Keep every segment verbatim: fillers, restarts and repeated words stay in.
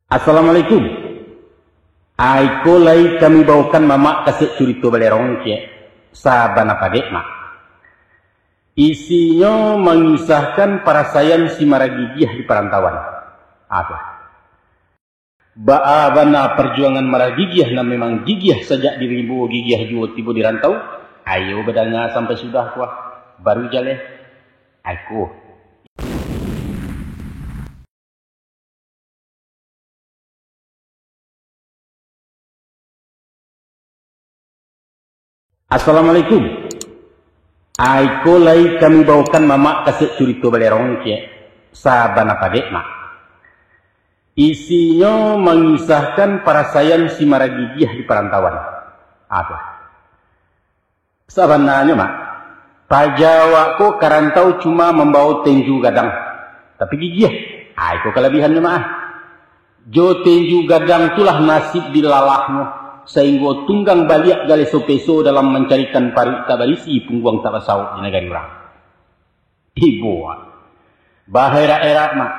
Assalamualaikum. Ai ko lai kami baokan mamak kaset curito Balerong ciek. Sabana padek, Mak. Isinyo mangisahkan parasaian si Maragigiah di parantauan. Apo? Baa bana parjuangan Maragigiah nan memang gigiah sajak di rimbo, gigiah juo tibo di rantau? Ayo badanga sampai sudah, kuah. Baru jaleh. Ai ko. Assalamualaikum. Ai ko lai kami baokan mamak kaset curito Balerong ciek. Sabana padek, Mak. Isinyo mangisahkan parasaian si Maragigiah di parantauan. Apo? Sabananyo, Mak, paja awak ko ka rantau cuma mambawo tenju gadang, tapi gigiah. Ai ko kalabihannyo, Mak, ah. Jo tenju gadang tu lah nasib dilalahnyo, sainggo tunggang baliak galeso peso dalam mancarikan paruik tak barisi, pungguang tak basauk di nagari urang. Ibo, ah. Baherak-erak, Mak.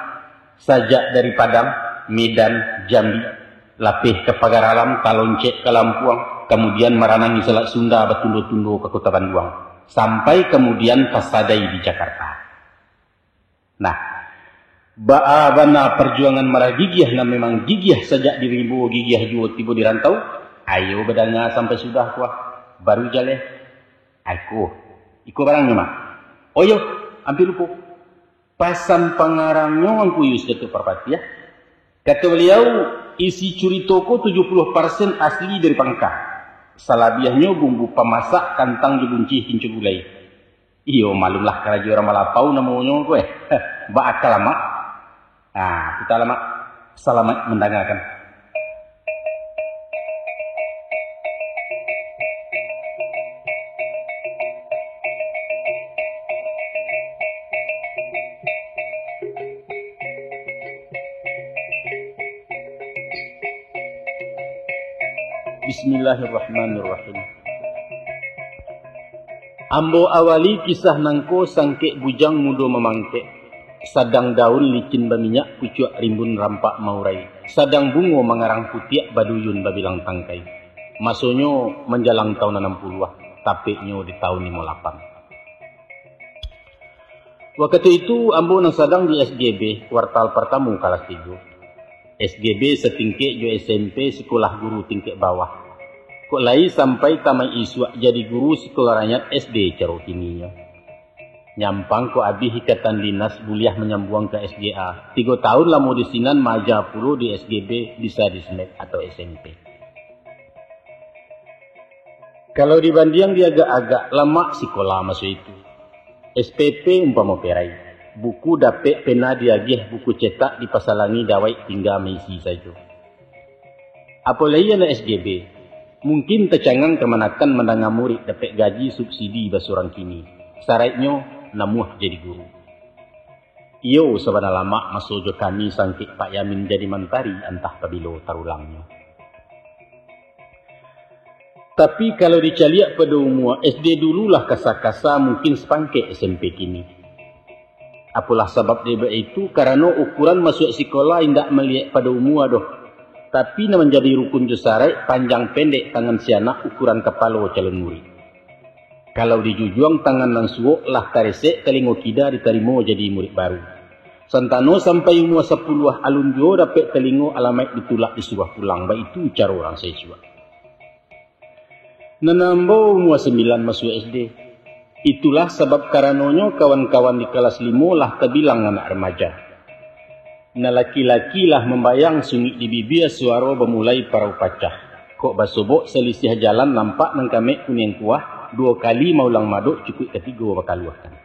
Sajak dari Padang, Medan, Jambi, lapeh ka Pagar Alam, taloncek ka Lampuang, kamudian maranangi Salat Sunda, batundo-tundo ka Kota Banduang, sampai kamudian tasadai di Jakarta. Nah, baa bana parjuangan Maragigiah nan memang gigiah sajak di rimbo, gigiah juo tibo di rantau? Ayo badanga sampai sudah, kuah. Baru jaleh. Ai ko. Iko barangnyo, Mak. Oh iyo, ampia lupo. Pasan pangarangnyo Angku Yus Datuak Parpatiah. Kato baliau, isi curito ko tujuah puluah parsen asli dari Pangka. Salabiahnyo bumbu pamasak, kantang jo buncih kinco gulai. Iyo, malumlah karajo urang balapau namonyo ko, eh. Baakal, Mak. Ah, kito alamak. Salamaik mandangakan. Bismillahirrahmanirrahim. Ambo awali kisah nangko sangkek bujang mudo mamangkek, sadang daun licin baminyak, pucuak rimbun rampak maurai, sadang bungo mangarang putiak, baduyun babilang tangkai. Masonyo manjalang taun anam puluah, tapeknyo di taun limo lapan. Wakatu itu, ambo nan sadang di S G B, kuartal partamo kalas tigo. S G B satingkek jo S M P, sikolah guru tingkek bawah. Kok lai sampai tamaik isuak jadi guru sikolah rakyat S D caro kininyo. Nyampang kok abih ikatan dinas, buliah manyambuang ka S G A. Tigo taun lamo di sinan, maaja pulo di S G B, bisa di S M P atau S M P. Kalau dibandiang diagak-agak, lamak sikola maso itu. S P P umpamo perai. Buku dapek, pena diagiah, buku cetak dipasalangi, dawai tingga maisi sajo. Apo lai anak S G B, mungkin tacangang kamanakan mandanga murid dapek gaji subsidi basurang kini. Saraiknyo, namuah jadi guru. Iyo, sabana lamak maso jo kami sangkek Pak Yamin jadi mantari, antah pabilo tarulangnyo. Tapi, kalau dicaliak pado umua, S D dulu lah kasa-kasa, mungkin sapangkek S M P kini. Apolah sabab dek baitu, karano ukuran masuak sikola indak maliek pado umua doh, tapi, nan manjadi rukun jo saraik, panjang pendek tangan si anak, ukuran kapalo calon murid. Kalau dijujuang tangan nan suok, lah taresek talingo kida, ditarimo jadi murid baru. Santano sampai umua sapuluah alun juo dapek talingo, alamaik ditulak disuruah pulang, baitu caro urang saisuak. Nan ambo umua sambilan masuak S D. Itulah sabab karanonyo kawan-kawan di kalas limo lah tabilang anak remaja. Nan laki-laki lah mambayang, sunik di bibia, suaro bamulai parau pacah. Kok basobok salisiah jalan, nampak nan kamek kuniang kuah, duo kali maulang madok, cukuik katigo bakaluahkan.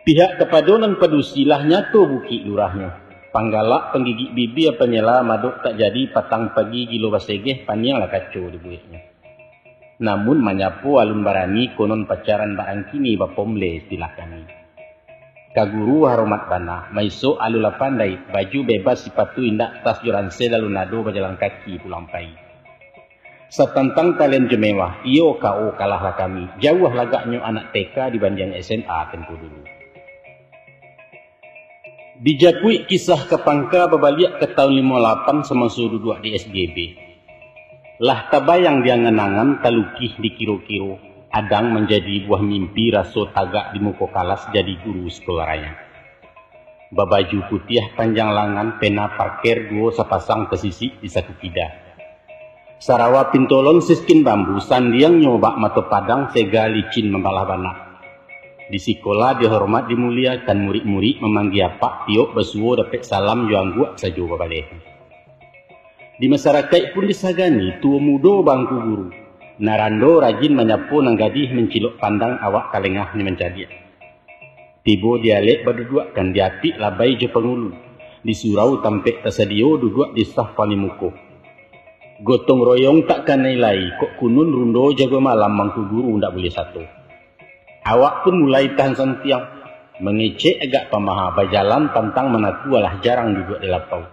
Pihak kapado nan padusi lah nyato bukik lurahnyo. Panggalak, panggigik bibia, panyela, madok tak jadi, patang pagi gilo basegeh, panianglah kaco dibueknyo. Namun manyapo alun barani, konon pacaran barang kini, bapomle istilah kami. Ka guru haromat bana, maisok alun lah pandai, baju bebas sipatu indak, tas jo ransel alun ado, bajalan kaki pulang pai. Satantang kalian jo mewah, iyo ka o kalahlah kami, jauah lagaknyo anak T K dibandiang S M A tempo dulu. Dijapuik kisah ka pangka babaliak ka taun limo lapan samaso duduak di S G B. Lah tabayang di angan-angan, talukih di kiro-kiro, adang manjadi buah mimpi raso tagak di muko kalas jadi guru sikola rancak. Babaju putiah panjang langan, pena parker duo sapasang tasisik di saku kida. Sarawa pintolon siskin bambu, sandiangnyo bak mato padang, sega licin mambalah banak. Di sikola dihormat dimuliakan, murik-murik mamanggia apak, tiok basuo dapek salam jo angguak sajo babaleh. Di masarakaik pun disagani, tuo mudo bangku guru. Nan rando rajin manyapo, nan gadih mancilok pandang, awak ka lengah nyo mancaliak. Tibo di alek baduduakkan, diapik labai jo pangulu. Di surau tampek tasadio, duduak di saf paling muko. Gotong royong tak kanai lai, kok kunun rundo jago malam, bangku guru ndak buliah sato. Awak pun mulai tahan santiang, mangecek agak pamaha, bajalan pantang manaku, alah jarang duduak di lapau.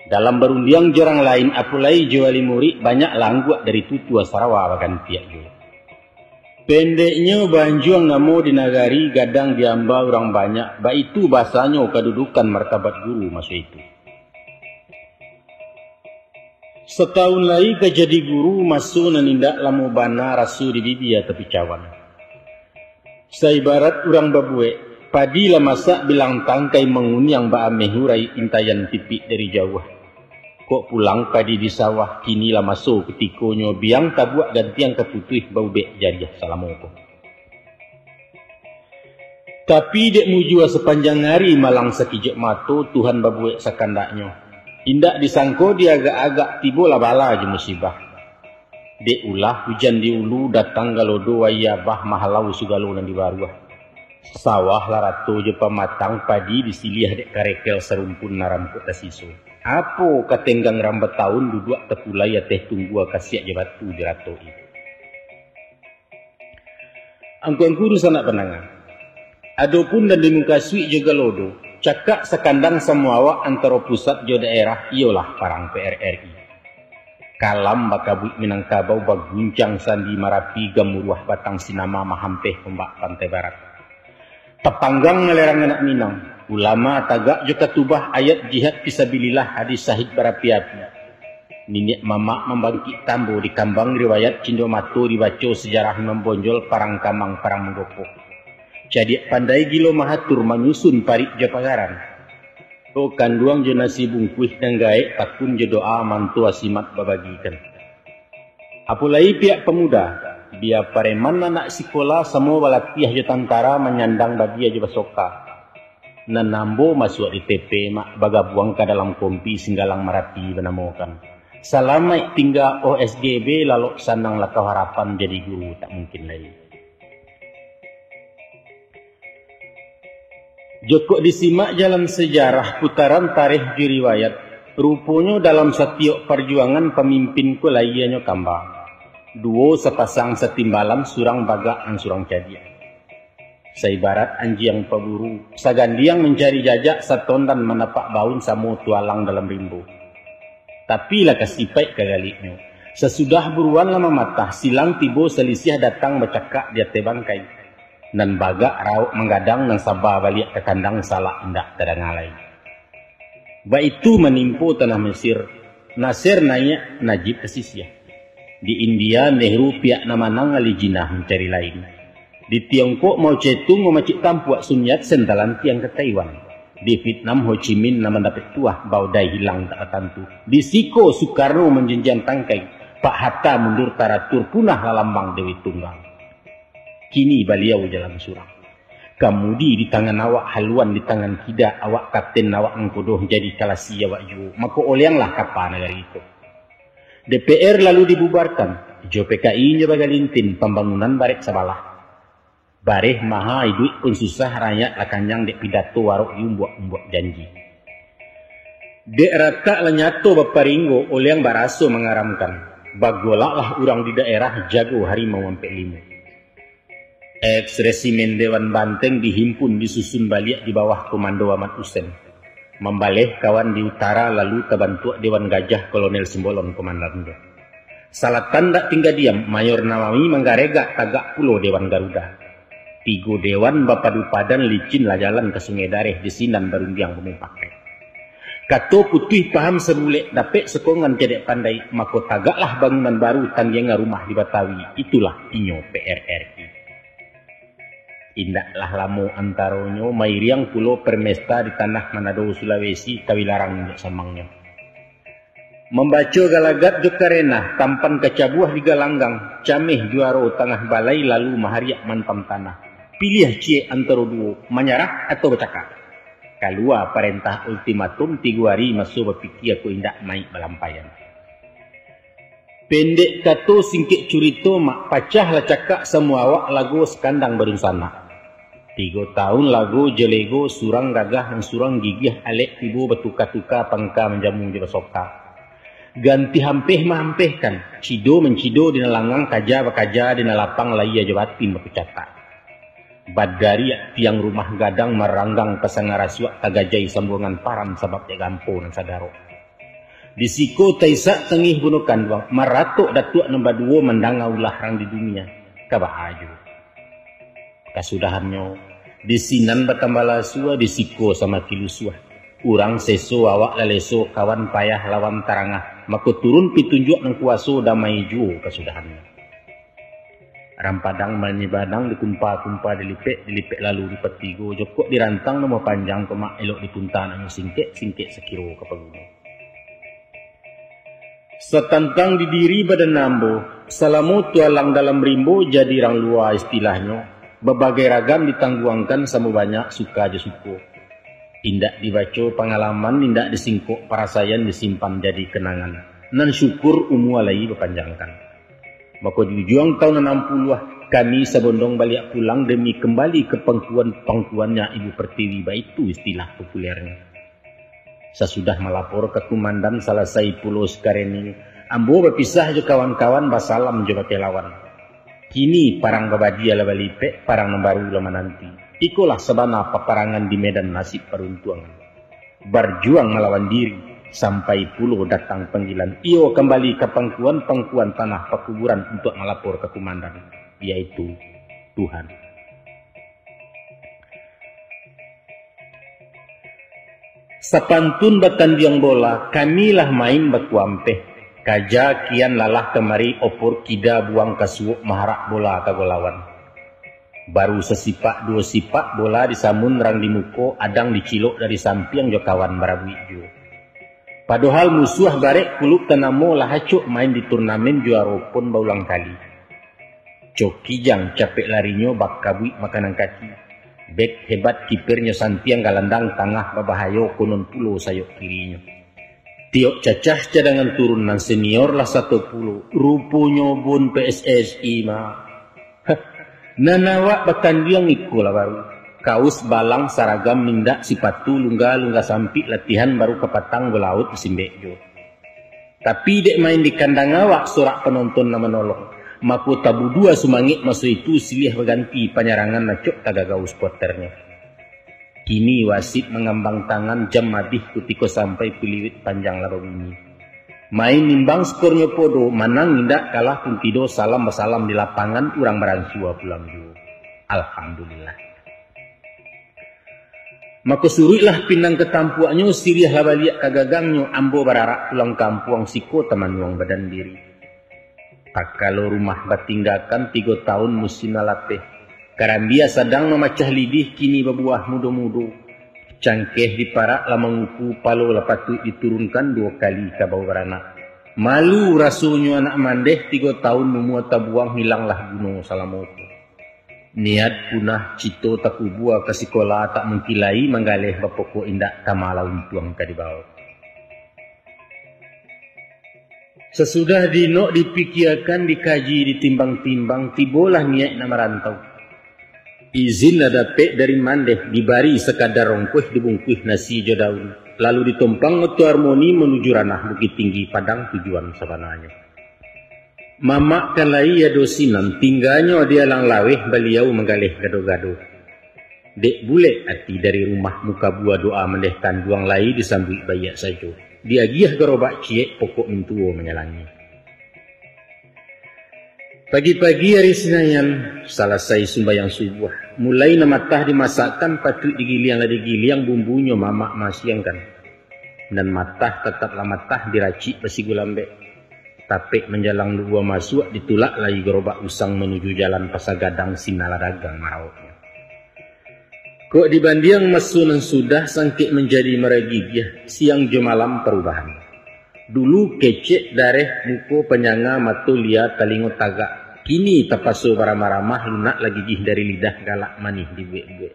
Dalam barundiang jo urang lain, apo lai jo wali murik, banyak lah angguak dari tutua sarawa bagantiak juo. Pendeknyo, baanjuang namo di nagari, gadang diamba urang banyak, baitu basanyo kadudukan martabat guru maso itu. Satahun lai ka jadi guru, maso nan indak lamo bana, raso di bibia tapi cawan. Saibarat urang babuek, padi lah masak bilang tangkai, manguniang baameh urai, intayan pipik dari jauah. Kok pulang padi di sawah, kini lah maso kutikonyo, biang tabuak gantiang, ka putuih baubek jariah salamo ko. Tapi dek mujua sapanjang ari, malang sakijok mato, Tuhan babuek sakandaknyo. Indak disangko, diagak-agak, tibolah bala jo musibah. Dek ulah ujan di ulu, datang galodo aia bah, mahalau sagalo nan di baruah. Sawah lah rato jo pamatang, padi disiliah dek karekel, sarumpun nan rampok tasiso. Apo ka tenggang rambataun, duduak tapulai ateh tunggua, kasiak jo batu diratoi. Angku-angku dunsanak pandanga, adopun nan dimukasuik jo galodo, cakak sakandang samo awak antaro pusat jo daerah, iyolah parang P R R I. Kalam bakabuik Minangkabau, baguncang Sandi Marapi, gamuruah Batang Sinama, mahampeh ombak pantai barat. Tapanggang alerang anak Minang, ulama tagak jo katubah, ayat jihad fisabilillah, hadis sahih barapi-api. Niniak mamak mambangkik tambo, dikambang riwayat cindo mato, dibaco sajarah Imam Bonjol, parang Kamang, parang Manggopo. Cadiak pandai gilo mahatur, manyusun parik jo pagaran. O kanduang jo nasi bungkuih nan gaek, takun jo doa, mantua simat babagikan. Apo lai pihak pamuda, bia pareman anak sikola, samo balatiah jo tantara, manyandang badia jo basoka. Nan ambo masuak di T P, mak bagabuang ka dalam kompi, Singgalang Marapi banamokan. Salamaik tingga, oh S G B, lalok sanang lakau harapan, jadi guru tak mungkin lai. Jokok disimak jalan sejarah, putaran tarikh jo riwayat, ruponyo dalam satiok parjuangan pamimpin ko lahianyo kamba. Duo sapasang satimbalan, surang bagak nan surang cadiak. Saibarat anjiang paburu, sagandiang mancari jajak, satondan manapak baun, samo tualang dalam rimbo. Tapi lah kasipaik ka galiknyo. Sasudah buruan lah mamatah, silang tibo salisiah, datang bacakak di ateh bangkai. Nan bagak rauk manggadang, nan saba baliak ka kandang, salak indak tadanga lai. Baitu manimpo tanah Mesir, Nasir naiak, Najib tasisiah. Di India, Nehru piak nan manang, Ali Jinnah mancari lain. Di Tiongkok, Mao Tse Tung mamacik tampuak, Sun Yat-sen talantiang ka Taiwan. Di Vietnam, Ho Chi Minh nan mandapek tuah, baudai hilang tak tantu. Di siko, Sukarno manjanjian tangkai, Pak Hatta mundur taratur, punah lah lambang Dewi Tunggal. Kini baliau jalan surang. Kamudi di tangan awak, haluan di tangan kida awak, kapten awak nangkodoh, jadi kalasi awak juo, mako oleanglah kapa nagari ko. D P R lalu dibubarkan, jo P K I nyo bagalintin, pambangunan barek sabalah. Bareh maha, iduik pun susah, rakyat lah kanyang dek pidato warok di umbuak-umbuak janji. Dek ratak lah nyato baparinggo, oleang baraso mangaramkan. Bagolaklah urang di daerah, jago harimau ampek limo. Eks resimen Dewan Banteng dihimpun, disusun baliak di bawah komando Ahmad Hussein. Mambaleh kawan di utara, lalu tabantuak Dewan Gajah, Kolonel Simbolon komandannyo. Salatan dak tingga diam, Mayor Nawawi manggaregak, tagak pulo Dewan Garuda. Tigo dewan bapadu padan, licin lah jalan ka Sungai Dareh, di sinan barundiang bamupakaik. Kato putuih paham sabulek, dapek sokongan cadiak pandai, mako tagaklah bangunan baru, tandiangan rumah di Batawi, itulah inyo P R R I. Indaklah lamo antaronyo, mairiang pulo permesta di tanah Manado Sulawesi, tawi larang injak samangnyo. Mambaco galagat jo karenah, tampan kacabuah di galanggang, cameh juaro tangah balai, lalu mahariak mantam tanah. Piliah ciek antaro duo, manyarah atau bacakak. Kalua parentah ultimatum, tigo ari maso bapikia, kok indak maik balampaian. Pendek kato singkek curito, mak, pacah lah cakak samua awak, lago sakandang badunsanak. Tigo taun lago jo lego, surang gagah nan surang gigiah, alek tibo batuka-tuka, pangka manjamu jo basoka. Ganti hampeh maampehkan, cido mancido di nan langang, kaja bakaja di nan lapang, layia jo batin bakucatak. Badariak tiang rumah gadang, maranggang pasanga rasuak, tagajai sambuangan paran, sabab dek gampo nan sagarok. Di siko taisak tangih buno kanduang, maratok datuak nan baduo, mandanga ulah rang di dunia, ka baa juo. Kasudahannyo, di sinan batambah lasua, di siko samakin lusuah. Urang seso, awak laleso, kawan payah lawan tarangah, mako turun pitunjuak nan kuaso, damai juo kasudahannyo. Rang Padang manyibadang, dikumpa-kumpa, dilipek, dilipek lalu dipatigo, jokok dirantang namuah panjang, ko mak, elok dipunta nan singkek, singkek sakiro ka paguno. Satantang di diri badan ambo, salamo tualang dalam rimbo, jadi rang lua istilahnyo, babagai ragam ditangguangkan, samo banyak suka jo suko. Indak dibaco pangalaman, indak disingkok parasaian, disimpan jadi kenangan. Nan syukur umua lai bapanjangkan. Mako di ujuang taun anam puluah, kami sabondong baliak pulang demi kembali ka pangkuan-pangkuannya Ibu Pertiwi, baitu istilah populernyo. Sasudah malapor ka kumandan, salasai pulo screening, ambo bapisah jo kawan-kawan, basalam jo bakeh lawan. Kini parang babadia lah balipek, parang nan baru lah mananti. Ikolah sabana paparangan di medan nasib paruntuangan. Barjuang malawan diri, sampai pulo datang panggilan. Iyo kambali ka pangkuan, pangkuan tanah pakuburan, untuak malapor ka kumandan, yaitu Tuhan. Sapantun batandiang bola, kami lah main bakuampeh. Kaja kian lalah kamari, opor kida buang ka suok, maharak bola ka gol lawan. Baru sasipak duo sipak, bola disamun rang di muko, adang dicilok dari sampiang jo kawan barabuik juo. Padohal musuah barek kulub tanamo, lah acok main di turnamen, juaro pun baulang kali. Coki Jang capek larinyo, bakabuik makanan kaki. Bek hebat kipernyo santiang, galandang tangah babahayo, konon pulo sayok kirinyo. Tiok cacah cadangan turun, nan senior lah sato pulo, ruponyo bon P S S I mah. Heh, nan awak batandiang iko lah baru. Kaus balang saragam mindak, sipatu lungga-lungga sampik, latihan baru kapatang, gol laut basimbek juo. Tapi dek main di kandang awak, sorak panonton nan manolong. Mako tabudua sumangek maso itu, silih baganti panyarangan, acok tagagau supporternyo. Kini wasit mangambang tangan, jam abih kutiko sampai, piliwit panjang lah babunyi. Main imbang skornyo podo, manang indak kalah pun tido, salam basalam di lapangan, urang baransua pulang juo. Alhamdulillah. Mako suruiklah pinang ka tampuaknyo, siriah lah baliak ka gagangnyo, ambo bararak pulang kampuang, siko tamanuang badan diri. Takalo rumah batinggakan, tigo taun musim nan lapeh. Karambia sadang mamacah lidih, kini babuah mudo-mudo. Cangkeh diparak lah manguku, palo lah patuik diturunkan, duo kali kabau baranak. Malu rasonyo anak mandeh, tigo taun umua tabuang, hilanglah guno salamo tu. Niat punah, cito takubua, ka sikola tak mungkin lai manggaleh, bapokok indak tama lah untuang ka dibaok. Sasudah dinok dipikiakan, dikaji ditimbang-timbang, tibolah niaik nak marantau. Izin lah dapek dari mandeh, dibari sakadar ongkoh, dibungkuih nasi jo daun, lalu ditompang oto armoni manuju ranah Bukittinggi, Padang tujuan sabananyo. Mamak kan lai ado sinan, tingganyo di alang laweh, baliau manggaleh gado-gado. Dek bulek ati dari rumah, mukabua doa mandeh kanduang, lai disambuik baiak sajo. Diagiah garobak ciek, pokok mintuo manyalangi. Pagi-pagi ari Sinayan, salasai sumbayang subuah, Mulai nan matah dimasakkan, patuik digiliang lah digiliang, bumbunyo mamak masiangkan. Nan matah tataplah matah, diracik basigulambek. Tapek manjalang lubuang masuak, ditulak lai garobak usang manuju jalan Pasagadang, sinalah dagang marawoknyo. Kok dibandiang maso nan sudah, sangkek manjadi maragigiah, siang jo malam parubahan. Dulu kecek dareh, muko panyanga, mato lia, talingo tagak. Kini tapaso baramah-ramah, lunak lah gigih dari lidah, galak manih dibuek-buek.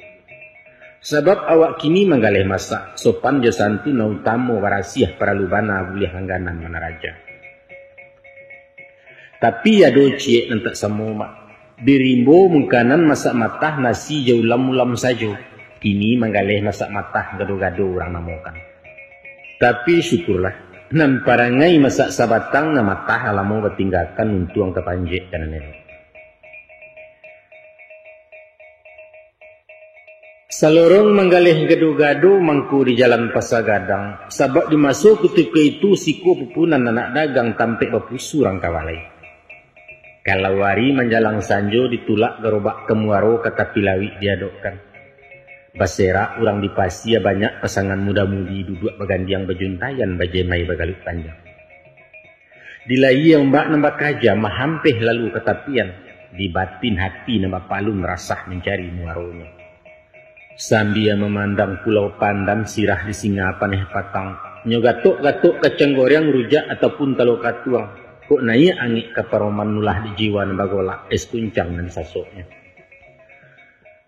Sabab awak kini manggaleh masak, sopan jo santun nan utamo, barasiah paralu bana, buliah langganan manaraja. Tapi ado ciek nan tak samo, Mak. Di rimbo mungkanan masak matah, nasi jo ulam-ulam sajo. Kini manggaleh masak matah, gado-gado urang namokan. Tapi syukurlah, nan parangai masak sabatang, nan matah lamo batinggakan, untuang tapanjek ka nan elok. Salorong manggaleh gado-gado mangko di jalan Pasagadang, sabab di maso kutiko itu siko pupunan anak dagang tampek bapusu rang kabalai. Kalau ari manjalang sanjo ditulak garobak ka muaro ka tapi lauik diadokkan. Baserak urang di pasia, banyak pasangan muda-mudi duduak bagandiang bajuntaian bajemai bagaluik panjang. Di layie ombak nan bakaja mahampeh lalu ka tapian, di batin hati nan bapalun rasah mancari muaronyo. Sambia mamandang Pulau Pandan sirah di singa paneh patang, nyo gatok-gatok kacang goreang, rujak ataupun talo katuang, kok naiak angek ka paroman, nulah di jiwa nan bagolak es kuncang nan disasoknyo.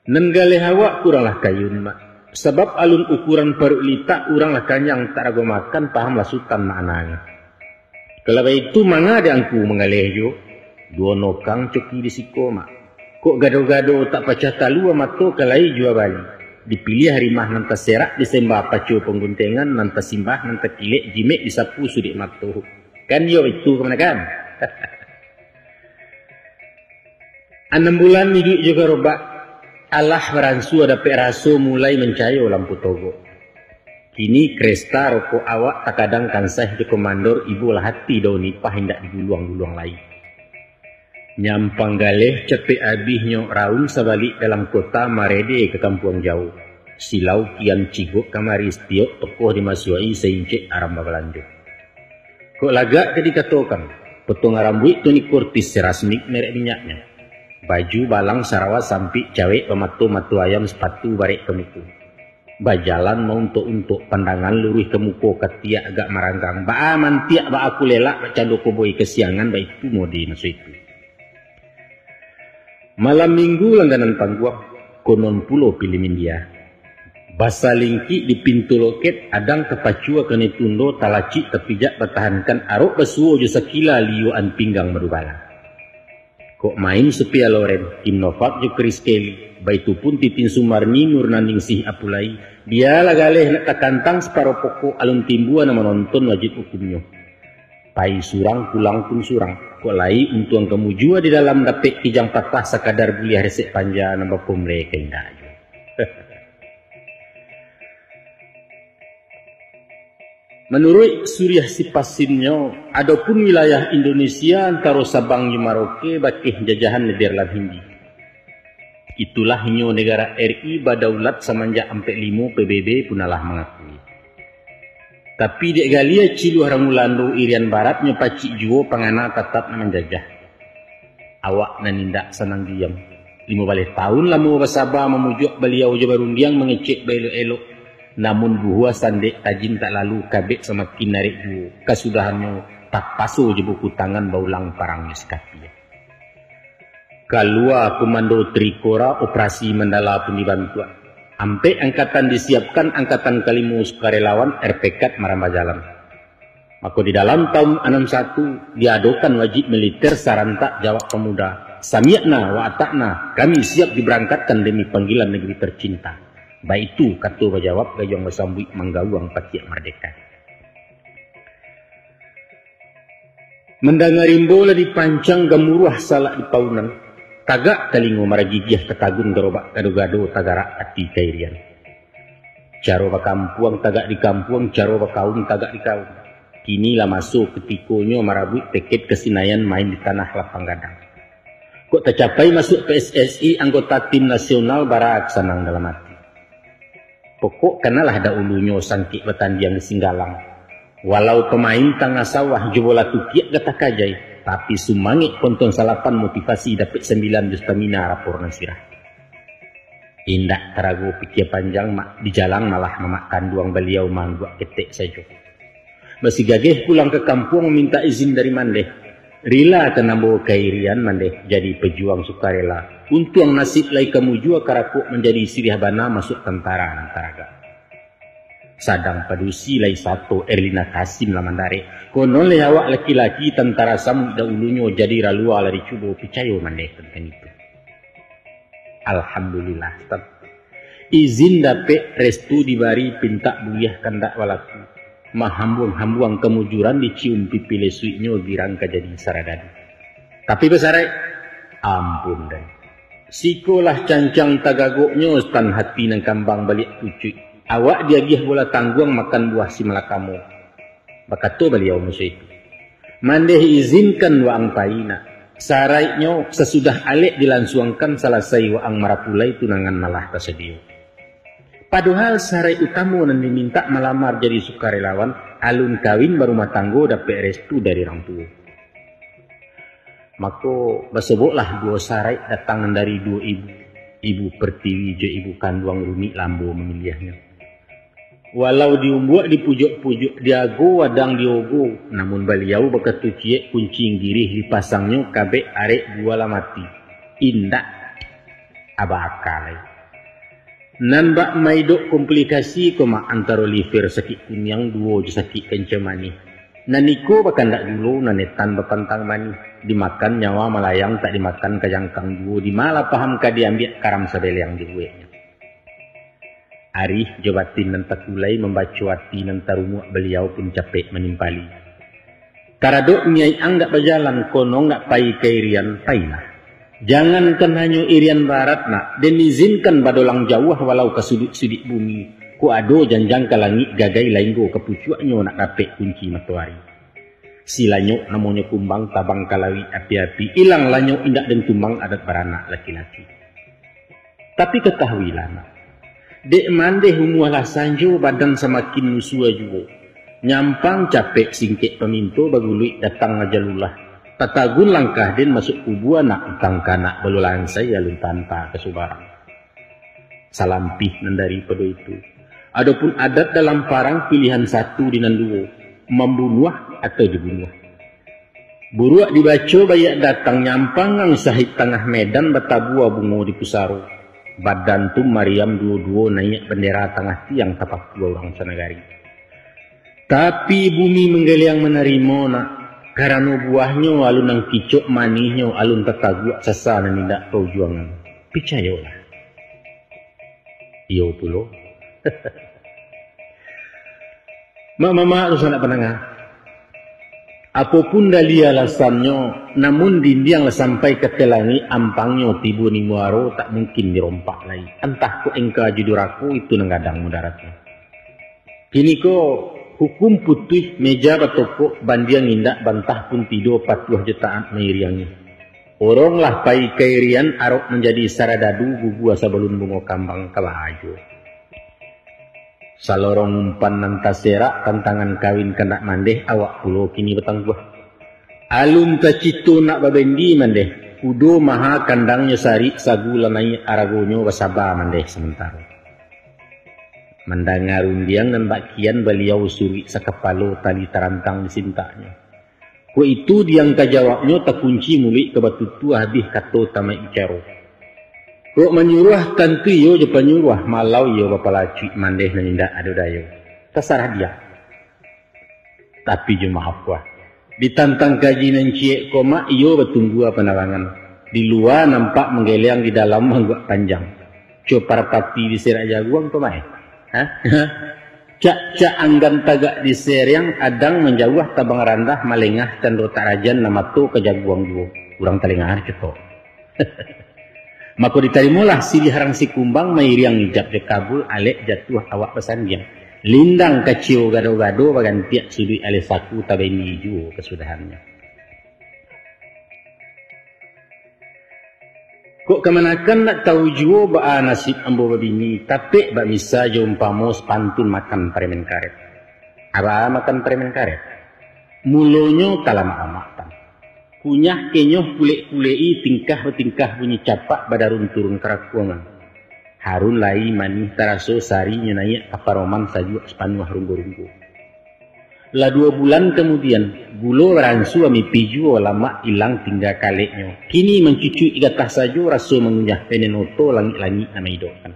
Nan galeh awak kuranglah kayun, Mak. Sabab alun ukuran paruik litak, urang lah kanyang tak rago makan, pahamlah sutan maknanyo. Kalau baitu, manga di angku manggaleh juo? Duo nokang coki di siko, Mak. Kok gado-gado tak pacah talua, mato ka lai jua bali. Dipiliah rimah nan taserak, disembah paco pangguntengan, nan tasimbah, nan takilek jimek, disapu suduik mato. Kan iyo itu kamanakan? Anam bulan iduik jo garobak, alah baransua dapek raso, mulai mancayo lampu togok. Kini kresta rokok awak takadang kansaih jo komandor, ibo lah ati daun nipah indak diguluang-guluang lai. Nyampang galeh capek abihnyo, raun sabalik dalam kota, marede ka kampuang jauah. Silau kian cigok kamari, satiok tokoh dimasuak-i, saincek aram babalanjo. Kok lagak ka dikatokan, potongan rambuik Tony Curtis, serasmik merek minyaknyo. Baju balang sarawa sampik cawek bamato-mato ayam, sapatu barek ka muko. Bajalan mauntok-untok, pandangan luruih ka muko, katiak agak maranggang. Baa mantiak, baa kulelak, bak cando koboi kasiangan, baitu mode maso itu. Malam minggu langganan pangguang, konon pulo pilih India. Basalingkik di pintu loket, adang tapacua kanai tundo, talacik tapijak batahankan, arok basuo jo sakila liyuakan pinggang madubala. Kok main Sophia Loren, Kim Novak jo Chris Kelly, baitu pun Titin Sumarni, Nur Naningsih Apulai, bialah galeh nak takantang saparo pokok, alun timbua nan manonton wajib hukumnyo. Pai surang, pulang pun surang. Kok lai untuang ka mujua di dalam, dapek kijang patah sakadar buliah, resek panja nan bapomle ka indak juo. Manuruik Suriah Sipasinnyo, adopun wilayah Indonesia antaro Sabang jo Maroke bakeh jajahan Nederlan Hindi. Itulah inyo negara R I badaulat samanjak ampek limo, P B B pun alah mangakui. Tapi dek galia ciluah rang Ulando, Irian Barat nyo pacik juo, pangana tatap nan manjajah. Awak nan indak sanang diam. Limo baleh taun lamo basaba mamujuak baliau jo barundiang mangecek baelok-elok. Namun buhua sandek tajin tak lalu, kabek samakin narik juo. Kasudahannyo tapaso jo buku tangan baulang parang jo si Katia. Kalua Komando Trikora, operasi Mandala pun dibantuak. Ampek angkatan disiapkan, angkatan kalimo sukarelawan, R P K marambah jalan. Mako, di dalam taun anam satu, diadokan wajib militer sarantak jawab pamuda, "Sami'na wa ata'na, kami siap diberangkatkan demi panggilan negeri tercinta." Baitu kato bajawab, gayuang basambuik, manggauang patiak mardeka. Mandanga rimbo lah dipancang, gamuruah salak di paunan, tagak talingo maragigiah, tatagun garobak gado-gado, tagarak ati kairian. Caro bakampuang tagak di kampuang, caro bakaum tagak di kaum. Kini lah maso kutikonyo marabuik teket ka Sinayan, main di tanah lapang gadang. Kok tacapai masuak P S S I anggota tim nasional, bara sanang dalam ati. Pokok kanalah dahulunyo sangkek batandiang di Singgalang. Walau pamain tangah sawah jo bola tukiak gatah kajai, tapi sumangek ponton salapan motivasi dapek sambilan jo stamina rapor nan sirah. Indak tarago pikia panjang, mak, di jalang malah mamak kanduang baliau maangguak ketek sajo. Basigageh pulang ka kampuang mamintak izin dari Mandeh. Rila ka nan bao kairian Mandeh jadi pajuang sukarela. Untuang nasib lai kamujua karakuak manjadi siriah bana masuak tantara nan taragak. Sadang padusi lai sato Erlina Kasim lah mandarek. Konon lai awak laki-laki tantara samuik dahulunyo jadi ralua lah dicubo, picayo Mandeh tantang itu. Alhamdulillah, Ustaz. Izin dapek, restu dibari, pintak buliah kandak balaku. Mahambuang-hambuang kamujuran dicium pipi lesuiknyo girang ka jadi saradadu. Tapi basaraik, ampun dai. Sikolah cancang tagagoknyo stan hati nan kambang baliak pucuik. Awak diagiah bola tangguang makan buah si malakamo. Bakato baliau masa itu, "Mandeh izinkan waang pai nak. Saraiknyo sasudah alek dilansuangkan salasai waang marapulai tunangan malah tasadio." Padohal saraik utamo nan dimintak malamar jadi sukarelawan, alun kawin barumah tanggo dapek restu dari urang tuo. Mako, basoboklah duo saraik datang nan dari duo ibu, ibu Pertiwi jo ibu kanduang Runik Lambo mamiliahnyo. Walau diumbuak dipujuak-pujuak, diago wadang diogo, namun baliau bakato ciek kunci girih dipasangnyo kabek arek duo lah mati. Indak aba aka lai. Nan bak maidok komplikasi ko mak antaro liver sakik kuniang duo jo sakik kanca manih. Nan iko bakandak julo, nan etan bapantang manih. Dimakan nyawa malayang, tak dimakan kajangkang juo. Di ma lah paham ka diambiak karam sabeleng dibueknyo. Arih jo batin nan takulai mambaco ati nan tarumuak baliau pun capek manimpali. Taradok niaik ang dak bajalan, konon dak pai ka irian, pailah. Jangankan hanyo irian barat nak, den izinkan badolang jauah walau ka suduik-suduik bumi. Kok ado janjang ka langik gagai lainggo ka pucuaknyo nak dapek kunci matoari. Si lanyok namonyo kumbang tabang ka lauik api-api, ilang lanyok indak den tumbang adat baranak laki-laki. Tapi katahuilah nak, dek mandeh umua lah sanjo badan samakin musua juo. Nyampang capek singkek paminto baguluik datang ajalullah. Tatagun langkah den masuak kubua nak utang kanak balulansai alun tanta ka subarang. Salampih nan daripado itu, adopun adat dalam parang pilihan satu di nan duo, mambunuah atau dibunuah. Buruak dibaco baiak datang nyampang ang sahid tangah medan batabua bungo di pusaro. Badan tu mariam duo-duo naiak bandera tangah tiang tapakua urang sanagari. Tapi bumi manggaliang manarimo nak, karano buahnyo alun nan kicok manihnyo alun tataguak sasa nan indak taujuangan. Picayolah. Iyo pulo. Mak mamak tu sanak pandanga. Apo pun dali alasannyo, namun dindiang lah sampai ka langik ampangnyo tibo di muaro tak mungkin dirompak lai. Antah kok engka jo durako itu nan gadang mudaratnyo. Kini ko hukum putuih meja batokok bandiang indak bantah pun tido patuah jo taat mairiangi. Urang lah pai ka irian arok manjadi saradadu gugua sabalun bungo kambang ka bahajo. Salorong umpan nan taserak tantangan kawin kandak mandeh awak pulo kini batangguah. Alun tacito nak babendi mandeh, kudo maha kandangnyo sarik sagu lah naiak aragonyo basaba mandeh samantaro. Mandanga rundiang nan bakian baliau suruik sakapalo tali tarantang disintaknyo. Kok itu diang ka jawabnyo takunci muluik ka batutua habih kato tamaik bicaro. Kok manyuruah tantu iyo jo panyuruah malau iyo bapalacuik mandeh nan indak ado dayo. Tasarah diak. Tapi jo maaf wah. Ditantang kaji nan ciek ko mak iyo batunggua panarangan. Di lua nampak manggeleang di dalam mangguak panjang. Co parapati diserak jaguang ko mak eh? Ha? Cak-cak anggan tagak di seriang adang manjauah tabang randah malengah cando tak rajan nan mato ka jaguang juo. Urang talengah cetok. Mako ditarimolah siriah rang sikumbang mairiang ijab jo kabul alek jatuah awak basandiang. Lindang kacio gado-gado bagantiak suduik aleh saku tabeni juo kasudahannyo. Kok kamanakan ndak tahu juo baa nasib ambo babini, tapek bak misa jo umpamo sapantun makan paremen karet. Abaa makan paremen karet? Mulonyo talamak-lamak tan. Kunyah kenyoh kulek-kulek-i, tingkah batingkah bunyi capak badarun turun karakuangan. Harun lai manih taraso, sarinyo naiak ka paroman sajuak sapanuah runggo-runggo. Lah duo bulan kamudian, gulo baransua mipi juo, lamak ilang tingga kaleknyo. Kini mancucuik gatah sajo, raso mangunyah penen oto langik-langik nan maidokkan.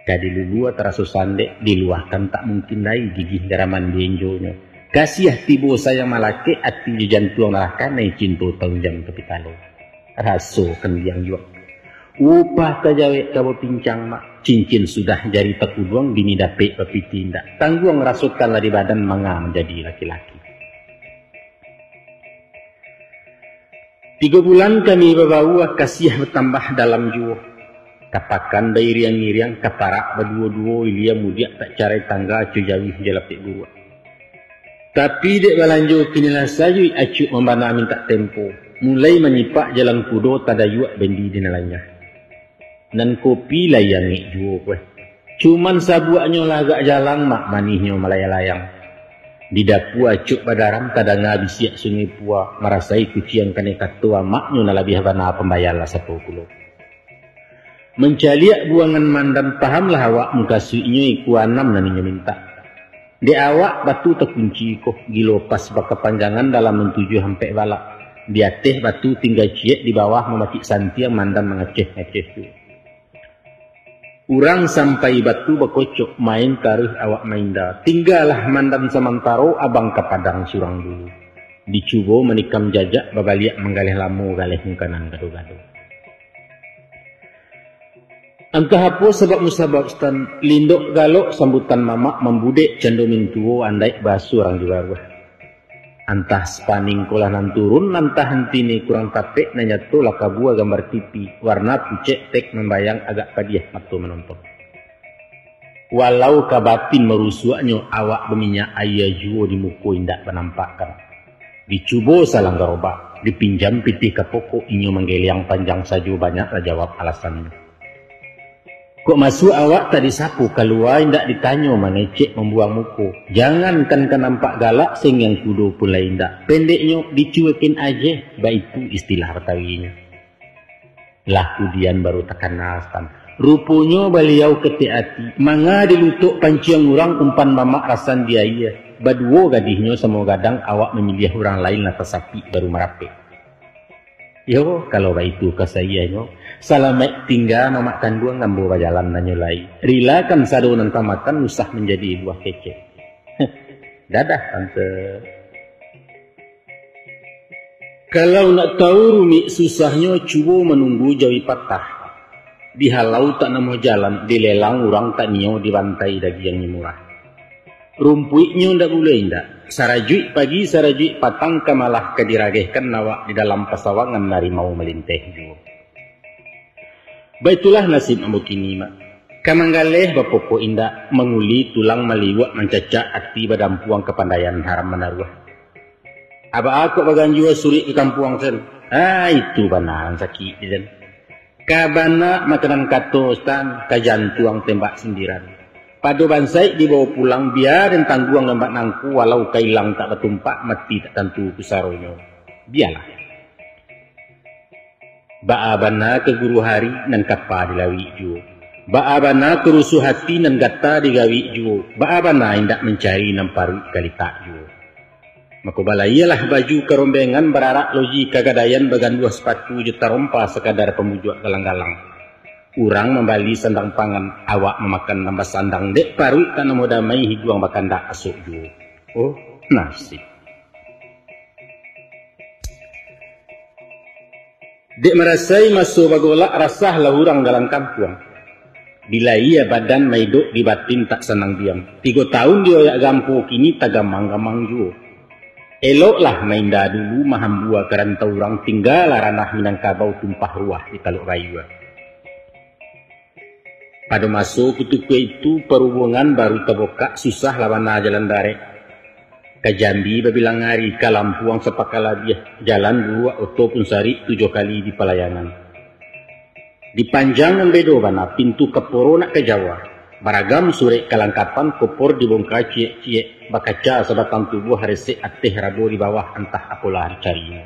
Ka dilulua taraso sandek, diluahkan tak mungkin lai gigih daraman dienjonyo. Kasiah tibo sayang malakek, ati jo jantuang lah kanai cinto taunjang ka pitalo. Raso kandiang juak. Upah tajawek ka bapincang mak, cincin sudah jari takuduang, bini dapek bapiti indak. Tangguang rasokanlah di badan, manga manjadi laki-laki. Tigo bulan kami babaua, kasiah batambah dalam juo. Ka pakan bairiang-iriang, ka parak baduo-duo, ilia mudiak tak carai tangga, co jauih jo lapek buruak. Tapi dek balanjo kini lah sajuik, acuik mambana mintak tempo. Mulai manyipak jalan kudo, tadayuak bendi di nan lanyah. Nan kopi lai angek juo kueh. Cuman sabuaknyo lah agak jalang, mak manihnyo malayang-layang. Di dapua acok badaram, tadanga bisiak Sungai Pua, marasai kuciang kanai kato, amaknyo nan labiah bana pambayar lah sapo pulo. Mancaliak buangan mandan, pahamlah awak mukasuiknyo, ikua anam nan inyo mintak. Dek awak batu takunci ko, gilo pas bakapanjangan dalam nan tujuah ampek balak. Di ateh batu tingga ciek, di bawah mamacik santiang, mandan mangaceh-ngaceh tu. Urang sampai batu bakocok, main taruih awak mainda. Tinggalah mandan samantaro, abang ka Padang surang dulu. Dicubo manikam jajak, babaliak manggaleh lamo, galeh mungkanan gado-gado. Antah apo sabab musabab, Stan, lindok galok sambutan mamak, mambudek cando mintuo, andaik baso urang di baruah. Antah spaning ko lah nan turun, antah antini kurang tapek, nan nyato lah kabua gambar T V, warna pucek tek mambayang, agak padiah mato manonton. Walau ka batin marusuaknyo, awak baminyak aia juo, di muko indak banampakkan. Dicubo salang garobak, dipinjam pitih ka pokok, inyo manggeliang panjang sajo, banyaklah jawab alasannyo. Kok masuak awak tak disapo, kalua indak ditanyo, mangecek mambuang muko. Jangankan ka nampak galak, sengiang kudo pun lai indak. Pendeknyo, dicuekin aje, baitu istilah Batawinyo. Lah kudian baru takana, Stan. Ruponyo baliau ketek ati, manga dilutok panciang urang, umpan mamak rasan di aia. Baduo gadihnyo samo gadang, awak mamiliah urang lain, lah tasapik baru marapek. Iyo, kalau baitu kasaianyo, salamaik tingga mamak kanduang, ambo bajalan nanyo lai. Rilakan sado nan tamakan, usah manjadi buah kecek. Dadah, Tante. Kalau nak tahu rumik susahnyo, cubo manunggu jawi patah. Dihalau tak namuah jalan, dilelang urang tak nio, dibantai dagiangnyo murah. Rumpuiknyo ndak buliah indak, sarajuik pagi, sarajuik patang, ka malah ka diragehkan awak, di dalam pasawangan harimau malinteh juo. Baitulah nasib ambo kini, Mak. Ka manggaleh bapokok indak, manguli tulang maliuak, mancacak ati badampuang, kapandaian haram manaruah. Abaa kok baganjua surik ka kampuang sen? Ah, itu bana nan sakik di sen. Ka bana makanan kato, Stan, ka jantuang tembak sindiran. Pado bansaik dibawa pulang, bia den tangguang lambak nangko, walau ka ilang tak batumpak, mati tak tantu pusaronyo. Bialah. Baa bana ka guru hari nan kapa dilawik juo. Baa bana ka rusuah ati nan gata digawik juo. Baa bana indak mancari nan paruik kalitak juo. Mako balaialah baju karombengan, bararak loji kagadaian, baganduah sapatu jo tarompa sakadar pamujuak galang-galang. Urang mambali sandang pangan, awak mamakan nan basandang, dek paruik tak namuah damai, hiduang bakandak asok juo. Oh, nasib. Dek marasai maso bagolak, rasahlah urang dalam kampuang. Bila iya badan maidok, di batin tak sanang diam. Tigo taun dioyak gampo, kini tagamang-gamang juo. Eloklah mainda dulu, mahambua ka rantau urang, tinggalah ranah Minangkabau, tumpah ruah di Taluk Bayua. Pado maso kutiko itu, parubuangan baru tabokak, susah lah bana jalan darek. Ka Jambi babilang ari, ka Lampuang sapaka labiah, jalan buruak, oto pun sarik, tujuah kali di palayangan. Dipanjang nan bedo bana pintu kaporo nak ka Jawa. Baragam surek kalangkapan, kopor dibongka ciek-ciek, bakaca sabatang tubuah, resek ateh rabo di bawah, antah apolah dicarinyo.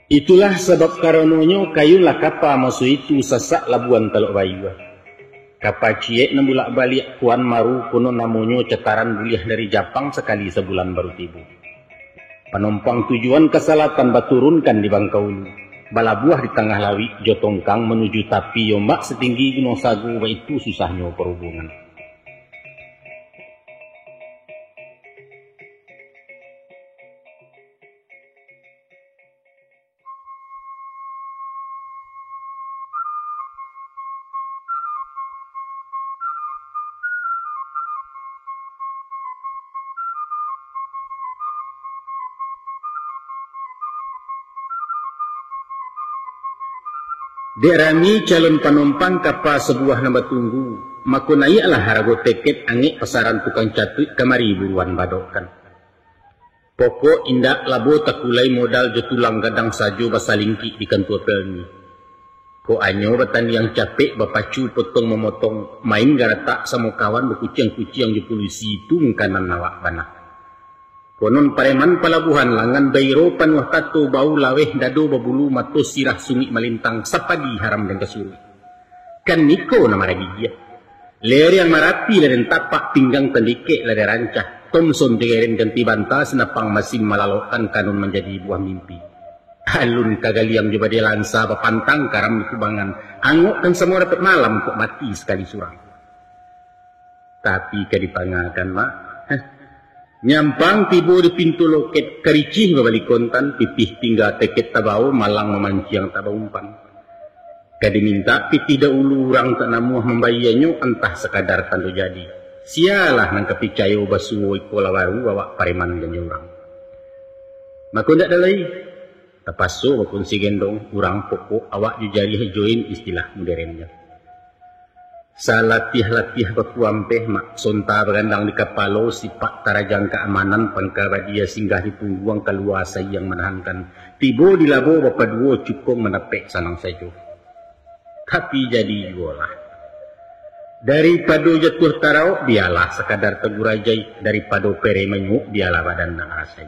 Itulah sabab karanonyo kayun lah kapa maso itu, sasak labuan talok bayua. Kapa ciek nan bulak-baliak kuan maru, konon namonyo cataran buliah dari Japang, sakali sabulan baru tibo. Panompang tujuan ka salatan baturunkan di Bangkaulu, balabuah di tangah lauik jo tongkang manuju tapi ombak satinggi Gunuang Sago, baitu susahnyo parhubungan. Dek rami calon panompang kapa sabuah nan batunggu, mako naiaklah harago teket, angek pasaran tukang catuik, kamari buruan badokkan. Pokok indak labo takulai, modal jo tulang gadang sajo, basalingkik di kantua pelni. Kok anyo batandiang capek, bapacu potong mamotong, main garatak samo kawan, bakuciang-kuciang jo pulusi, itu mungkanan awak bana. Konon pareman palabuahan, langan bairo panuah tato, bau laweh dado babulu, mato sirah sungik malintang, sapagi haram den kasuruik. Kan niko nan maragigiah. Lereng marapi lah den tapak, pinggang tandikek lah den rancah, Thompson tengeren ganti banta, sinapang masin malalokkan, kanun manjadi buah mimpi. Alun ka galiang jo badeh lansa, bapantang karam di kubangan, angok kan samo dapek malam, kok mati sakali surang. Tapi ka dipangakan, Mak. Heh. Nyampang tibo di pintu loket, karicih babali kontan, pipih tingga teket tabao, malang mamanciang tak baumpan. Ka dimintak pitih dahulu, urang tak namuah mambayianyo, antah sakadar tando jadi. Sialah nan ka picayo, basuo iko lah baru, awak pareman janyo urang. Mako ndak ado lai. Tapaso bakunsi gendong, urang pokok awak jo jariah join, istilah moderennyo. Salatiah-latiah bakuampeh, mak sonta bagandang di kapalo, sipak tarajang kaamanan, pangka badia singgah di pungguang, kalua sayang manahankan, tibo di labo bapaduo, cukong mandapek sanang sajo. Tapi jadi juolah. Daripado jatuah taraok, bialah sakadar tagurajai, daripado pereh manyuok, bialah badan nan rasai.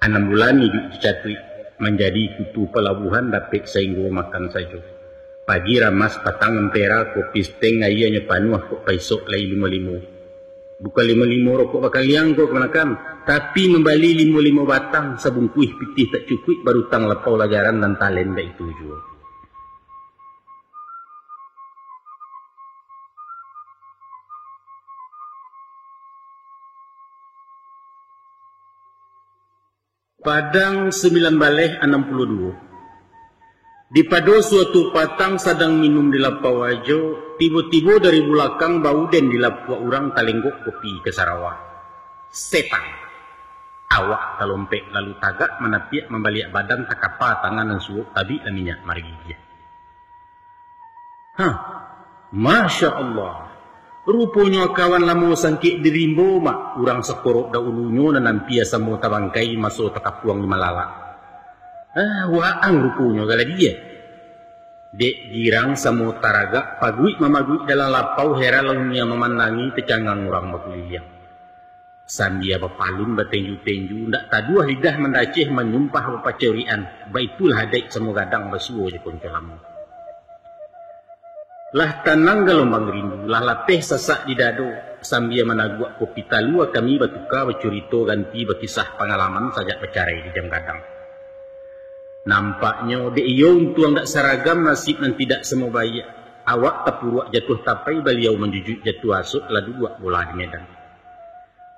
Anam bulan iduik di catuik, manjadi kutu palabuahan, dapek sainggo makan sajo. Pagi ramas, patang ampera, kopi steng, aianyo panuah, kok paisok lai limo-limo. Bukan limo-limo rokok bakaliang ko kamanakan, tapi mambali limo-limo batang, sabungkuih pitih tak cukuik, barutang lapau lajaran, nan talen dek itu juo. Padang Sambilan Baleh anam puluah duo. Di pado suatu patang sadang minum di lapau ajo, tibo-tibo dari bulakang bauden di lapuak urang talenggok kopi ka sarawa. Setan! Awak talompek lalu tagak manapiak mambaliak badan takapa tangan nan suok tabik lah minyak marigigiah. Hah, Masya Allah. Ruponyo kawan lamo sangkek di rimbo, mak, urang sakorok dahulunyo nan ampia samo tabangkai maso takapuang di malalak. Ah, waang ruponyo galadia. Dek girang samo taragak, paguik mamaguik dalam lapau, heran lah dunia mamandangi, tacangang urang bakuliliang. Sambia bapalun batenju-tenju, ndak taduah lidah mandaceh, manyumpah bapacorikan, baitulah adaik samo gadang basuo jo konco lamo. Lah tanang galombang rindu, lah lapeh sasak di dado, sambia managuak kopi talua kami batuka bacurito ganti bakisah pangalaman sajak bacarai di Jam Gadang. Nampaknyo, dek iyo untuang dak saragam nasib nan tidak samo baiak, awak tapuruak jatuah tapai, baliau manjujuik jatuah asok, lah duduak bola di medan.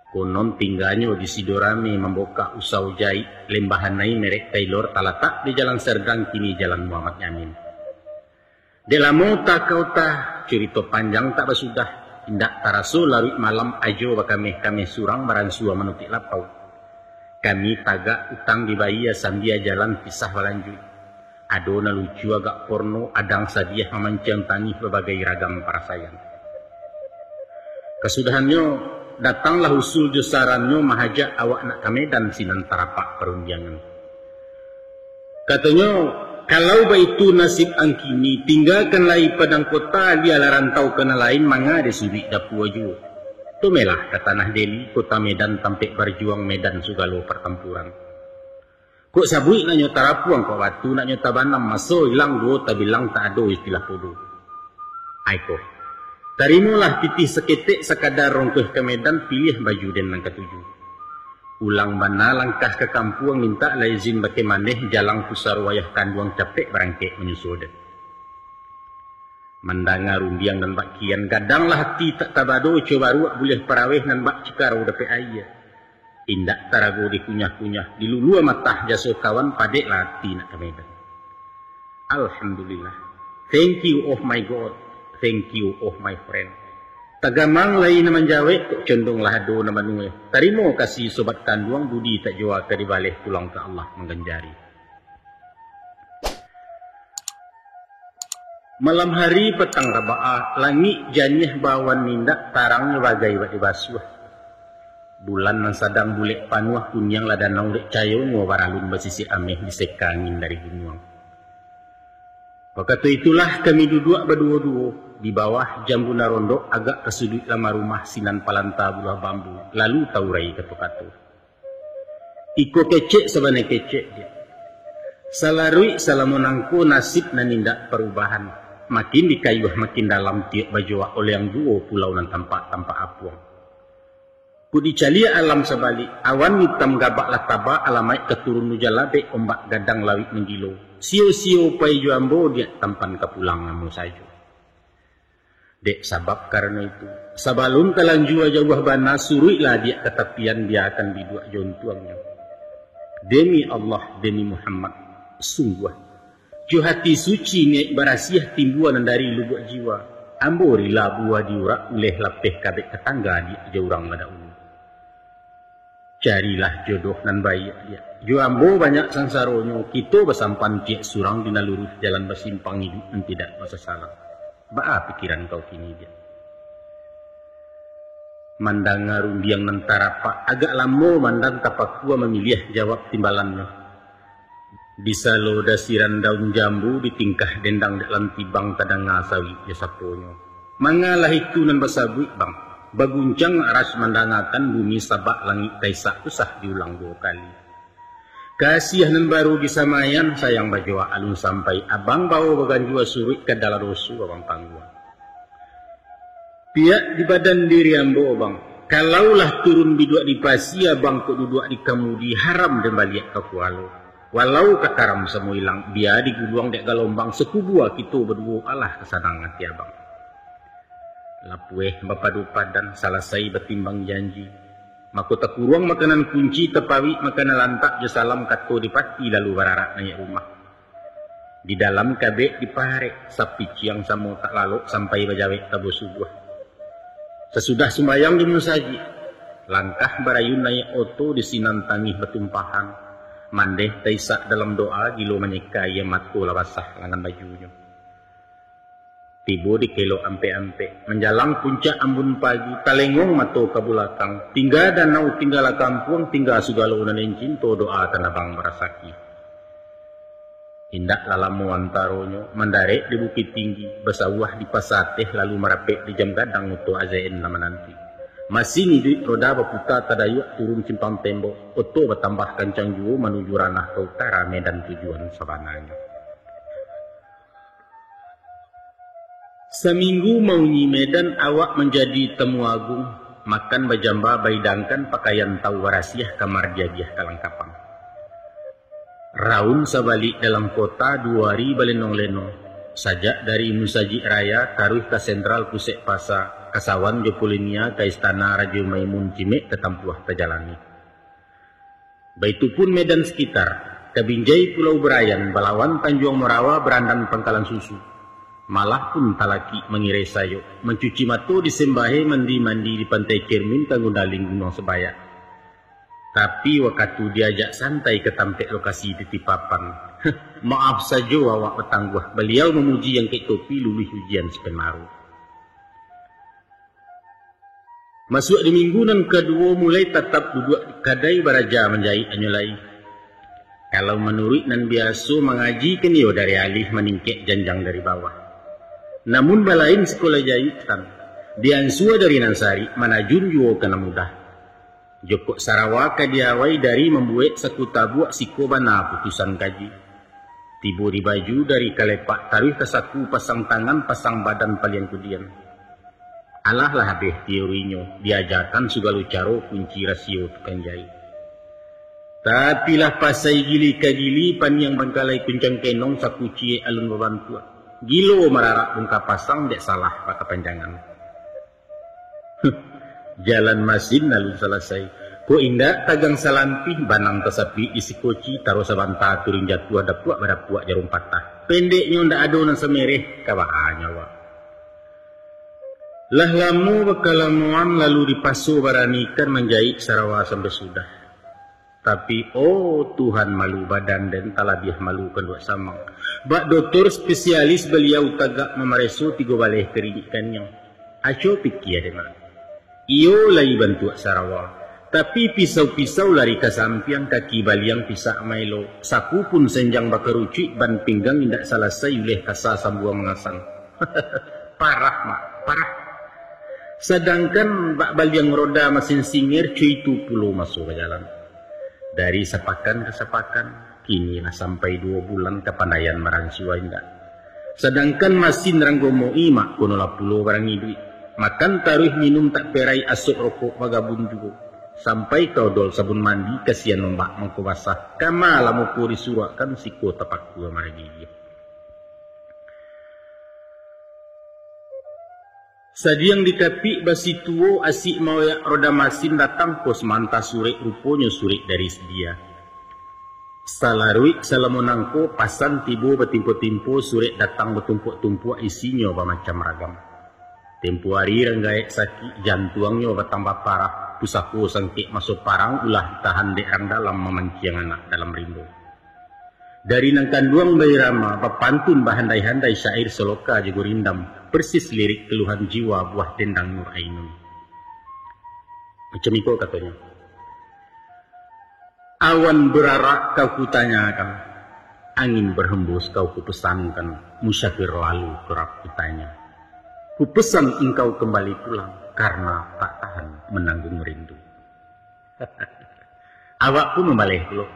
Konon tingganyo di Sidorame mambukak usaho jaik, Lembahanai merek tailor, talatak di Jalan Serdang, kini Jalan Muhammad Yamin. Dek lamo takau tah, curito panjang tak basudah, indak taraso laruik malam, ajo bakameh-kameh surang, baransua manutuik lapau. Kami tagak utang dibayia, sambia jalan pisah balanjuik. Ado nan lucu agak porno, adang sadiah mamanciang tangih, babagai ragam parasaian. Kasudahannyo, datanglah usul jo sarannyo, mahajak awak nak ka Medan, sinan tarapak parundiangan. Katonyo, Kalau baitu nasib ang kini, tinggakan lai Padang Kota, lialah rantau ka nan lain, manga dek suduik dapua juo. Tomelah ka tanah Deli, kota Medan, tampek barjuang, medan sagalo partampuran. Kok sabuik nak nyo tarapuang, kok batu nak nyo tabanam, maso ilang duo tabilang, tak ado istilah podo. Ai ko, tarimolah titih saketek, sakadar rongkeh ka Medan, piliah baju den nan katuju. Ulang bana langkah ka kampuang, mintaklah izin bakeh maneh, jalang pusaro ayah kanduang, capek barangkek manyusul den. Mandanga rundiang nan bak kian, gadanglah ati tak tabado, co baruak buliah paraweh, nan bak cikaro dapek aia. Indak tarago dikunyah-kunyah, dilulua matah jaso kawan, padeklah ati nak ka Medan. Alhamdulillah. Thank you, oh my God. Thank you, oh my friend. Tagamang lai nan manjawek, kok condonglah ado nan manueh. Tarimo kasih sobat kanduang, budi tak jua ka dibaleh, pulang ka Allah mangganjari. Malam hari patang rabaah, langik janiah baawan, indak tarangnyo bagai bak dibasuah. Bulan nan sadang bulek panuah, kunianglah danau dek cayonyo, baralun basisiak ameh, diseka angin dari gunuang. Wakatu itulah kami duduak baduo-duo di bawah jambu nan rondok, agak ka suduik lama rumah, sinan palanta buluah bambu, lalu taurai kato-kato. Iko kecek sabanai kecek, diak. Salaruik salamo nangko nasib nan indak parubahan. Makin dikayuah makin dalam, tiok bajoak oleh ang juo pulau nan tampak-tampak apuang. Kok dicaliak alam sabalik, awan itam gabak lah taba, alamaik ka turun ujan labek, ombak gadang lawik manggilo. Sio-sio pai jo ambo, diak, tampan ka pulang namo sajo. Dek sabab karano itu, sabalun talanjua jauah bana, suruiklah diak ka tapian, biakan biduak jo untuangnyo. Demi Allah, demi Muhammad, sungguah, jo hati suci niaik barasiah, timbua nan dari lubuak jiwa, ambo rila buah diurak, uleh lapeh kabek ka tangga, diak, jo urang lah dahulu. Carilah jodoh nan baiak, diak. Jo ambo banyak sansaronyo, kito basampan tiak surang, di nan luruih jalan basimpang, iduik nan tidak basasalan. Baa pikiran kau kini, diak? Mandanga rundiang nan tarapak, agak lamo Mandan tapakua mamiliah jawab timbalannyo. Disalo dasiran daun jambu, ditingkah dendang dek lantibang, tadanga sawik jo saponyo. Mangalah itu nan basabuik, Bang. Baguncang aras mandangakan bumi, sabak langik taisak, usah diulang duo kali. Kasiah nan baru disamaian, sayang bajoak alun sampai, abang bao baganjua suruik, ka dalam doso abang tangguang. Piak di badan diri ambo, Bang. Kalau lah turun biduak di pasi, abang kok duduak di kamudi, haram den baliak ka kualo. Walau ka karam samo ilang, bia diguluang dek galombang, sakubua kito baduo, alah ka sanang ati abang. Lapueh bapadu padan, salasai batimbang janji, mako takuruang makanan kunci, tapawik makanan lantak jo salam, kato di pati lalu bararak naiak rumah. Di dalam kabek dipaharek, sapiciang samo tak lalok, sampai bajawek tabo subuah. Sasudah sumbayang di musajik, langkah barayun naiak oto, di sinan tangih batumpahan, mandeh taisak dalam doa, gilo manyeka aia mato, lah basah langan bajunyo. Tibo di kelok ampek-ampek, manjalang puncak ambun pagi, talengong mato ka bulakang, tingga danau, tinggalah kampuang, tingga sagalo nan den cinto, doa tanabang barasaki. Indak lah lamo antaronyo, mandarek di Bukik Tinggi, basawah di Pasa Ateh, lalu marapek di Jam Gadang, oto A Z N lah mananti. Masin iduik, roda baputa, tadayuak turun simpang tembok, oto batambah kancang juo, manuju ranah ka utara, Medan tujuan sabananyo. Saminggu maunyi Medan, awak manjadi tamu agung, makan bajamba, baidangkan pakaian tau barasiah, kamar diagiah kalangkapan. Raun sabalik dalam kota, duo ari balenong-lenong, sajak dari Musajik Raya, taruih ka sentral pusek pasa, ka Sawan jo Polinia, ka istana Rajo Maimun, cimek tatampuah tajalani. Baitu pun Medan sakitar, ka Binjai Pulau Barayan, balawan Tanjuang Marawa, barandan Pangkalan Susu. Malah pun talakik mangirai sayok, mancuci mato di Sembahe, mandi-mandi di Pantai Cermin, ka Gundaling Gunuang Sabayak. Tapi wakatu diajak santai ka tampek lokasi titipapan, maaf sajo awak batangguah, baliau mamuji angkek topi, luluih ujian sapenaruh. Masuak di minggu nan kaduo, mulai tatap duduak di kadai, baraja manjaik anyo lai. Kalau manuruik nan biaso, mangaji kan iyo dari alih, maningkek janjang dari bawah. Namun balain sikolah jaitan, diansua dari nan sarik, manajun juo ka nan mudah. Jokok sarawa ka diawai dari mambuek saku tabuak, siko bana putusan kaji. Tibo di baju dari kalepak taruih ka saku, pasang tangan, pasang badan paliang kudian. Alah lah abih teorinyo, diajakan sagalo caro kunci rasio tukang jahit. Tapi lah pasai gili ka gili, paniang bangkalai kuncang kenong, saku ciek alun babantuak. Gilo mararak bungka pasang, dek salah bakapanjangan. Jalan masin alun salasai. Kok indak tagang salampih, banang tasapik isi koci, taruih sabanta turun jatuah, dapuak badapuak jarum patah. Pendeknyo ndak ado nan samereh, ka baa nyo awak. Lah lamo bakalamoan, lalu dipaso baranikan manjahit sarawa sampai sudah. Tapi, oh Tuhan, malu badan den, talabiah malu kanduak samang. Bak dotor spesialis baliau tagak mamareso, tigo baleh karinik kaniang. Aco pikia dek mak. Iyo lai bantuak sarawa, tapi pisau-pisau lari ka sampiang, kaki baliang pisak maelo, saku pun senjang bakarucuik, ban pinggang indak salasai, uleh kasa sambuang mangasan. Parah, Mak, parah. Sadangkan bak baliang roda masin singer, co itu pulo maso bajalan. Dari sapakan ka sapakan, kini lah sampai duo bulan, kapandaian maransua indak. Sadangkan masin ranggomo imak, kono lah pulo barang iduik. Makan taruih, minum tak perai, asok rokok bagabun juo. Sampai ka odol sabun mandi, kasian ombak mangko basah. Kama lah muko disuruakkan, siko tapakua maragigiah. Sadiang di kapik basi tuo, asik maoyak roda masin, datang pos mantah surek, ruponyo surek dari Sidia. Salaruik salamo nangko, pasan tibo batimpo-timpo, surek datang batumpuak-tumpuak, isinyo bamacam ragam. Tempo ari rang gaek sakik, jantuangnyo batambah parah, pusako sangkek maso parang, ulah ditahan dek rang dalam, mamanciang anak dalam rimbo. Dari nan kanduang bairama, bapantun bahandai-handai, syair saloka jo gurindam, persis lirik keluhan jiwa, buah dendang Nur Ainun. Macam iko katonyo. Awan bararak kau kutanyakan, angin berhembus kau kupesankan, musafir lalu kerap kutanya. Kupesan engkau kembali pulang, karena tak tahan menanggung rindu. Awak pun mambaleh pulo.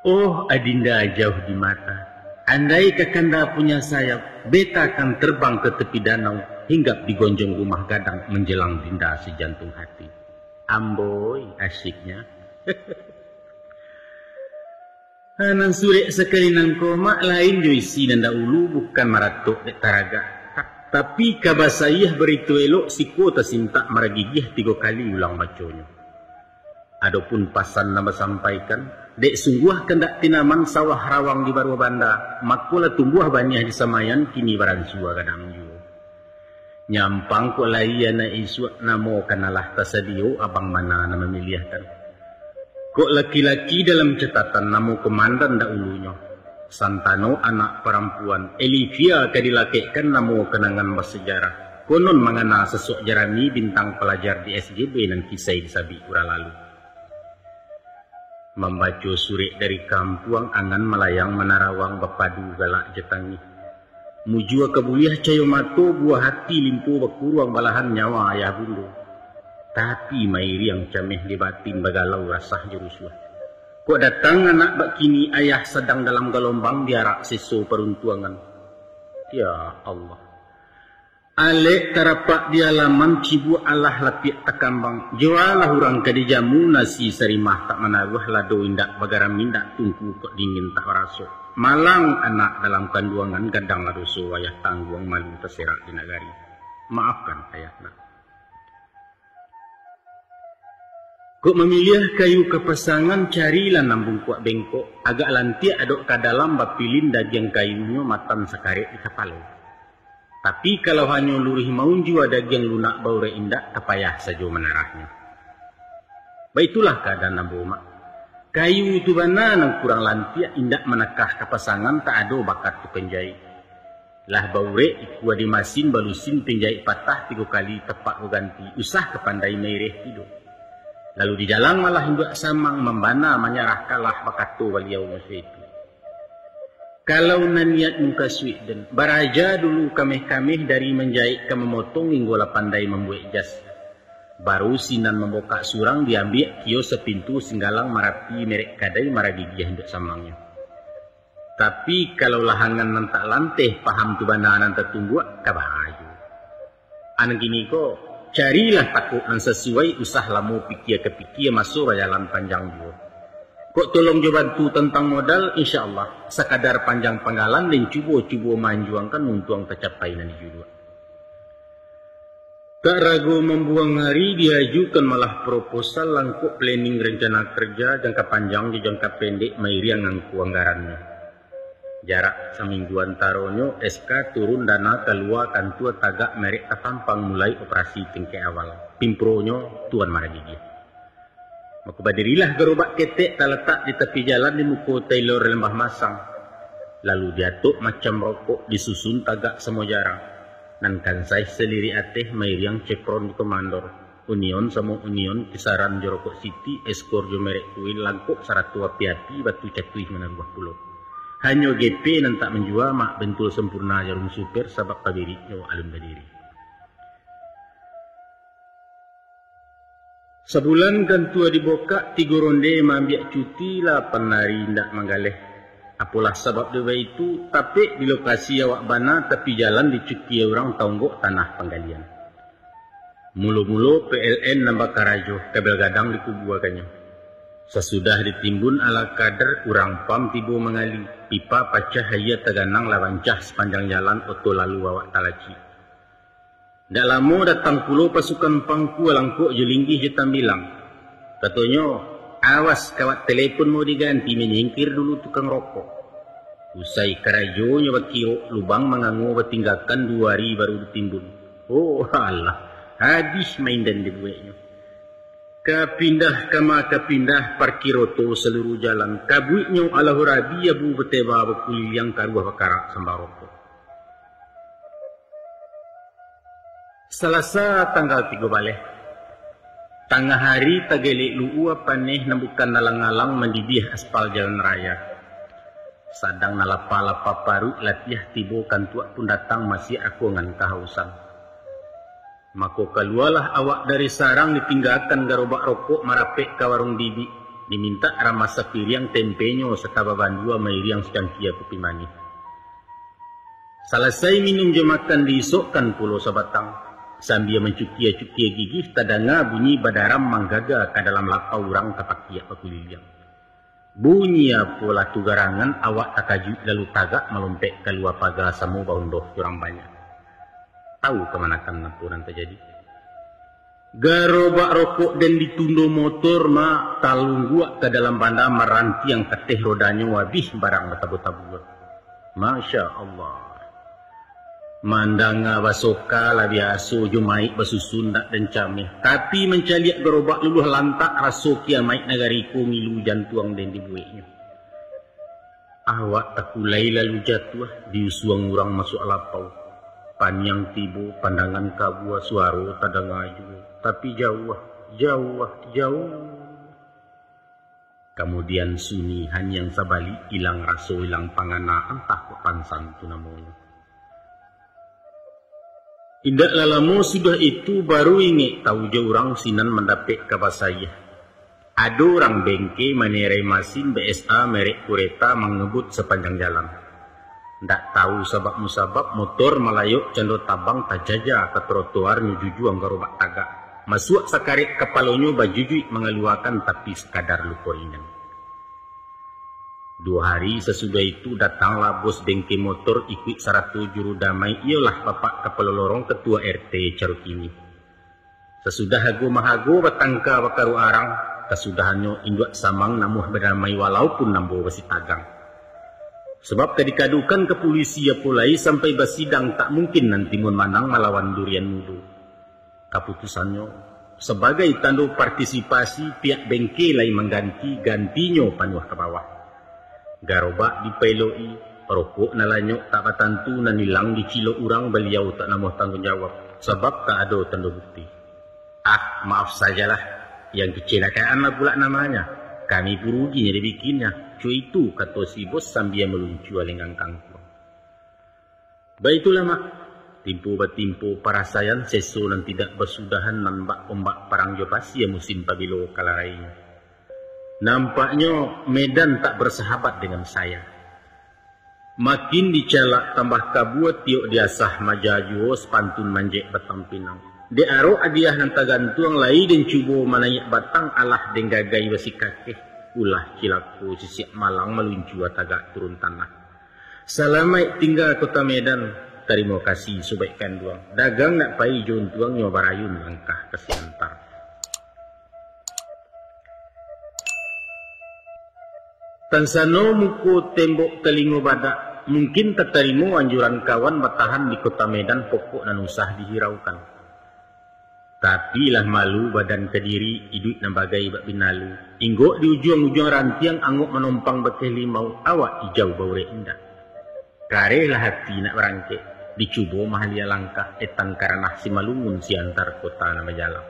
Oh, adinda jauh di mata, andai kakanda punya sayap, beta kan terbang ke tepi danau, hinggap di gonjong rumah gadang, menjelang dinda sejantung hati. Amboi, asyiknya. Ha, nan surek sakali nangko, Mak, lain jo isi nan dahulu, bukan maratok dek taragak. Ta-, tapi ka basaiah barito elok, siko tasintak maragigiah, tigo kali ulang baconyo. Adopun pasan nan basampaikan, dek sungguah kandak tinaman, sawah rawang di baruah banda, mako lah tumbuah baniah di samaian, kini baransua gadang juo. Nyampang kok lai anak isuak, namo kan alah tasadio, abang bana nan mamiliahkan. Kok laki-laki dalam catatan, namo komandan dahulunyo. Santano anak parampuan, Elivia ka dilakekkan, namo kenangan basejarah. Konon mangana sasuak jarami, bintang palajar di S G B nan kisai di sabik urang lalu. Mambaco surek dari kampuang, angan malayang manarawang, bapadu galak jo tangih. Mujua ka buliah cayo mato, buah ati limpo bakuruang, balahan nyawa ayah bundo. Tapi mairiang cameh di batin, bagalau rasah jo rusuah. Kok datang anak bak kini, ayah sadang dalam galombang, diarak seso paruntuangan. Ya Allah. Alek tarapak di alaman, cibuak alah lapiak takambang. Jualah urang ka dijamu, nasi sarimah tak manaruah, lado indak bagaram indak, tungku kok dingin tak baraso. Malang anak dalam kanduangan, gadanglah doso ayah tangguang, malu taserak di nagari. Maafkan ayah nak. Kok mamiliah kayu ka pasangan, carilah nan bungkuak bengkok, agak lantiak adok ka dalam, bapilin dagiang kayunyo, matan sakarek di kapalo. Tapi kalau hanyo luruih maunjua, dagiang lunak baurek indak, tapayah sajo manarahnyo. Baitulah kaadaan ambo, Mak. Kayu tu bana nan kurang lantiak, indak manakah ka pasangan, tak ado bakat tukang jahit. Lah baurek, ikua di masin, balusin, pinjahik patah tigo kali, tapak baganti, usah ka pandai maireh tido. Lalu di jalan malah induak samang mambana manyarah kalah, bakato baliau masa itu, "Kalau nan niat mukasuik den, baraja dulu kameh-kameh dari manjaik ka mamotong, inggo lah pandai mambuek jas. Baru sinan mambokak surang, diambiak kio sapintu singgalang, marapi merek kadai, maragigiah induak samangnyo. Tapi kalau lahangan nan tak lanteh, paham tu bana nan tatumbuak, ka bahayo. Anan kini ko, carilah takuk nan sasuai, usah lamo pikia ka pikia, maso bajalan panjang juo. Kok tolong jo bantu tantang modal, insya Allah, sakadar panjang panggalan, den cubo-cubo maanjuangkan, untuang tacapai nan dijuluak." Tak rago mambuang ari, diajukan malah proposal, langkok planning rencana kerja, jangka panjang jo jangka pendek, mairiang angko anggarannyo. Jarak saminggu antaronyo, S K turun, dana kalua, kantua tagak, merek tatampang, mulai operasi tingkek awal. Pimpronyo Tuan Maragigi. Mako badirilah garobak ketek, talatak di tapi jalan, di muko tailor Lembah Masang. Lalu diatok macam rokok, disusun tagak samo jarang. Nan kansai salirik ateh, mairiang Chevron di komandor. Union samo Union, kisaran jo rokok Siti, Eskor jo merek Kuil, langkok sarato api-api, batu catuih manaruah pulo. Hanyo G P nan tak manjua, mak bentul Sempurna Jarum Super, sabab pabiriknyo alun badiri. Sabulan kantua dibokak, tigo ronde maambiak cuti, lapan ari indak manggaleh. Apolah sabab dek baitu, tapek di lokasi awak bana, tapi jalan dicukia urang, taunggok tanah panggalian. Mulo-mulo P L N nan bakarajo, kabel gadang dikubuakannyo. Sasudah ditimbun ala kader, urang pam tibo mangali, pipa pacah, aia taganang, lah bancah sapanjang jalan, oto lalu awak talacik. Ndak lamo datang pulo pasukan pangku, alangkok jo linggih jo tambilang. Katonyo, "Awas, kawat telepon mau diganti, manyingkir dulu tukang rokok." Usai karajonyo bakirok, lubang mangango batinggakan, duo ari baru ditimbun. Oh alah, habih main den dibueknyo. Ka pindah, kama ka pindah, parkir oto saluruh jalan. Kabuiknyo alah rabi, abu bateba bakuliliang, karuah bakarak sambah rokok. Salasa tanggal tigo baleh. Tangah ari tagelek luua, paneh nan bukan alang-alang, mandidiah aspal jalan raya. Sadang nan lapa-lapa paruik, latiah tibo kantuak pun datang, masiak akuangan kahausan. Mako kalualah awak dari sarang, ditinggakan garobak rokok, marapek ka warung Dibik, dimintak ramas sapiriang tempenyo, sataba bandua mairiang sacangkia kopi manih. Salasai minum jo makan, diisokkan pulo sabatang. Sambia mancukia-cukia gigih, tadanga bunyi badaram manggaga ka dalam lapau, urang tapakiak bakuliliang. Bunyi apolah tu garangan, awak takajuik lalu tagak, malompek kalua paga, samo baondoh jo urang banyak. Tahu kamanakan apo nan tajadi? Garobak rokok den ditundo, motor ma talungguak ka dalam banda, marantiang kateh rodanyo, abih barang batabo-tabo. Masya Allah. Mandanga basoka lah biaso, jo maik basusun dak den cameh. Tapi mancaliak garobak luluah lantak, raso kiamaik nagari ko, ngilu jantuang den dibueknyo. Awak takulai lalu jatuah, diusuang urang masuak lapau. Paniang tibo, pandangan kabua, suaro tadanga juo, tapi jauah, jauah, jauah. Kamudian sunyi, haniang sabalik, ilang raso, ilang pangana, antah kok pansan tu namonyo. Indak lah lamo sudah itu, baru ingek tahu jo urang sinan mandapek kaba sayah. Ado urang bengke manerai masin B S A merek Kureta mangebut sapanjang jalan. Ndak tahu sabab musabab, motor malayok cando tabang, tajaja ka trotoar, nyo jujuang garobak tagak. Masuak sakarek kapalonyo, bajujuik mangaluakan, tapi sakadar lupo ringan. Duo hari sasudah itu, datanglah bos bengke motor, ikuik sarato juru damai, iyolah Bapak Kapalo Lorong, Katua R T Carukini. Sasudah ago mahago batangka bakaruah arang, kasudahannyo induak samang namuah badamai, walaupun ambo basitagang. Sabab ka dikadukan ka pulisi apo lai, sampai basidang tak mungkin nan timun manang malawan durian mudo. Kaputusannyo, sabagai tando partisipasi, pihak bengke lai mangganti, gantinyo panuah ka bawah. Garobak dipaelok-i, rokok nan lanyok tak batantu, nan ilang dicilok urang, baliau tak namuah tangguang jawab, sabab tak ado tando bukti. Ah, maaf sajalah. Yang kecelakaan lah pulak namanya. Kami pun rugi nyo dibikinnyo. Cua itu, kato si bos sambia maluncua lenggang kangkuang. Baitulah, Mak. Timpo batimpo parasaian seso nan tidak basudahan nan bak ombak parang jo pasia musim pabilo ka larainyo. Nampaknyo Medan tak bersahabat dengan saya. Makin dicalak tambah kabua tiok diasah maja juo sapantun manjek batang pinang. Dek arok adiah nan tagantuang lai den cubo manaiak batang alah den gagai basikakeh. Ulah cilako sisiak malang maluncua tagak turun tanah. Salamaik tingga Kota Medan. Tarimo kasih subaik kanduang. Dagang nak pai jo untuangnyo barayun langkah ka Siantar. Tansano muko tembok talingo badak, mungkin tatarimo anjuran kawan batahan di Kota Medan pokok nan usah dihiraukan. Tapi lah malu badan kadiri, iduik nan bagai bak binalu. Inggok di ujuang-ujuang rantiang angok manompang bakeh limau, awak ijau baurek indak. Karehlah hati nak barangkek, dicubo mahalia langkah, etan karanah Simalungun Siantar kota nan bajalang.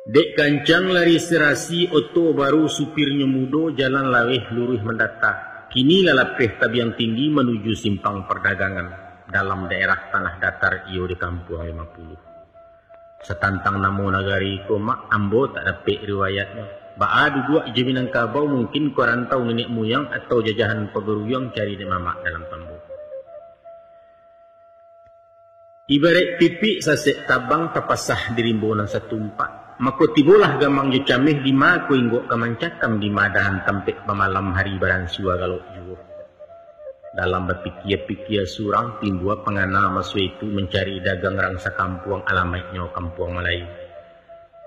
Dek kancang lari serasi oto baru supirnyo mudo, jalan laweh luruih mandata. Kini lah lapeh tabiang tinggi manuju simpang pardagangan dalam daerah tanah datar iyo di Kampuang Lima Puluh. Satantang namo nagari ko, Mak, ambo tak dapek riwayatnyo. Baa duduak jo Minangkabau, mungkin ko rantau niniak muyang atau jajahan pagaruyuang cari dek mamak dalam tambo. Ibaraik pipik sasek tabang tapasah di rimbo nan satumpak. Mako tibolah gamang jo cameh, dima ko inggok ka mancakam, dima dahan tampek bamalam hari baransua galok juo. Dalam bapikia-pikia surang, timbua pangana maso itu mancari dagang rang sakampuang, alamaiknyo Kampuang Malayu.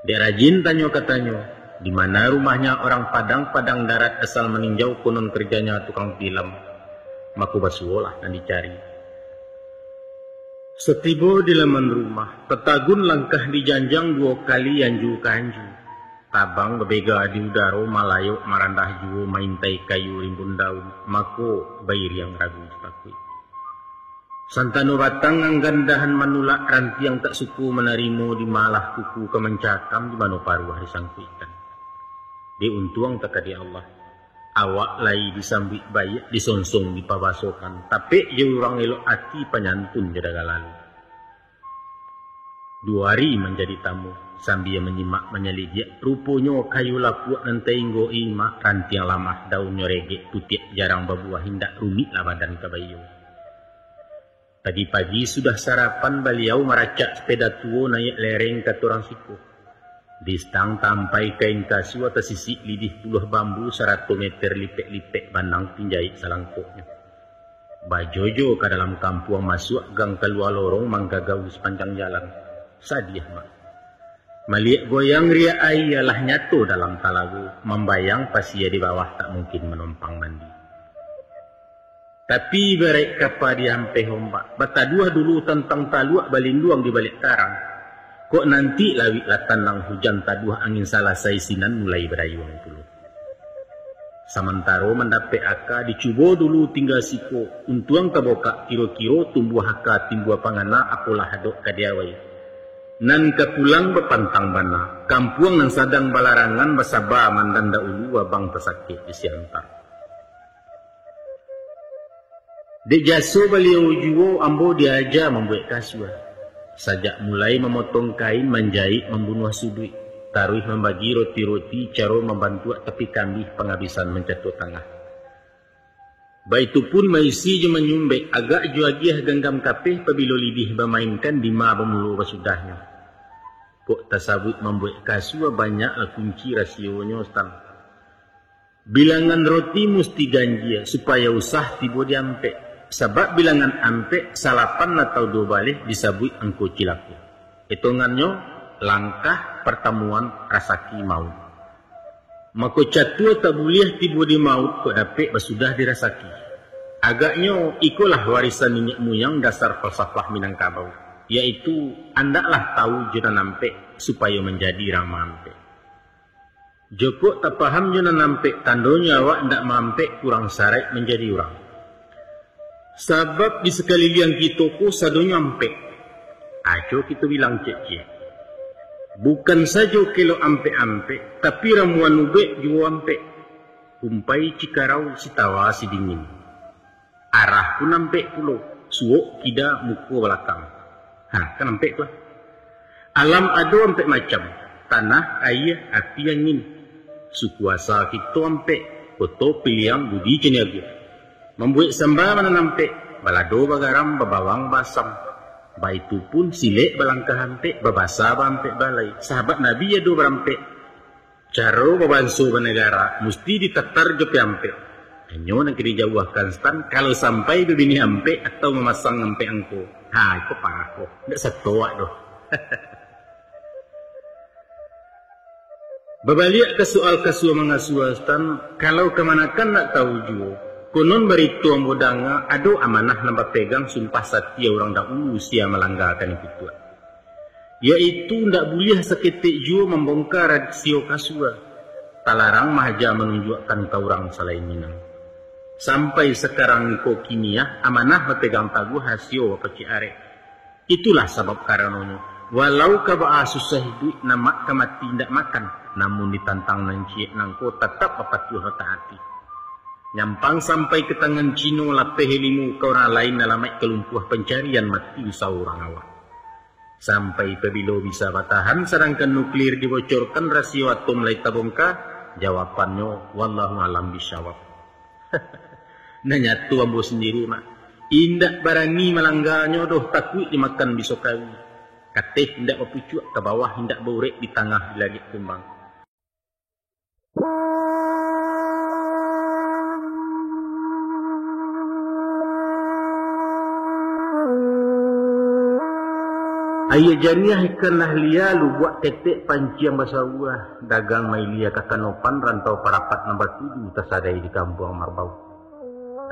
Dek rajin tanyo katanyo, di mana rumahnya orang Padang, Padang Darat asal maninjau, konon kerjanya tukang tilam. Mako basuolah nan dicari. Satibo di laman rumah, tatagun langkah dijanjang, duo kali anju ka anju. Tabang babega di udaro, malayok marandah juo, maintai kayu rimbun daun, mako bairiang ragu takuik. Santano batang anggan dahan manulak, rantiang tak suko manarimo, di malah kuku ka mancakam, di mano paruah disangkuikkan. Dek untuang takadiak Allah, awak lai disambuik baiak, disonsong dipabasokan, tapek jo urang elok ati, panyantun jo daga lalu. Duo ari manjadi tamu, sambia manyimak manyalidiak, ruponyo kayu lapuak nan tainggo imak, rantiang lamah, daunnyo regek, putiak jarang babuah, indak rumiklah badan ka baiyo. Pagi-pagi sudah sarapan, baliau maracak sapeda tuo, naiak lereng ka turang siko. Di stang tampai kain kasua, tasisik lidih puluah bambu, sarato meter lipek-lipek, banang pinjaik salangkoknyo. Bajojo ka dalam kampuang, masuak gang kalua lorong, manggagau sapanjang jalan. Sadiah, Mak. Maliek goyang riak aia, lah nyato dalam talago, mambayang pasia di bawah, tak mungkin manompang mandi. Tapi ibaraik kapa diampeh ombak, bataduah dulu tantang taluak, balinduang di baliak karang. Kok nanti lawik lah tanang, hujan taduah, angin salasai, sinan mulai badayuang pulo. Samantaro mandapek aka, dicubo dulu tingga siko, untuang tabokak kiro-kiro, tumbuah aka timbua pangana, apolah hadok ka diawai. Nan ka pulang bapantang bana, kampuang nan sadang balarangan, basaba mandan daulu, abang tasakik di Siantar. Dek jaso baliau juo, ambo diaja mambuek kasua. Sajak mulai mamotong kain, manjaik, mambunuah suduik, taruih mambagi roti-roti, caro mambantuak tapi kambih, pangabisan mancato tangah. Baitu pun maisi jo manyumbek, agak jo agiah ganggam kapeh, pabilo lidih bamainkan, dima bamulo basudahnyo. Kok tasabuik mambuek kasua, banyaklah kunci rasionyo, Tan. Bilangan roti musti ganjia, supayo usah tibo di ampek. Sabab bilangan ampek, salapan atau duo baleh, disabuik angko cilako. Etongannyo, langkah, partamuan, rasaki, mauik. Mako catua tak buliah tibo di mauik, kok dapek basudah di rasaki. Agaknyo, ikolah warisan niniak muyang, dasar falsafah Minangkabau, yaitu, andaklah tau jo nan ampek, supayo manjadi rang maampek. Jokok tapaham jo nan ampek, tandonyo awak ndak maampek, kurang saraik manjadi urang. Sabab di sakaliliang kito ko sadonyo ampek. Aco kito bilang ciek-ciek. Bukan sajo kelok ampek-ampek, tapi ramuan ubek juo ampek. Kumpai Cikarau, Sitawa, Sidingin. Arah pun ampek pulo, suok, kida, muko, balakang. Ha, kan ampek tu lah. Alam ado ampek macam, tanah, aia, api, angin. Suku asa kito ampek, Koto, Piliang, Budi, Caniago. Mambuek samba mananampek, balado bagaram, babawang baasam. Baitu pun silek balangkah ampek, babasa baampek balai. Sahabat Nabi ado barampek. Caro babanso banagara, musti ditatar jo piampek. Hanyo nan ka dijauahkan stan, kalau sampai babini ampek atau mamasang ampek angko. Ha, iko parah ko. Ndak satoak doh. Babaliak ka soal kasua mangasua, Stan, kalau kamanakan ndak tahu juo. Konon barito ambo danga, ado amanah nan bapegang sumpah satia urang dahulu sia malanggakan itu tuak. Yaitu ndak buliah saketek juo mambongka rasio kasua. Talarang mahaja manunjuakkan ka urang salain Minang. Sampai sakarang iko kini, ah, amanah bapegang taguah, rasio bapacik arek. Itulah sabab karanonyo, walau ka baa susah iduik, namak ka mati indak makan, namun ditantang nan ciek nangko tatap bapatuah bataati. Nyampang sampai ka tangan Cino, lapeh ilimu ka urang lain, alamaik ka lumpuah pancarian, mati usaho urang awak. Sampai pabilo bisa batahan, sadangkan nuklir dibocorkan, rasio atom lai tabongka? Jawabannyo, wallahu alam bisawab. Nan nyato ambo sandiri, Mak. Indak barani malangganyo doh, takuik dimakan biso kawi. Kateh indak bapucuak ka bawah, indak baurek di tangah, di langik kumbang. Aia janiah ikan lah lia, lubuak ketek panciang basauah, dagang mailia kakanopan, rantau parapat nan batuju, tasadai di kampuang Marbau.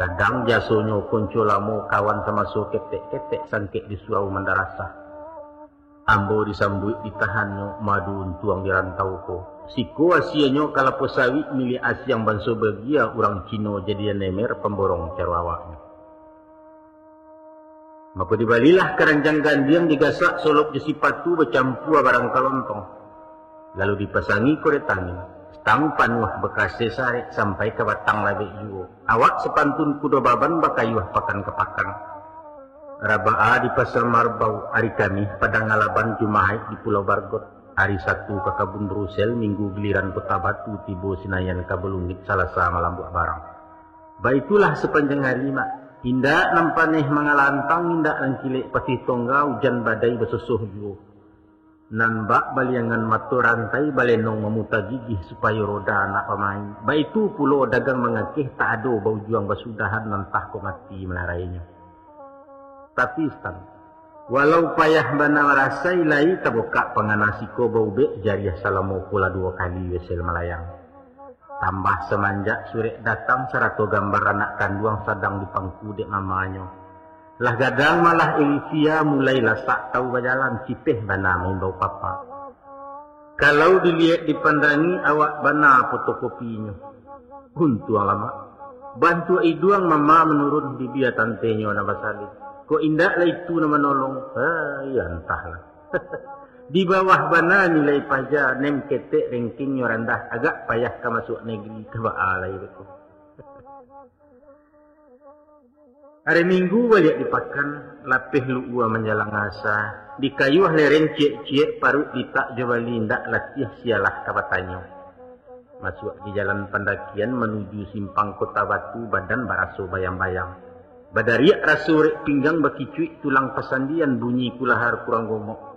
Kadang jasonyo konco lamo, kawan samaso ketek-ketek, sangkek di surau mandarasah. Ambo disambuik ditahannyo, madu untuang di rantau ko. Siko asianyo kalapo sawik milik asiang banso Belgia, urang Cino jadian nemer pamborong caro awaknyo. Mako dibalilah karanjang gandiang, digasak solop jo sipatu, bacampua barang kalontong. Lalu dipasangi korek tangin, stang panuah bakase sarek, sampai ka batang labek juo. Awak sapantun kudo baban, bakayuah pakan ka pakan. Rabaa di Pasa Marbau, ari Kamih Padang Alaban, Jumahaik di Pulau Bargot, ari Satu ka Kabun Brusel, Minggu giliran Kota Batu, tibo Sinayan ka Balungit Salasa malambuak barang. Baitulah sapanjang ari, Mak. Indak nan paneh mangalantang, indak nan kilek patih tongga, ujan badai basosoh juo. Nan bak baliangan mato rantai, balenong mamuta gigih, supayo roda nak bamain. Baitu pulo dagang mangakeh, tak ado baujuang basudahan, nan tah ko mati malarainyo. Tapi, Stan, walau payah bana marasai, lai tabukak pangana siko baubek, jariah salamo ko lah duo kali wesel malayang. Tambah samanjak surek datang, sarato gambar anak kanduang sadang dipangku dek mamanyo. Lah gadang malah Elisia, mulai lasak tau bajalan, cipeh bana maimbau papa. Kalau diliek dipandangi, awak bana fotokopinyo. Untuang lah, Mak. Bantuak iduang mama manurun, bibia tantenyo nan basalin. Kok indak lah itu nan manolong? Hai, antahlah. Di bawah bana nilai paja, nem ketek rengkingnyo randah, agak payah ka masuak negeri, ka baa lai beko. Ari Minggu baliak di pakan, lapeh luua manjalang asa, dikayuah lereng ciek-ciek, paruik ditak jo bali, indak latiah sialah ka batanyo. Masuak di jalan pandakian manuju simpang Kota Batu, badan baraso bayang-bayang. Badariak raso urek pinggang, bakicuik tulang pasandian, bunyi kulahar kurang gomok.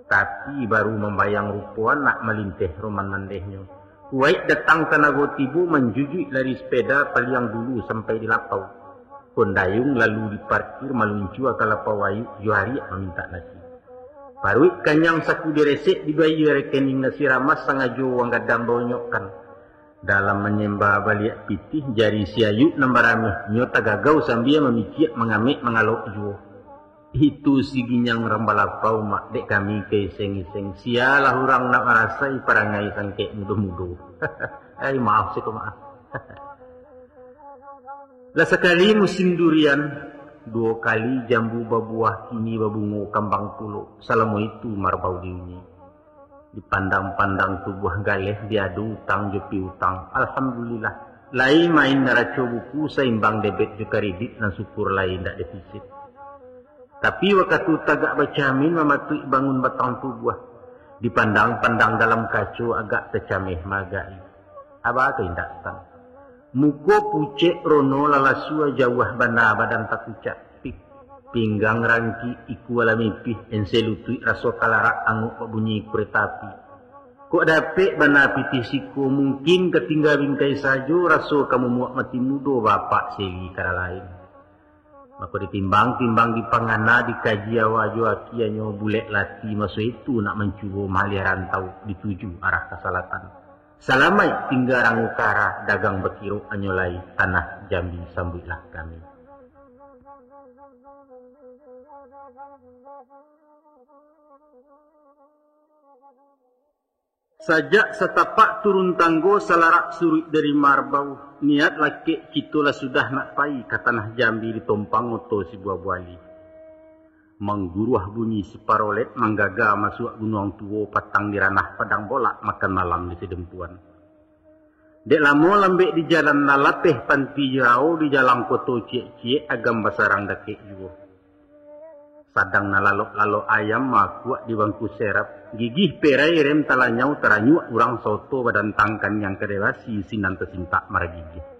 Tapi baru mambayang rupo anak, malinteh roman mandehnyo. Kuwaik datang tanago tibo, manjujuik lari sepeda, paliang dulu sampai di lapau. Kondayung lalu diparkir, maluncua ka lapau ayuk, jo ariak mamintak nasi. Paruik kanyang saku diresek, dibayia rekening nasi ramas, sangajo uang gadang baonyokkan. Dalam manyemba baliak pitih, jari si ayuk nan barameh, nyo tagagau sambia mamiciak, mangamek mangalok juo. Itu si ginyang rang balapau, Mak, dek kami ka iseng-iseng. Sialah urang nak marasai parangai sangkek mudo-mudo. Ai, maaf, siko maaf. Lah sakali musim durian, duo kali jambu babuah, kini babungo kambang pulo. Salamo itu Marbau diuni. Dipandang-pandang tubuah galeh, diadu utang jo piutang. Alhamdulillah, lai main naraco buku, saimbang debit jo karidit, nan syukur lai indak defisit. Tapi wakatu tagak bacamin, mamatuik bangun batang tubuah. Dipandang-pandang dalam kaco, agak tacameh magai. Aba ka indak tan. Muko pucek rono lalasua, jauah bana badan takucak. Pi-, pinggang rangkik, ikua lah mipih, ense lutuik raso kalarak, angok babunyi kureta api. Kok dapek bana pitih siko, mungkin ka tingga bingkai sajo, raso ka mumuak mati mudo, bapak seli ka lalain. Mako ditimbang-timbang, dipangana, dikaji awa jo akianyo, bulek lati maso itu nak mancubo maaliah rantau dituju arah ka salatan. Salamaik tingga rang utara, dagang bakirok anyo lai, tanah Jambi sambuiklah kami. Sajak satapak turun tanggo, salarak suruik dari marbau, niat lakek kito lah sudah nak pai ka tanah Jambi, ditompang oto si buah buali. Mangguruah bunyi si parolet, manggaga masuak Gunuang Tuo, patang di ranah Padang Bolak, makan malam di Sidempuan. Dek lamo lambek di jalan, lah lapeh panti jo rao, di jalang koto ciek-ciek, agam basarang dakek juo. Sadang nan lalok-lalok ayam, makuak di bangku serap, gigih perai rem talanyau, taranyuak urang saoto, badantang kaniang kadai basi, sinan tasintak maragigih.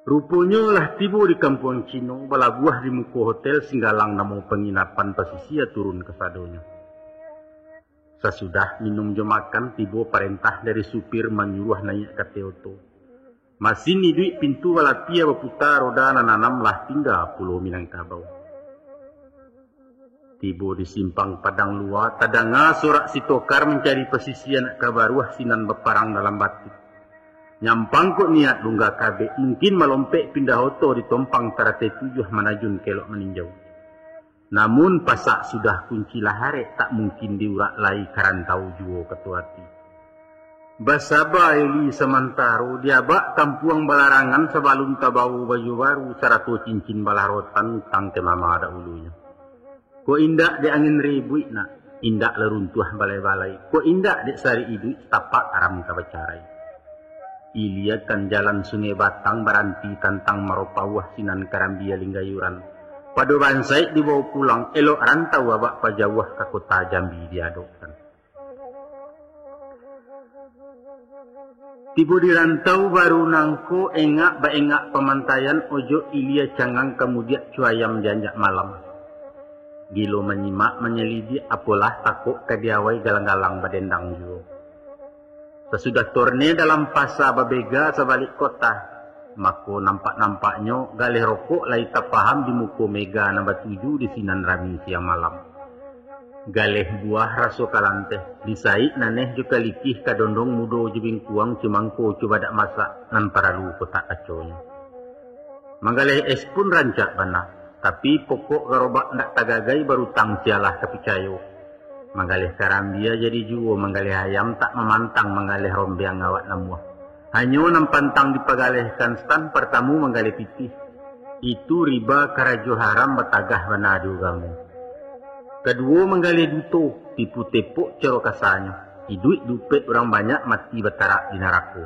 Ruponyo lah tibo di kampuang Cino, balabuah di muko hotel, Singgalang namo panginapan, pasisia turun kasadonyo. Sasudah minum jo makan, tibo parentah dari supir, manyuruah naiak ka ateh oto. Masin iduik pintu balapia baputa, roda nan anam lah tingga Pulo Minangkabau. Tibo di simpang Padang Lua, tadanga sorak si tokar, mancari pasisia nak ka baruah, sinan baparang dalam batik. Nyampang kok niat lungga kabek, mungkin malompek pindah oto, ditompang tarateh tujuah, manajun kelok maninjau. Namun pasak sudah kunci lah arek, tak mungkin diurak lai, ka rantau juo kato ati. Basaba Eli samantaro, diabak kampuang balarangan, sabalun tabao baju baru, sarato cincin balah rotan, utang ka mama dahulunyo. Kok indak dek angin ribuik nak, indak lah runtuah balai-balai, kok indak dek sarik iduik, satapak aram ka bacarai. Iliakan jalan Sungai Batang, baranti tantang Maropauah, sinan Karambia Linggayuran. Pado bansaik dibawo pulang, elok rantau abak pajauah, ka kota Jambi diadokkan. Tibo di rantau baru nangko, engak baengak pamantaian, ojok ilia cangang, ka mudiak cuayam dianjak malam. Gilo manyimak manyalidiak, apolah takok ka diawai, galang-galang badendang juo. Sasudah torne dalam pasa, babega sabalik kota, mako nampak-nampaknyo galeh rokok lai tapaham, di muko mega nan batuju, di sinan rami siang malam. Galeh buah raso kalanteh, disaik naneh jo kalikih, kadondong mudo jo bingkuang, cimangko cubadak masak, nan paralu kotak kaconyo. Manggaleh es pun rancak bana, tapi pokok garobak ndak tagagai, barutang sialah tapicayo. Manggaleh karambia jadi juo, manggaleh ayam tak mamantang, manggaleh rombiang awak namuah. Hanyo nan pantang dipagalehkan, stan partamu manggaleh pitih. Itu riba karajo haram, batagah bana di ugamo. Kaduo manggaleh duto, tipu tepok caro kasanyo. Iduik dupek urang banyak, mati batarak di narako.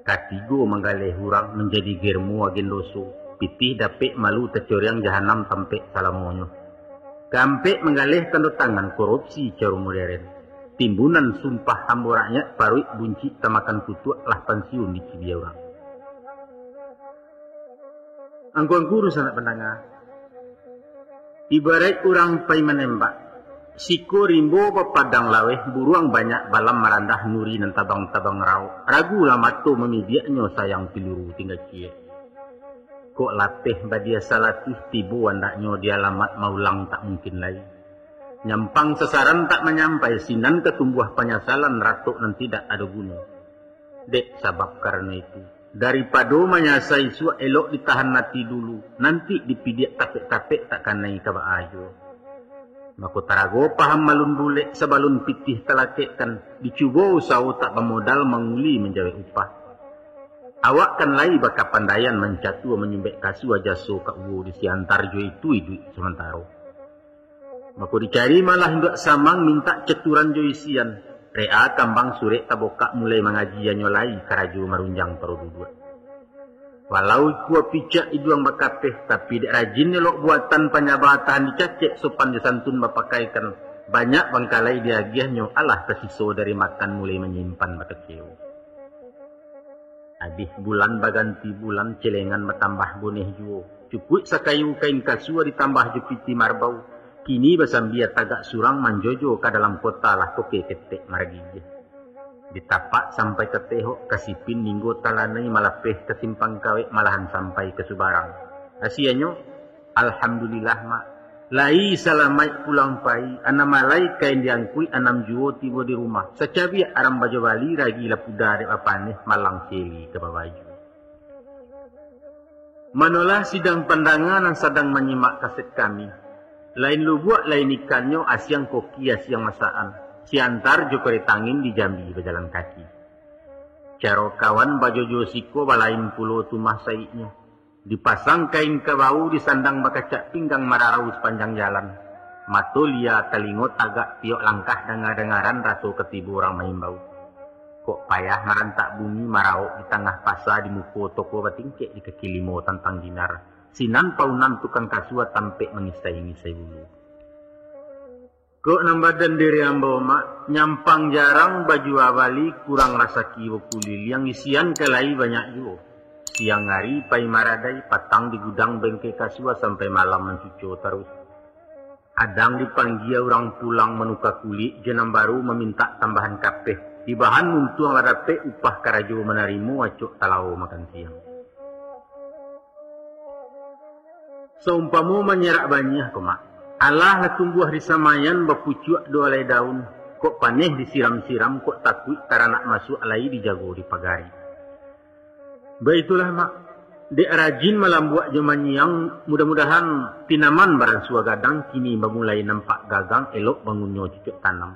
Katigo manggaleh urang, manjadi germo agen doso. Pitih dapek malu, tacoriang jahanam tampek salamonyo. Kaampek manggaleh tando tangan, korupsi caro moderen. Timbunan sumpah ambo rakyat, paruik buncik tamakan kutuak, lah pansiun dicibia urang. Angku-angku dunsanak pandanga, ibaraik urang pai manembak. Siko rimbo bapadang laweh, buruang banyak balam marandah, nuri nan tabang-tabang raok. Ragulah mato mamibiaknyo, sayang piluru tingga ciek. Kok lapeh badia salatih, tibo andaknyo di alamat, maulang tak mungkin lai. Nyampang sasaran tak manyampai, sinan ka tumbuah panyasalan, ratok nan tidak ado guno. Dek sabab karano itu, daripado manyasa isuak, elok ditahan ati dulu, nanti dipidiak tapek-tapek, tak kanai ka baa juo. Mako tarago paham malun bulek, sabalun pitih talakekkan, dicubo usawo tak bamodal, manguli manjawek upah. Awak kan lai bakapandaian, mancatua manyumbek kasua, jaso ka uwo di siantar, jo itu iduik samantaro. Mako dicari malah induak samang mintak caturan jo isian. Rea kambang surek tabokak mulai mangaji anyo lai karajo marunjang paro duduak. Walau ikua picak iduang bakapeh, tapi dek rajin elok buatan panyaba tahan dicacek sopan jo santun bapakaikan. Banyak bangkalai diagiahnyo alah tasiso dari makan mulai manyimpan bakecewo. Abih bulan baganti bulan, celengan batambah boneh juo. Cukuik sakayu kain kasua ditambah jo piti marbau. Kini basambia tagak surang manjojo ka dalam kota lah koke ketek maragigiah. Ditapak sampai tatehok, kasipin ninggo talanai malapeh ka simpang kawek malahan sampai ka subarang. Asianyo, Alhamdulillah, Mak. Lai salamaik pulang pai, anam alai kain diangkuik anam juo tibo di rumah. Sacabiak aram bajo bali ragi lah puda dek bapaneh malang seli ka babaju. Manolah sidang pandanga nan sadang manyimak kaset kami. Lain lubuak lain ikannyo asiang koki asiang masakan. Siantar jo karetangin di Jambi bajalan kaki. Caro kawan bajojo siko balain pulo tumah saiknyo. Dipasang kain kabau, disandang bakacak pinggang mararau sapanjang jalan. Mato lia, talingo tagak, tiok langkah danga-dangaran raso katibo urang maimbau. Kok payah marantak bumi, maraok di tangah pasa, di muko toko batingkek, di kaki limo tantang dinar. Sinan paunan tukang kasua tampek mangisai-ngisai bulu. Kok nan badan diri ambo, Mak, nyampang jarang bajua bali, kurang rasaki bakuliliang, isian ka lai banyak juo. Siang ari pai maradai, patang di gudang bengke kasua sampai malam mancuco taruih. Kadang dipanggia urang pulang manuka kulik jo nan baru mamintak tambahan kapeh, dibahan untuang lah dapek upah karajo manarimo acok talao makan siang. Saumpamo manyerak baniah ko, Mak. Alah lah tumbuah di samayan bapucuak do alai daun, kok paneh disiram-siram, kok takuik taranak masuak lai dijago dipagari. Baitulah, Mak. Dek rajin malambuak jo manyiang, mudah-mudahan tinaman baransua gadang kini bamulai nampak gagang, elok bangunnyo cucuk tanam.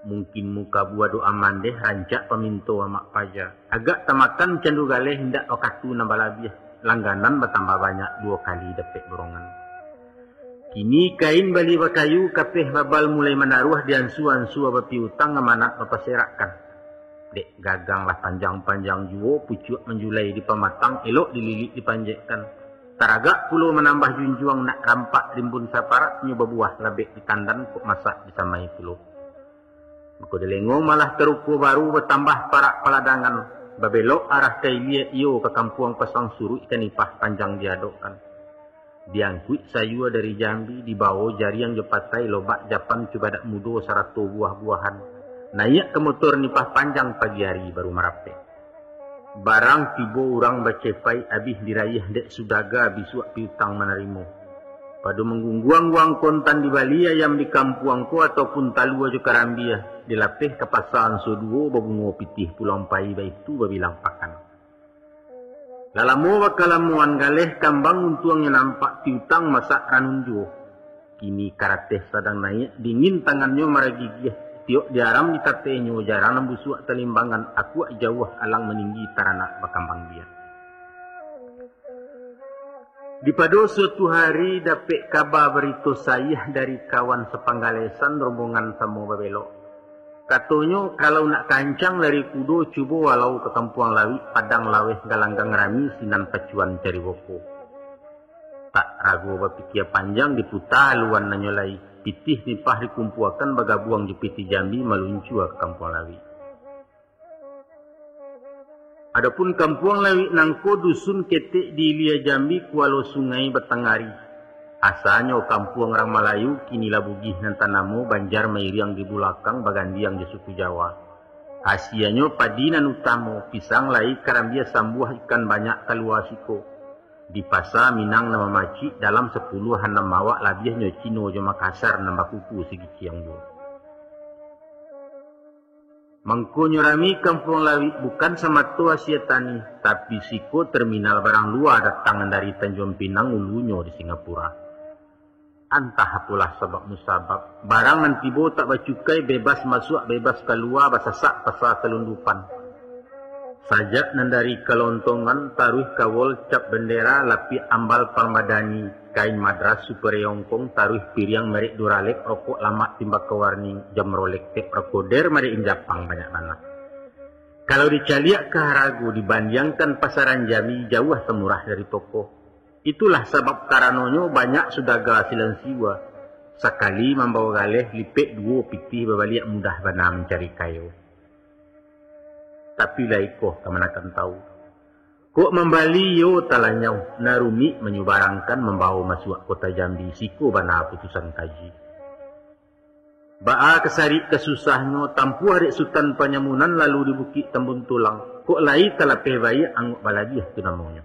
Mungkin muka buah doa mandeh, rancak paminto amak paja. Agak tamakan cando galeh, indak wakatu nan balabiah, langganan batambah banyak, duo kali dapek borongan. Kini kain bali bakayu, kapeh babal mulai manaruah, diansua-ansua bapiutang, amanat bapaserakkan. Dek gagang lah panjang-panjang juo, pucuak manjulai di pamatang, elok dililik dipanjekkan. Taragak pulo manambah junjuang, nak rampak rimbun saparak, nyo babuah labek di tandan, kok masak disamai pulo. Mako di lengo malah taruko baru, batambah parak paladangan, babelok arah ka ilia, iyo ka kampuang pasang suruik, ka nipah panjang diadokkan. Diangkuik sayua dari Jambi, dibawo jariang jo patai, lobak japan cubadak mudo sarato buah-buahan. Naiak ka motor nipah panjang, pagi ari baru marapek. Barang tibo urang bacepai, abih dirayah dek sudaga, bisuak piutang manarimo. Pado manggungguang uang kontan, dibali ayam di kampuang ko, ataupun talua jo karambia, dilapeh ka pasa anso duo, babungo pitih pulang pai, baitu babilang pakan. Lah lamo bakalamoan, galeh kambang untuangnyo nampak, piutang masak ranun juo. Kini karateh sadang naiak, dingin tangannyo maragigiah, tiok diaram ditatenyo, jarang nan busuak talimbangan, akuak jauah alang maninggi, taranak bakambang biak. Di pado suatu hari dapek kaba barito sayah dari kawan sapanggalesan, rombongan samo babelok. Katonyo, kalau nak kancang lari kudo, cubo walau ka Kampuang Lawik, padang laweh galanggang rami, sinan pacuan cari boko. Tak rago bapikia panjang, diputa haluan nanyo lai, pitih nipah dikumpuakan, bagabuang jo pitih Jambi, maluncua ka Kampuang Lawik. Adopun Kampuang Lawik nangko dusun ketek di ilia Jambi, kualo sungai batangari. Asanyo kampuang urang Malayu, kini lah Bugih nan tanamo, banjar mairiang di bulakang, bagandiang jo suku Jawa. Hasianyo padi nan utamo, pisang lai, karambia sambuah, ikan banyak kalua siko. Di pasa Minang nan mamacik, dalam sapuluah anam awak, labiahnyo Cino jo Makassar nan bakuku sagiciang juo. Mangkonyo rami Kampuang Lawik bukan samato hasia tani, tapi siko terminal barang lua datangan dari Tanjuang Pinang, ulunyo di Singapura. Antah apolah sabab musabab, barang nan tibo tak bacukai, bebas masuak, bebas kalua, basasak pasa salundupan. Sajak nan dari kalontongan, taruih kawol cap bendera, lapiak ambal parmadani, kain madras super yongkong, taruih piriang merek Duralex, rokok lamak timbakau warni, jam Rolex, tep rekorder made in Japang, banyak bana. Kalau dicaliak ka harago, dibandiangkan pasaran Jambi, jauah samurah dari toko. Itulah sabab karanonyo banyak sudaga silang siwa. Sakali mambawa galeh, lipek duo pitih babaliak, mudah bana mancari kayo. Tapi lai ko kamanakan tawu. Kok mambali iyo talanyau, nan rumik manyubarangkan, mambawo masuak kota Jambi, siko bana putusan kaji. Baa kasarik kasusahnyo, tampuah dek Sutan Panyamunan, lalu di Bukik Tambun Tulang, kok lai talapeh baiak, anguak balabiah tu namonyo.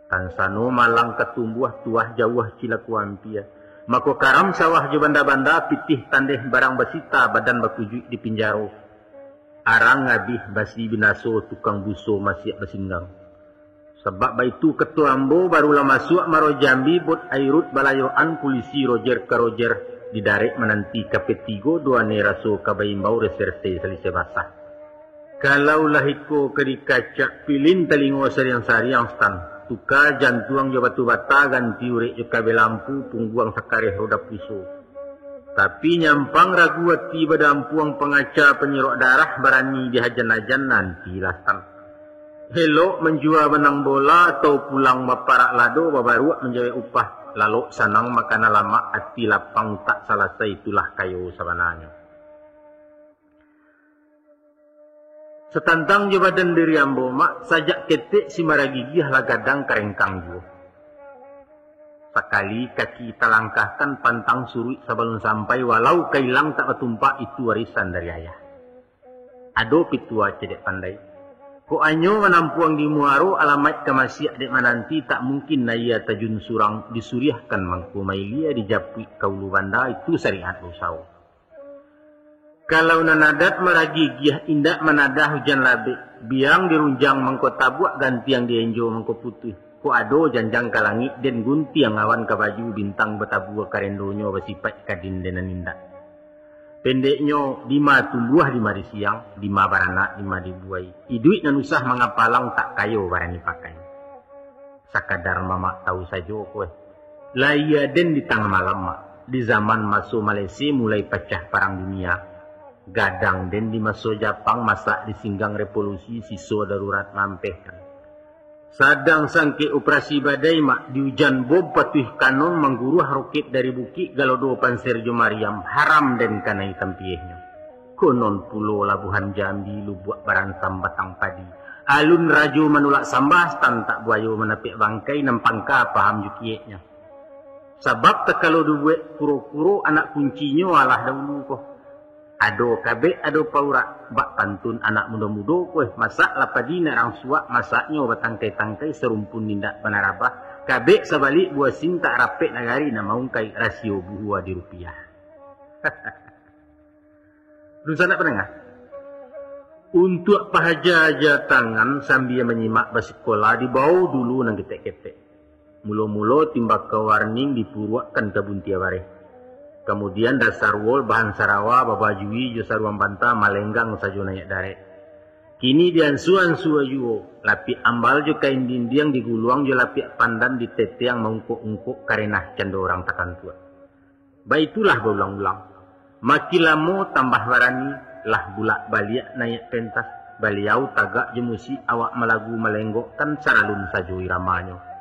Tansano malang ka tumbuah, tuah jauah cilako ampia. Mako karam sawah jo banda-banda, pitih tandeh barang basita, badan bakujuik di pinjaro. Arang abih basi binaso, tukang buso masiak basinggang. Sabab baitu kato ambo, barulah masuak Maro Jambi, bot Airut balayoan, pulisi Roger ka Roger, didarek mananti ka P tigo, duane raso ka baimbau, reserse salisai basah. Kalau lah iko ka dikacak, pilin talingo sariang-sariang, Stan. Tuka jantuang jo batu bata, ganti urek jo kabel lampu, pungguang sakareh roda puso. Tapi nyampang ragu ati, badampuang pangaca, panyirok darah barani dihajan-hajan, nantilah, Stan. Elok manjua manang bola, atau pulang baparak lado, babaruak manjawek upah. Lalok sanang makanan lamak, ati lapang utak salasai, itulah kayo sabananyo. Satantang jo badan diri ambo, Mak, sajak ketek si maragigiah lah gadang karengkang juo. Sakali kaki talangkahkan, pantang suruik sabalun sampai, walau ka ilang tak batumpak, itu warisan dari ayah. Ado pitua cadiak pandai. Kok anyo manampuang di muaro, alamaik ka masiak dek mananti, tak mungkin aia tajun surang, disuriahkan mangko mailia, dijapuik ka ulu banda, itu sariat usao. Kalau nan adat maragigiah, indak manadah ujan labek, biang dirunjang mangko tabuak, gantiang dienjo mangko putuih. Kok ado janjang ka langik, den guntiang awan ka baju, bintang batabua karendonyo, basipaik kadin den nan indak. Pendeknyo, dima tumbuah, dima disiang, dima baranak, dima dibuai. Iduik nan usah mangapalang, tak kayo barani pakai. Sakadar mamak tahu sajo ko, eh. Lahia den di tangah malam, Mak. Di zaman maso Malaysia mulai pacah parang dunia. Gadang den di maso Japang, masak di singgang revolusi, siso darurat mampehkan. Sadang sangkek operasi badai, Mak, di ujan bom patuih kanon, mangguruah rokit dari bukik, Galodo Panser jo Mariam, haram den kanai tampiehnyo. Konon pulo Labuhan Jambi, Lubuak Baransam, Batang Padi. Alun rajo manulak sambah, Stan, tak buayo manapek bangkai, nan pangka paham jo kieknyo. Sabab takalo dibuek kuro-kuro, anak kuncinyo alah dahulu ko. Ado kabek, ado paurak, bak pantun anak mudo-mudo ko, eh, masak lah padi nak rang suak, masaknyo batangkai-tangkai, sarumpun indak banarabah, kabek sabalik buah sin, tak rapek nagari nak maungkai, rasio buhua di rupiah. Dunsanak pandanga, untuak pahaja-haja tangan sambia manyimak basikola, dibao dulu nan ketek-ketek. Mulo-mulo timbakau warning dipuruakkan ka buntia bareh. Kamudian dasar wol bahan sarawa babajui jo saruang banta malenggang sajo naiak darek. Kini diansu-ansu juo, lapiak ambal jo kain dindiang diguluang jo lapiak pandan diteteang maungkok-ungkok karenah cando urang takantuak. Baitulah baulang-ulang. Makin lamo tambah barani, lah bulak baliak naiak pentas. Baliau tagak jo musik, awak malagu malenggokkan, saralun sajo iramanyo.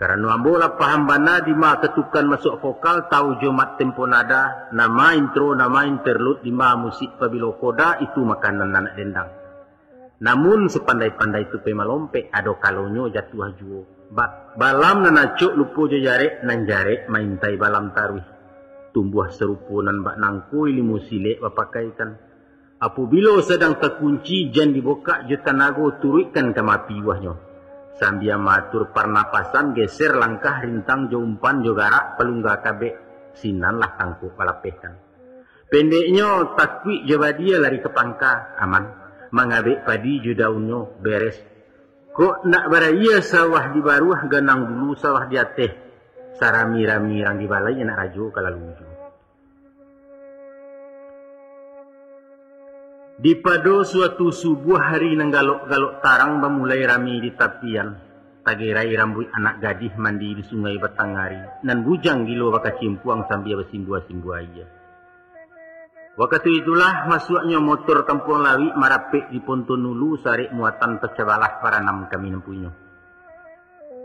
Karano ambo lah paham bana dima katukan masuak vokal, tau jo mat tempo nada, nama intro, nama interlude, dima musik pabilo koda, itu makanan anak dendang. Namun sapandai-pandai tupai malompek, ado kalonyo jatuah juo. Ba-, balam nan acok lupo jo jarek, nan jarek maintai balam taruih. Tumbuah sarupo nan bak nangko, ilimu silek bapakaikan. Apobilo sadang takunci, jan dibokak jo tanago, turuikkan ka mapi buahnyo. Sambia maatur parnapasan, geser langkah rintang jo umpan jo garak, palungga kabek, sinan lah tangkok balapehkan. Pendeknyo, takuik jo badia lari ka pangka, aman. Mangabek padi jo daunnyo, beres. Kok ndak baraia sawah di baruah, ganang dulu sawah di ateh. Sarami-rami rang di balai, anak rajo ka lalu juo. Di pado suatu subuah hari nan galok-galok tarang bamulai rami di tapian, tagerai rambuik anak gadih mandi di sungai batangari, nan bujang gilo bakacimpuang sambia basimbua-simbua aia. Wakatu itulah masuaknyo motor Kampuang Lawik marapek di Ponton Ulu sarek muatan pacah balah paranam kami nan punyo.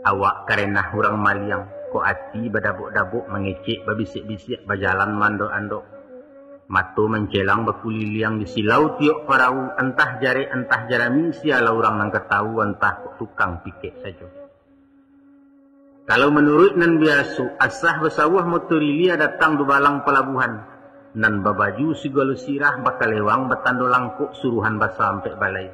Awak karenah urang maliang, kok ati badabok-dabok mangecek babisiak-bisiak bajalan maandok-andok. Mato mancelang bakuliliang di silau tiok parau, antah jarek antah jarami, sialah urang nan ka tahu, antah kok tukang pikek sajo. Kalau manuruik nan biaso, asa basawah motor ilia datang dubalang palabuhan, nan babaju sigalo sirah bakalewang batando langkok suruhan basa ampek balai.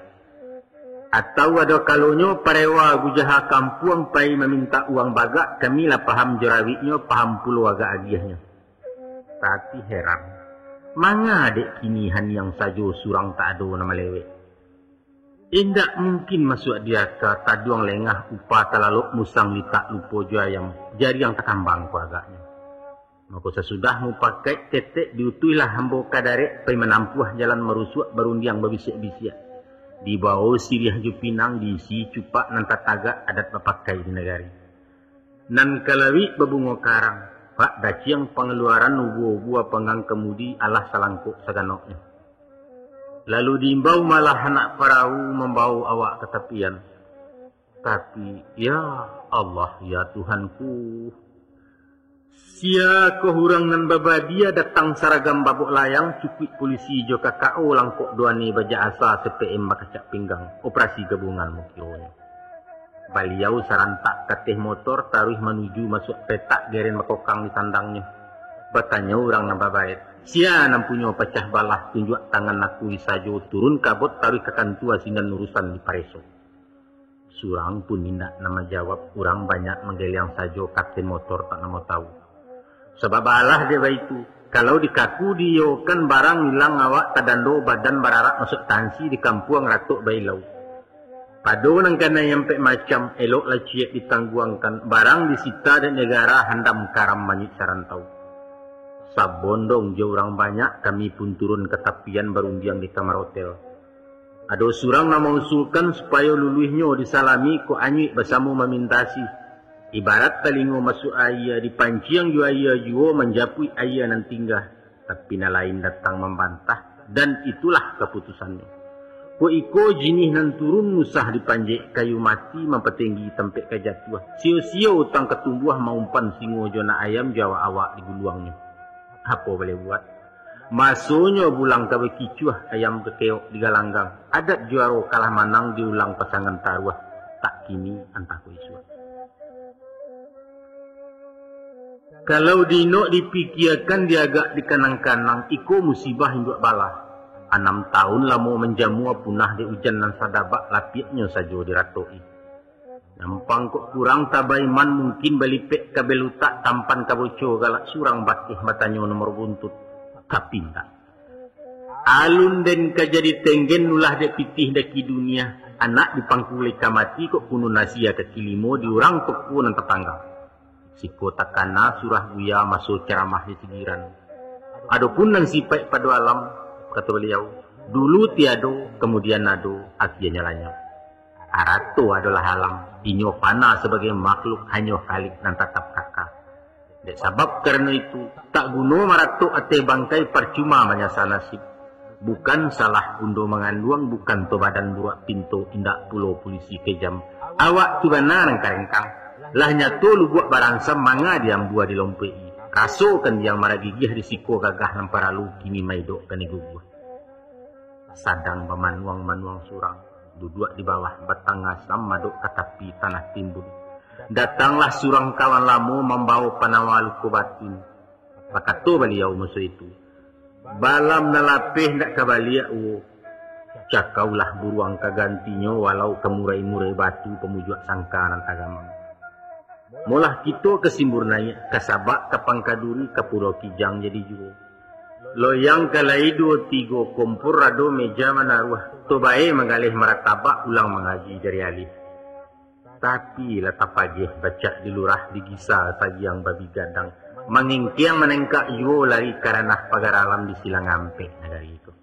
Atau ado kalonyo parewa gujaha kampuang pai mamintak uang bagak, kami lah paham jo rawiknyo, paham pulo agak agiahnyo. Tapi heran, manga dek kini haniang sajo surang tak ado nan malewek. Indak mungkin masuak di aka, taduang lengah upa talalok musang litak lupo jo ayam, jariang takambang ko agaknyo. Mako sasudah mupakaik ketek diutuihlah ambo ka darek pai manampuah jalan marusuak barundiang babisiak-bisiak. Dibawo siriah jo pinang diisi cupak nan tatagak adat bapakai di nagari. Nan kalawik babungo karang, pak daciang pangaluaran ubua-ubua panggang kamudi alah salangkok saganoknyo. Lalu diimbau malah anak parawu mambawo awak ka tapian. Tapi, ya Allah, ya Tuhanku, sia ko urang nan babadia datang saragam babok layang, cukuik polisi jo K K O, langkok duane bajak asa, C P M bakacak pinggang, operasi gabungan mukironyo. Baliau sarantak kateh motor taruih manuju masuak petak geren bakokang di tandangnyo. Batanyo urang nan babaet, sia nan punyo pacah balah tunjuak tangan akui sajo turun kabot taruih ka kantua sinan urusan dipareso. Surang pun indak nan manjawab, urang banyak manggeliang sajo, kapten motor tak namo tahu. Sabab alah dek baitu, kalau dikaku diiyokan barang ilang awak tadando badan bararak masuak tansi di kampuang ratok bailau. Pado nan kanai ampek macam, elok lah ciek ditangguangkan, barang disita dek negara handam karam manyuik sarantau. Sabondong jo urang banyak, kami pun turun ka tapian barundiang di kamar otel. Ado surang nan mausulkan supayo luluihnyo disalami kok anyuik basamo mamintasi. Ibarat talingo masuak aia, dipanciang jo aia juo manjapuik aia nan tingga. Tapi nan lain datang mambantah, dan itulah kaputusannyo. Kok iko jinih nan turun usah dipanjek, kayu mati mampatenggi tampek ka jatuah. Sio-sio utang ka tumbuah maumpan singo jo anak ayam jo awak-awak di guluangnyo. Apo boleh buat? Masonyo bulang ka bakicuah, ayam ka keok di galanggang. Adat juaro kalah manang diulang pasangan taruah. Tak kini antah ko isuak. Kalau diinok dipikiakan diagak dikanang-kanang, iko musibah induak bala. Anam taun lamo manjamua punah dek ujan nan sadabak lapiaknyo sajo diratok-i. Nampang kok kurang taba iman, mungkin balipek ka belutak, tampan ka boco, galak surang bakeh batanyo nomor buntut. Tapi indak. Alun den ka jadi tenggen ulah dek pitih daki dunia, anak dipangku lai ka mati kok kunun asia kaki limo di urang toko nan tatangga. Siko takana surah buya maso caramah di sigiran. Adopun nan sipaik pado alam, kato baliau, dulu tiado, kamudian ado, akianyo lanyap. Arato adolah alam, inyo fana sabagai makhluk, hanyo Khalik nan tatap kaka. Dek sabab karano itu, tak guno maratok ateh bangkai, parcuma manyasa nasib. Bukan salah bundo manganduang, bukan to badan buruak pinto, indak pulo pulisi kejam. Awak tu bana nan karengkang. Lah nyato lubuak baransam, manga diambua dilompek-i. Rasokan yang maragigiah di siko gagah nan paralu, kini maidok ka ni guguah. Sadang bamanuang-manuang surang, duduak di bawah batang asam, madok ka tapi tanah timbun. Datanglah surang kawan lamo mambawo panawa luko batin. Bakato baliau maso itu, "Balam nan lapeh ndak ka baliak uwo. Cakaulah buruang ka gantinyo, walau ka murai-murai batu pamujuak sangka nan tagamang." Molah kito ka Simbur Naiak, ka Sabak, ka Pangkaduri, ka Pulau Kijang jadi juo. Loyang ka lai duo tigo kompor, ado meja manaruah, to bae manggaleh maratabak, ulang mangaji dari alih. Tapi lah tapageh bacak di lurah, di gisa sagiang babi gadang, mangengkeang manengkak juo lari ka ranah pagar alam di silang ampek nagari ko.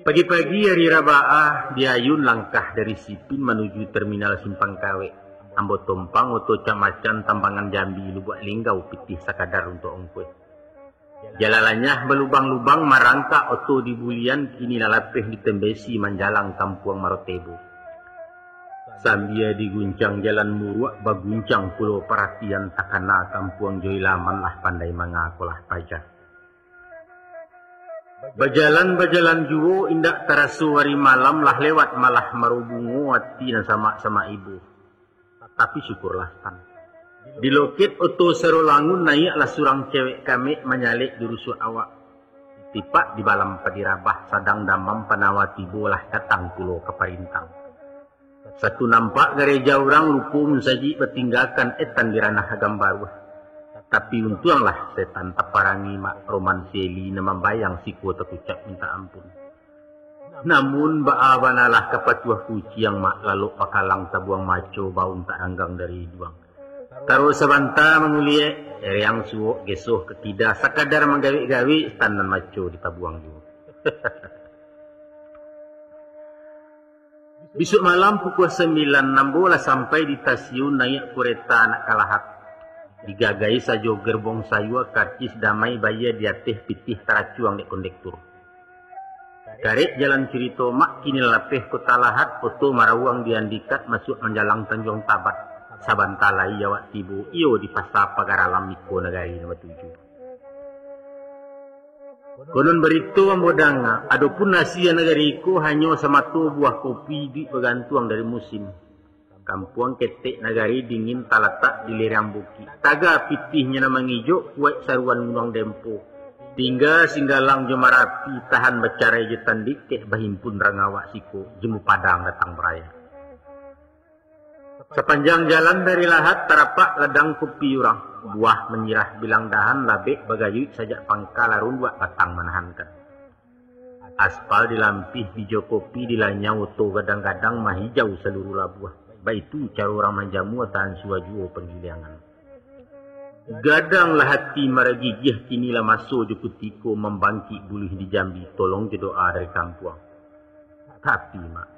Pagi-pagi ari Rabaah, di ayun langkah dari Sipin manuju Terminal Simpang Kawek. Ambo tompang oto Cak Macan Tambangan Jambi Lubuak Linggau pitih sakadar untuak ongkoih. Jalan lanyah balubang-lubang marangkak oto di bulian kini lah lapeh ditembesi manjalang Kampuang Marotebo. Sambia diguncang jalan muruak, baguncang pulo paratian takana Kampuang Joilaman lah pandai mangakolah paja. Bajalan-bajalan juo, indak taraso ari malam lah lewat, malah marubungo ati nan samak-samak ibo. Tapi syukurlah tan. Di lokit oto Sarolangun naiaklah surang cewek kamek manyalek di rusuak awak. Tipak di balam padi rabah sadang damam panawa tibo lah datang pulo ka parintang. Satu nampak gareja urang lupo munsajik batinggakan etan di ranah agam baruah. Tapi untuanglah setan taparangi mak roman si Eli nan mambayang siko takucak mintak ampun. Namun baa banalah kapatuah kuciang mak lalok pakalang tabuang maco baun tak ranggang dari iduang. Taruih sabanta manguliek, ereang suok gesoh ka kida sakadar manggawik-gawik setan nan maco ditabuang juo. Bisuak malam pukua sambilan ambo lah sampai di stasiun naiak kureta nak ka Lahat. Digagai sajo gerbong sayua karcis damai bayia di ateh pitih taracuang dek kondektur. Karek jalan curito mak kini lah lapeh Kota Lahat, oto marawuang di Andikat masuak manjalang Tanjuang Tabat. Sabanta lai awak tibo iyo di Pasa Pagar Alam iko nagari nan batuju. Konon barito ambo danga, adopun asia nagari ko hanyo samato buah kopi iduik bagantuang dari musim. Kampuang ketek nagari dingin talatak di lereng bukik. Taga pitihnyo nan mangijok kuaik saruan Gunuang Dempo. Tingga Singgalang jo Marapi tahan bacarai jo Tandik kek bahimpun rangawak siko jemu Padang datang baraya. Sapanjang jalan dari Lahat tarapak ladang kopi urang, buah manyirah bilang dahan labek bagayuik sajak pangka lah runduak batang manahankan. Aspal dilampih bijo kopi dilanyau oto gadang-gadang mahijau saluruah labuah. Baitu caro urang manjamu tahan suwa juo panggiliangan. Gadang lah ati maragigiah kini lah maso jo kutiko mambangkik buluih di Jambi tolong jo doa dari kampuang. Tapi mak,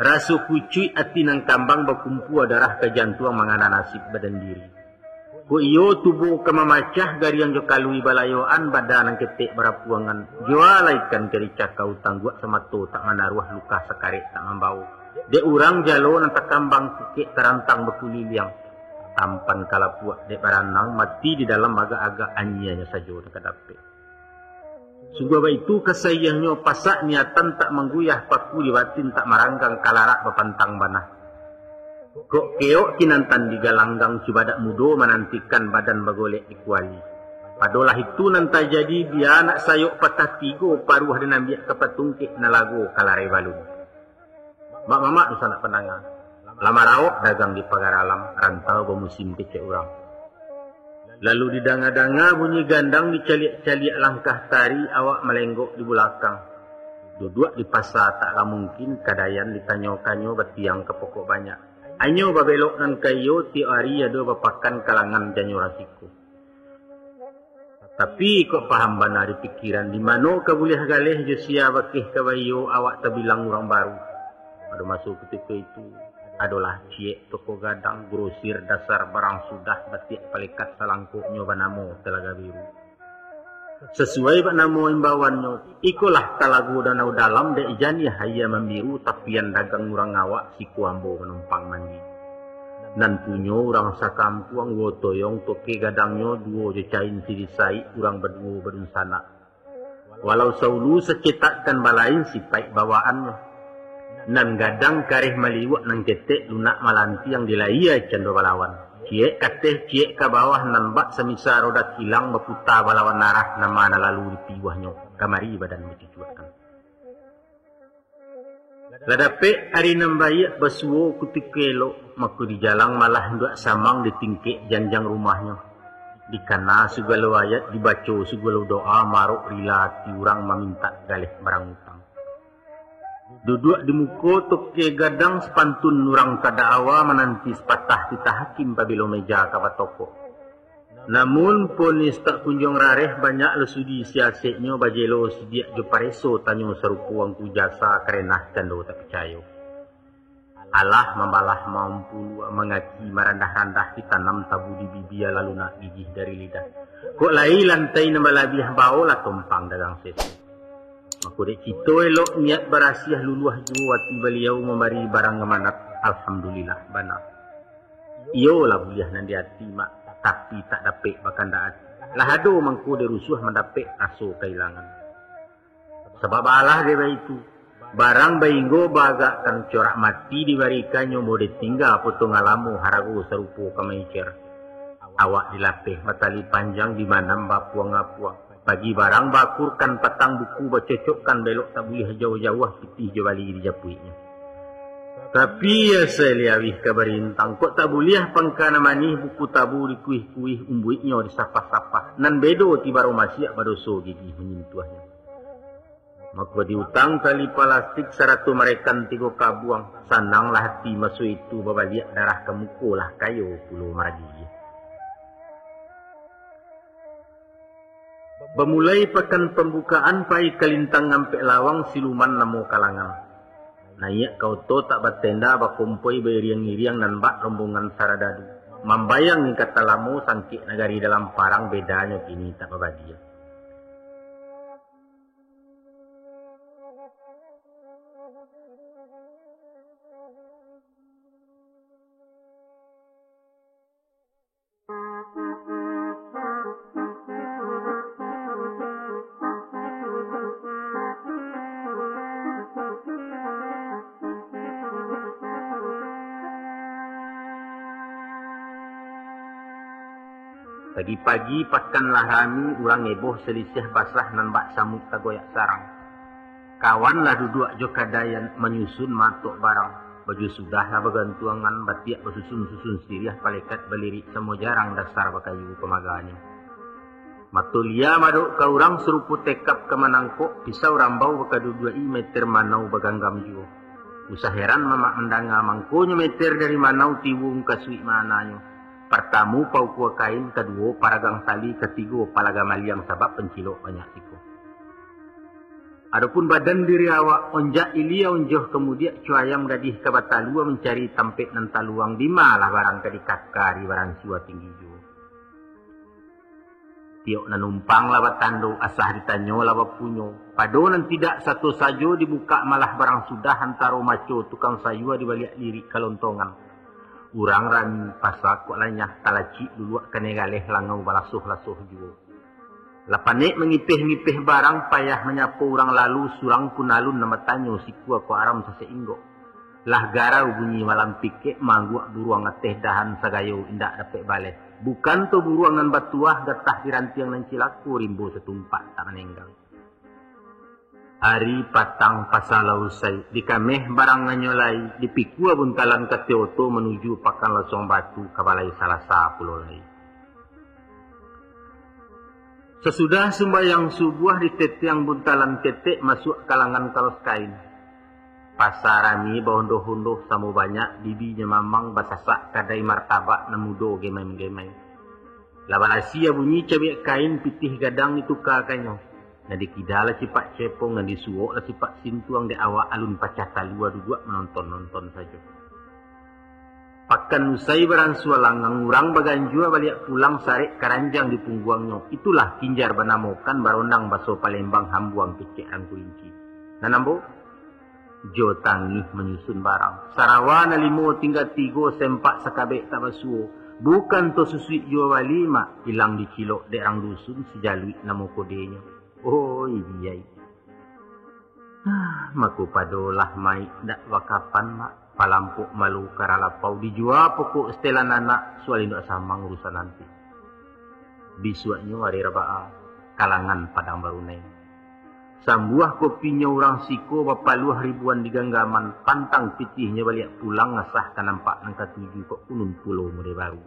raso kucuik ati nan kambang bakumpua darah ka jantuang mangana nasib badan diri. Kok iyo tubo ka mamacah gariang jo kalui balayoan badan nan ketek barapuangan, juo lah ikan ka dicakau tangguak samato tak manaruah luka sakarek tak mambao. Dek urang jalo nan takambang kukek tarantang bakuliliang. Tampan kalapuak dek baranang mati di dalam agak-agak anyianyo sajo nan ka dapek. Sungguah baitu kasaiahnyo pasak niatan tak mangguyah paku di batin tak maranggang kalarak bapantang bana. Kok keok kinantan di galanggang cubadak mudo manantikan badan bagolek di kuali. Padolah itu nan tajadi bia anak sayok patah tigo paruah di nambiak ka patungkek nalago kalarai balun. Mak mamak dunsanak pandanga, lah maraok dagang di Pagar Alam, rantau bamusim kecek urang. Lalu didanga-danga bunyi gandang dicaliak-caliak langkah tari awak malenggok di bulakang. Duduak di pasa tak lah mungkin kadayan ditanyo-kanyo batiang ka pokok banyak. Anyo babelok nan ka iyo tiok ari ado bapakan kalangan janyo rasiko. Tapi kok paham bana di pikiran di mano ka buliah galeh jo sia bakeh ka baiyo awak tabilang urang baru. Pado maso kutiko itu, adolah ciek toko gadang grosir dasar barang sudah batiak palekat salangkoknyo banamo Telaga Biru. Sasuai bak namo imbauannyo, ikolah Talago Danau Dalam dek janiah aia mambiru tapian dagang urang awak siko ambo manumpang mandi. Nan punyo urang sakampuang duo toyong toke gadangnyo duo jo cain sirisaik urang baduo badunsanak. Walau saulu sacetakkan balain sipaik bawaannyo. Nan gadang kareh maliwak nan ketek lunak malantiang di layia cando balawan. Ciek kateh ciek ka bawah nan bak samisa roda kilang baputa balawan arah nan ma nan lalu dipiuahnyo kamari badan bacucuakkan. Lah dapek ari nan baiak basuo kutiko elok, mako dijalang malah induak samang di tingkek janjang rumahnyo. Dikana sugalo ayat dibaco sugalo doa marok rila ati urang mamintak galeh barang utang. Duduak di muko toke gadang sapantun urang tadak awa mananti sapatah titah hakim pabilo meja ka batokok. Namun, ponis tak kunjuang rareh, banyak lo sudi siaseknyo, bajelo sidiak jo pareso, tanyo sarupo angku jasa, karenah cando tak picayo. Alah mambalah mampu luak, mangaki marandah-randah, ditanam tabu di bibia, lalu nak gigih dari lidah. Kok lai lantai nan balabiah, baolah tompang dagang sese. Mako dek kito elok niat barasiah, luluah juo ati baliau, mambari barang amanat, alhamdulillah bana. Iyolah buliah nan di ati, Mak, tapi tak dapek bakandak ati. Lah ado mangko dek rusuah, mandapek raso kailangan. Sabab alah dek baitu, barang bainggo baagakkan, corak mati dibarikannyo, mau ditingga potong alamo, harago sarupo ka maicer. Awak dilapeh batali panjang, dimanam bapuang-apuang. Pagi barang baakurkan, patang buku bacocokkan, belok tak buliah jauah-jauah, pitih jo bali dijapuiknyo. Tapi asa liawih ka barintang, kok tak buliah pangka nan manih, buku tabu dikuih-kuih, umbuiknyo disapah-sapah, nan bedo ti baro masiak, badoso gigih manyentuahnyo. Mako diutang tali palastik, sarato marekan tigo kabuang, sananglah ati maso itu, babaliak darah ka muko, lah kayo pulo maragigi. Bamulai pakan pambukaan, pai kalintang ampek lawang, siluman namo kalangan. Naiak ka oto tak batenda, bakompoi bairiang-iriang, nan bak rombongan saradadu. Mambayang ka talamo, sangkek nagari dalam parang, bedanyo kini tak babadia. Pagi-pagi pakan lah rami, urang eboh salisiah basah, nan bak samuik tagoyak sarang. Kawan lah duduak jo kadayan, manyusun matok barang. Baju sudah lah bagantuangan, batiak basusun-susun siriah, palekat balirik samo jarang, dasar bakayu pamaganyo. Mato lia madok ka urang, sarupo tekap ka manangkok, pisau rambau bakaduduak-i, meter manau baganggam juo. Usah heran mamak mandanga, mangkonyo meter dari manau, tiwung ka suik maananyo. Partamo paukua kain, kaduo paragang tali, katigo palaga maliang, sabab pancilok banyak siko. Adopun badan diri awak, onjak ilia onjoh kamudiak, co ayam gadih ka batalua, mancari tampek nan taluang, di ma lah barang ka dikaka, di baransua tinggi juo. Tiok nan numpang lah batando, asah ditanyo lah bapunyo. Pado nan tidak sato sajo, dibukak malah barang sudah, antaro maco tukang sayua, dibaliak lirik kalontongan. Urang rami, pasa kok lanyah, talacik luluak kanai galeh, langau balasoh-lasoh juo. Lah panek mangipeh-ngipeh barang, payah manyapo urang lalu, surang pun alun nan batanyo, sikua kok aram sasek inggok. Lah garau bunyi malam pikek, maangguak buruang ateh dahan, sagayo indak dapek baleh. Bukan tu buruang nan batuah, gatah di rantiang nan cilako, rimbo satumpak tak manenggang. Ari patang pasa lah usai, dikameh barangannyo lai, dipikua buntalan ka Tioto, manuju pakan Lasuang Batu, ka balai Salasa pulo lai. Sasudah sumbayang subuah, ditetiang buntalan ketek, masuak kalangan kalos kain. Pasa rami baondoh-ondoh, samo banyak bibinyo mamang, basasak kadai martabak, nan mudo gemai-gemai. Lah balasi bunyi cabiak kain, pitih gadang ditukakannyo. Nan di kida lah cipak cepong, nan di suok lah cipak sintuang, dek awak alun pacah talua, duduak manonton-nonton sajo. Pakan usai baransua langang, urang baganjua baliak pulang, sarek karanjang di pungguangnyo. Itulah kinjar banamokan, barondang baso Palembang, hambuang kecek rangkulinci. Nan ambo jo tangih manyusun barang. Sarawa nan limo tingga tigo, sempak sakabek tak basuo. Bukan to susuik juo bali, Mak, ilang dicilok dek rang dusun, sijaluik namo kodenyo. Oi, biyai. Ah, mako padolah maik dak bakapan, Mak. Palampok malu karalapau, dijua pokok setelan anak, sual induak samang urusan nanti. Bisuaknyo ari Rabaa, kalangan Padang Barunai. Sambuah kopinyo urang siko, bapaluah ribuan di ganggaman, pantang pitihnyo baliak pulang, asah ka nampak nan katuju, kok kunun pulo mode baru.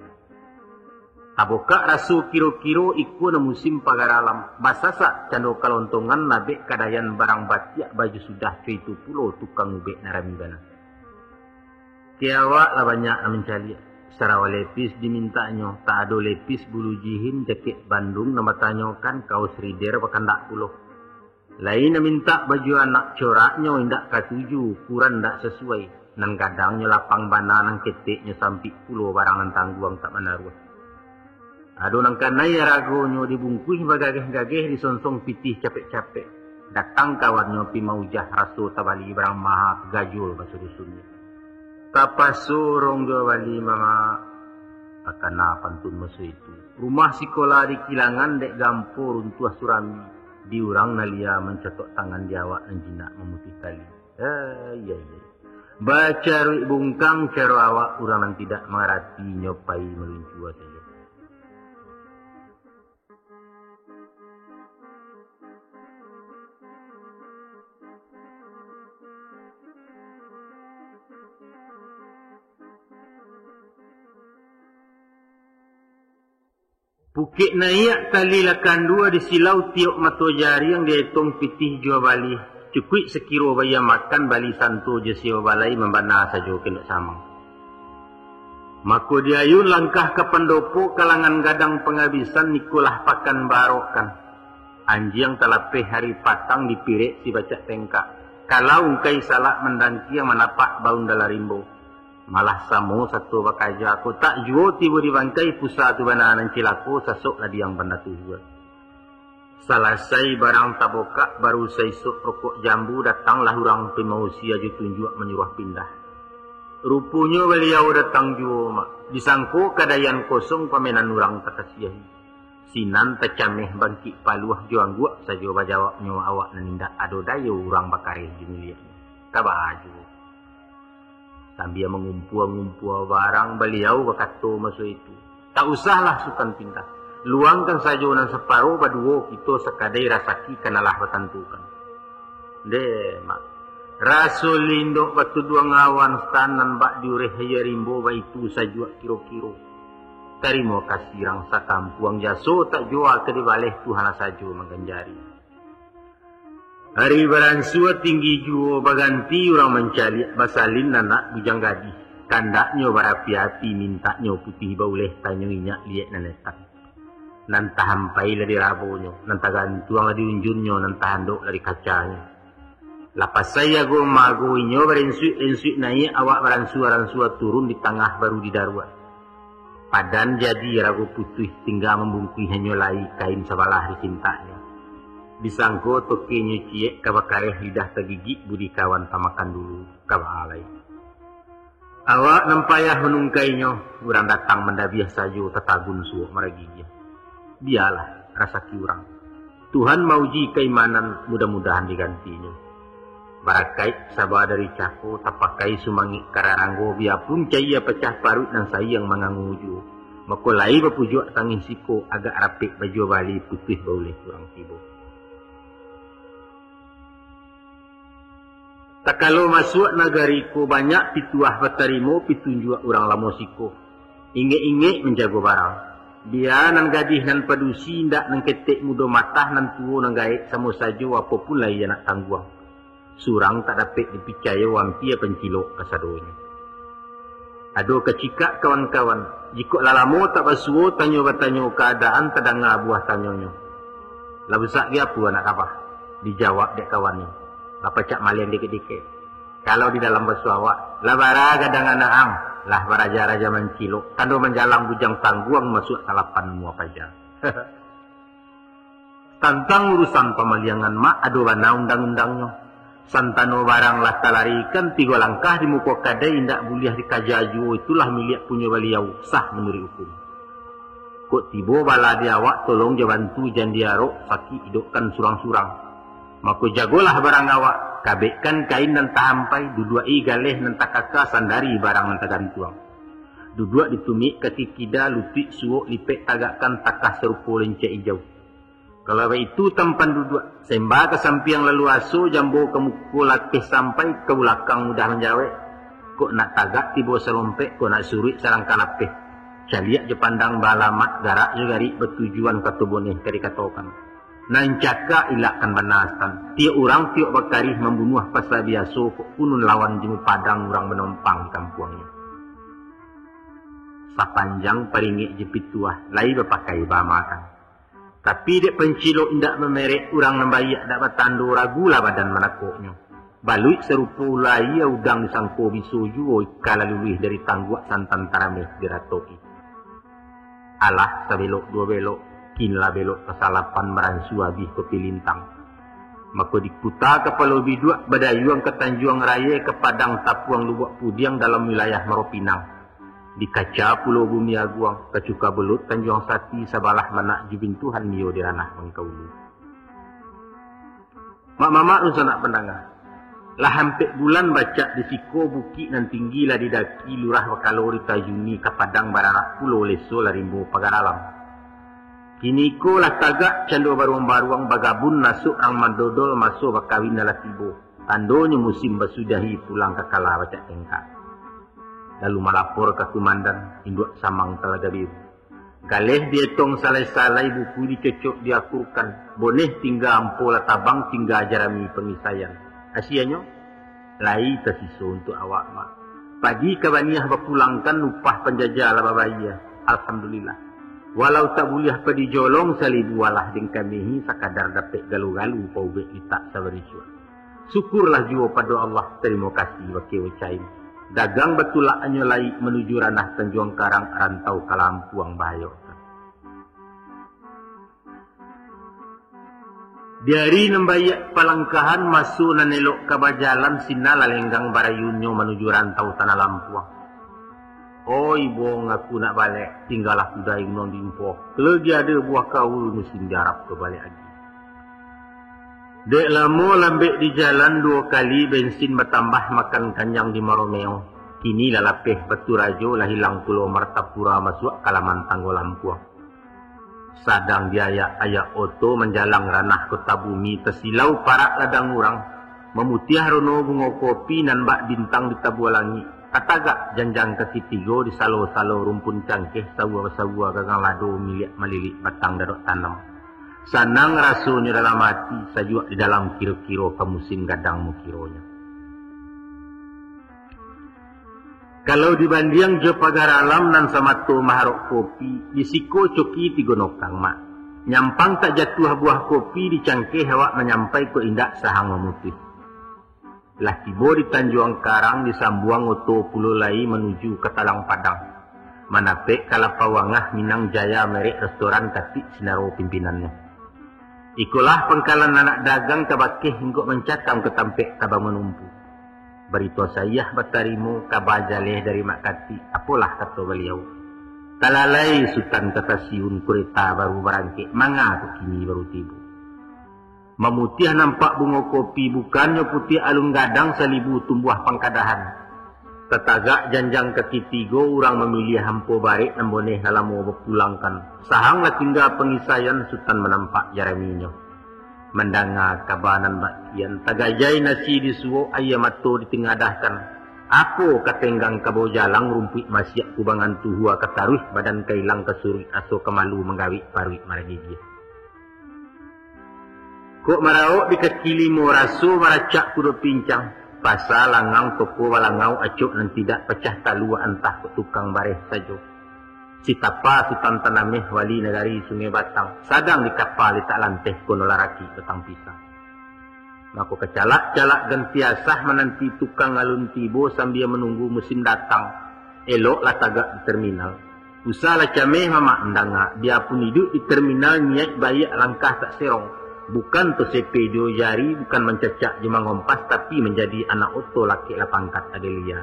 Tabokak raso kiro-kiro, iko nan musim pagar alam, basasak cando kalontongan, labek kadayan barang batiak, baju sudah, co itu pulo tukang ubek nan rami bana. Ke awak lah banyak nan mancaliak. Sarawa lepis dimintaknyo, tak ado lepis bulu jihin, jakek bandung nan batanyokan, kaos rider bakandak pulo. Lai nan mintak baju anak, coraknyo indak katuju, ukuran indak sasuai. Nan gadangnyo lapang bana, nan keteknyo sampik pulo, barang nan tangguang tak manaruah. Ado nan kanai aragonyo, dibungkuih bagageh-gageh, disonsong pitih capek-capek. Datang kawannyo pi maujah, raso tabali barang maha, gajul baso dusunnyo. Tapaso urang juo bali, Mamak. Takana pantun maso itu. Rumah sikola di kilangan, dek gampo runtuah surami. Di urang nan lia mancatok tangan, di awak nan jinak mamutih tali. Eh, iya, iya. Bacaruik bungkang caro awak, urang nan tidak mangarati, nyo pai maluncua sajo. Pukek naiak tali lakandua, disilau tiok mato jariang, dietong pitih juo bali, cukuik sakiro bayia makan, bali santo jo siwa balai, mambana sajo kena samang. Mako diayun langkah ka pandopo, kalangan gadang pangabisan, nikolah pakan barokan. Anjiang talapeh ari patang, dipirek si bacak tengkak. Kalau ungkai salak mandangkiang, manapak baun dalam rimbo. Malah samo sato bakaja, kotak juo tibo di bangkai, pusa tu bana nan cilako, sasok ladiang banda tu juo. Salasai barang tabokak, baru saisok rokok jambu, datanglah urang pai mausia, jo tunjuak manyuruah pindah. Ruponyo baliau datang juo, Mak. Disangko kadaian kosong, pamenan urang takasiahi. Sinan tacameh bangkik paluah, jo angguak sajo bajawabnyo, awak nan indak ado dayo, urang bakareh jo miliaknyo. Kaba juo. Sambia mangumpua-ngumpua barang, baliau bakato maso itu, "Tak usahlah sukan pindah. Luangkan sajo nan saparo, baduo kito sakadai, rasaki kan alah batantukan." Deh, Mak. Raso lindok batuduang awan, sanan bak diureh aia rimbo, baitu sajuak kiro-kiro. Tarimo kasih urang sakampuang, jaso tak jua ka dibaleh, Tuhanlah sajo mangganjari. Ari baransua tinggi juo, baganti urang mancaliak, basalin anak bujang gadih. Kandaknyo barapi-api, mintaknyo putih bauleh, tanyo inyak liek nan etan. Nan tahampai lah di rabonyo, nan tagantuang lah di unjunnyo, nan tahandok lah di kacanyo. Lah pasai ago maago, inyo barensuik-rensuik naiak, awak baransua-ransua turun, di tangah baru didaruak. Padan jadi rago putuih, tingga mambungkuih hanyo lai, kain sabalah disintaknyo. Disangko tokenyo ciek ka bakareh, lidah tagigik budi kawan, tamakan dulu, kaba lai. Awak nan payah manungkainyo, urang datang mandabiah sajo, tatagun suok maragigiah. Bialah, rasaki urang. Tuhan mauji kaimanan, mudah-mudahan digantinyo. Barakaik saba dari cako, tapakai sumangik kararanggo, biapun cayia pacah paruik, nan sayang mangango juo. Mako lai bapujuak tangih siko, agak rapek bajua bali, putuih bauleh urang tibo. Takalo masuak nagari ko, banyak pituah batarimo, pitunjuak urang lamo siko. Ingek-ingek manjago barang. Bia nan gadih nan padusi, indak nan ketek mudo matah, nan tuo nan gaek samo sajo, apo pun lai anak tangguang. Surang tak dapek dipicayo, ampia pancilok kasadonyo. Ado kacikak kawan-kawan, jikok lah lamo tak basuo, tanyo batanyo kaadaan, tadanga buah tanyonyo. Lah busak gi apo anak kabah? Dijawab dek kawan ni, lah pacak maleng dikek-dikek. Kalau di dalam baso awak, lah bara gadang anak ang, lah baraja-raja mancilok, tando manjalang bujang tangguang, masuak salapan mua paja. Tantang urusan pamaliangan, Mak, ado bana undang-undangnyo. Santano barang lah talarikan, tigo langkah di muko kadai, indak buliah dikaja juo, itulah miliak punyo baliau, sah manuruik hukum. Kok tibo bala di awak, tolong jo bantu, jan diarok, sakik idokkan surang-surang. Mako jagolah barang awak, kabekkan kain nan tahampai, duduak-i galeh nan takaka, sandari barang nan tagantuang. Duduak di tumik kaki kida, lutuik suok lipek tagakkan, takah sarupo lencek ijau. Kalau baitu tampan duduak, semba ka sampiang lalu aso, jambo ka muko latih sampai, ka bulakang mudah manjawek. Kok nak tagak tibo salompek, kok nak suruik salangkah lapeh. Caliak jo pandang baalamat, garak jo garik batujuan, kato boneh ka dikatokan. Nan cakak ilakkan bana san. Tiok urang tiok bakarih mambunuah pasa biaso, kok kunun lawan jemu padang urang manompang di kampuangnyo. Sapanjang paringek jo pituah, lai bapakai bamakan. Tapi dek pancilok indak mamerek, urang nan baiak dak batando, ragulah badan manakoknyo. Baluik sarupo ulo aia, udang disangko biso juo, ika lah luluih dari tangguak, santan tarameh diratok-i. Alah, sabelok duo belok, kini lah belok kasalapan, maransu abih kopi lintang. Mako diputa kapalo biduak, badayuang ka Tanjuang Raya, ka Padang Tapuang Lubuak Pudiang dalam wilayah Maropinang. Dikaca Pulo Bumi Aguang, kacuka belut Tanjuang Sati, sabalah manak Jubin Tuhan Mio di Ranah Mangkaulu. Mak mamak dunsanak pandanga, lah ampek bulan bacak di siko, bukik nan tinggi lah didaki, lurah bakalo ditajuni, ka Padang bararak pulo, leso lah rimbo pagar alam. Kiniko lah tagak cando baruang-baruang, bagabun nasok rang mandodol, maso bakawin lah tibo. Tandonyo musim basudahi, pulang ka kala bacak tengkak. Lalu malapor ka kumandan, induak samang Talaga Biru. Galeh dietong salai-salai, buku dicocok diakurkan, boneh tingga ampo lah tabang, tingga jarami pangisaian. Asianyo, lai tasiso untuak awak, Mak. Padi ka baniah bapulangkan, upah panjaja lah babayia. Alhamdulillah. Walau tak buliah padi jolong, salibu alah dengkamehi, sakadar dapek galu-galu, paubek litak sabarisuak. Syukurlah juo pado Allah, tarimo kasih bakeh ucain. Dagang batulak anyo lai, manuju ranah Tanjuang Karang, rantau ka Lampuang bahayokan. Di ari nan baiak palangkahan, maso nan elok ka bajalan, sinan lah lenggang barayunnyo manuju rantau tanah Lampuang. Oi, bong, aku nak balek, tinggalah kuda inong di umpoh, kalau di ado buah kaul, musim diarap tu balek agi. Dek lamo lambek di jalan, duo kali bensin batambah, makan kanyang di Maromeo. Kini lah lapeh Batu Rajo, lah ilang pulo Martapura, masuak ka laman Tanggo Lampuang. Sadang diayak-ayak oto, manjalang ranah Kota Bumi, tasilau parak ladang urang, mamutiah rono bungo kopi, nan bak bintang di tabua langik. Katagak janjang kaki tigo, di salo-salo rumpun cangkeh, saua-saua gagang lado, miliak malilik batang dadok tanam. Sanang rasonyo dalam ati, sajuak di dalam kiro-kiro, ka musim gadang mukironyo. Kalau dibandiang jo pagar alam nan samato maharok kopi, di siko coki tigo nokang, Mak. Nyampang tak jatuah buah kopi, di cangkeh awak manyampai, kok indak sahang mamutuih. Lah tibo di Tanjuang Karang, disambuang oto pulo lai manuju ka Talang Padang. Mandapek kalapa wangah Minang Jaya, merek restoran katik sinaro pimpinannyo. Ikolah pangkalan anak dagang, ka bakeh ingkok mancakam, ka tampek tabang manumpu. Barito saiah batarimo, kaba jaleh dari Mak Katik, apolah kato baliau. Talalai Sutan ka stasiun, kureta baru barangkek, manga kok kini baru tibo. Mamutiah nampak bungo kopi, bukannyo putiah alun gadang, salibu tumbuah pangkadahan. Tatagak janjang kaki tigo, urang mamiliah ampo barek, nan boneh lah lamo bapulangkan. Sahang lah tingga pangisaian, Sutan manampak jaraminyo. Mandanga kaba nan bak kian, tagajai nasi disuok, aia mato ditingadahkan. Apo ka tenggang kabau jalang, rumpuik masiak kubangan tuhua ka taruih, badan ka ilang ka suruik, aso ka malu manggawik, paruik maragigiah. Kok maraok di kaki limo, raso maracak kudo pincang. Pasa langang toko balangau, acok nan tidak pacah talua, antah kok tukang bareh sajo. Sitapa Sutan Tanameh, wali nagari Sungai Batang, sadang di kapa litak lanteh, kono lah rakik batang pisang. Mako kacalak-calak ganti asah, mananti tukang alun tibo, sambia manunggu musim datang. Eloklah tagak di terminal. Usah lah cameh mamak mandanga, biapun iduik di terminal, niaik baiak langkah tak serong. Bukan tosepe jo jari, bukan mancacak jo mangompas, tapi manjadi anak oto, lakek lah pangkat adelia.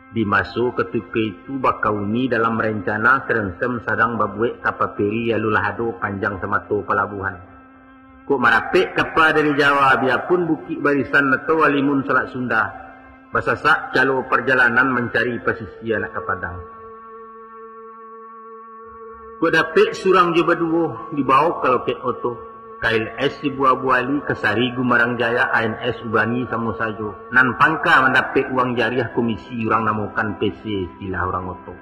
Di maso katiko itu, bakauni dalam rencana, Serensem sadang babuek kapa peri, alulah ado panjang samato palabuhan. Kok marapek kapa dari Jawa, biapun Bukik Barisan atau Alimun Salak Sunda, basasak calo parjalanan, mancari pasisia nak ka Padang. Kok dapek surang jo baduo, dibaok ka lokek oto. K L S Sibuah Buali, Kasari Gumarang Jaya, A N S Ubani samo sajo. Nan pangka mandapek uang jariah, komisi urang namokan P C, istilah urang oto.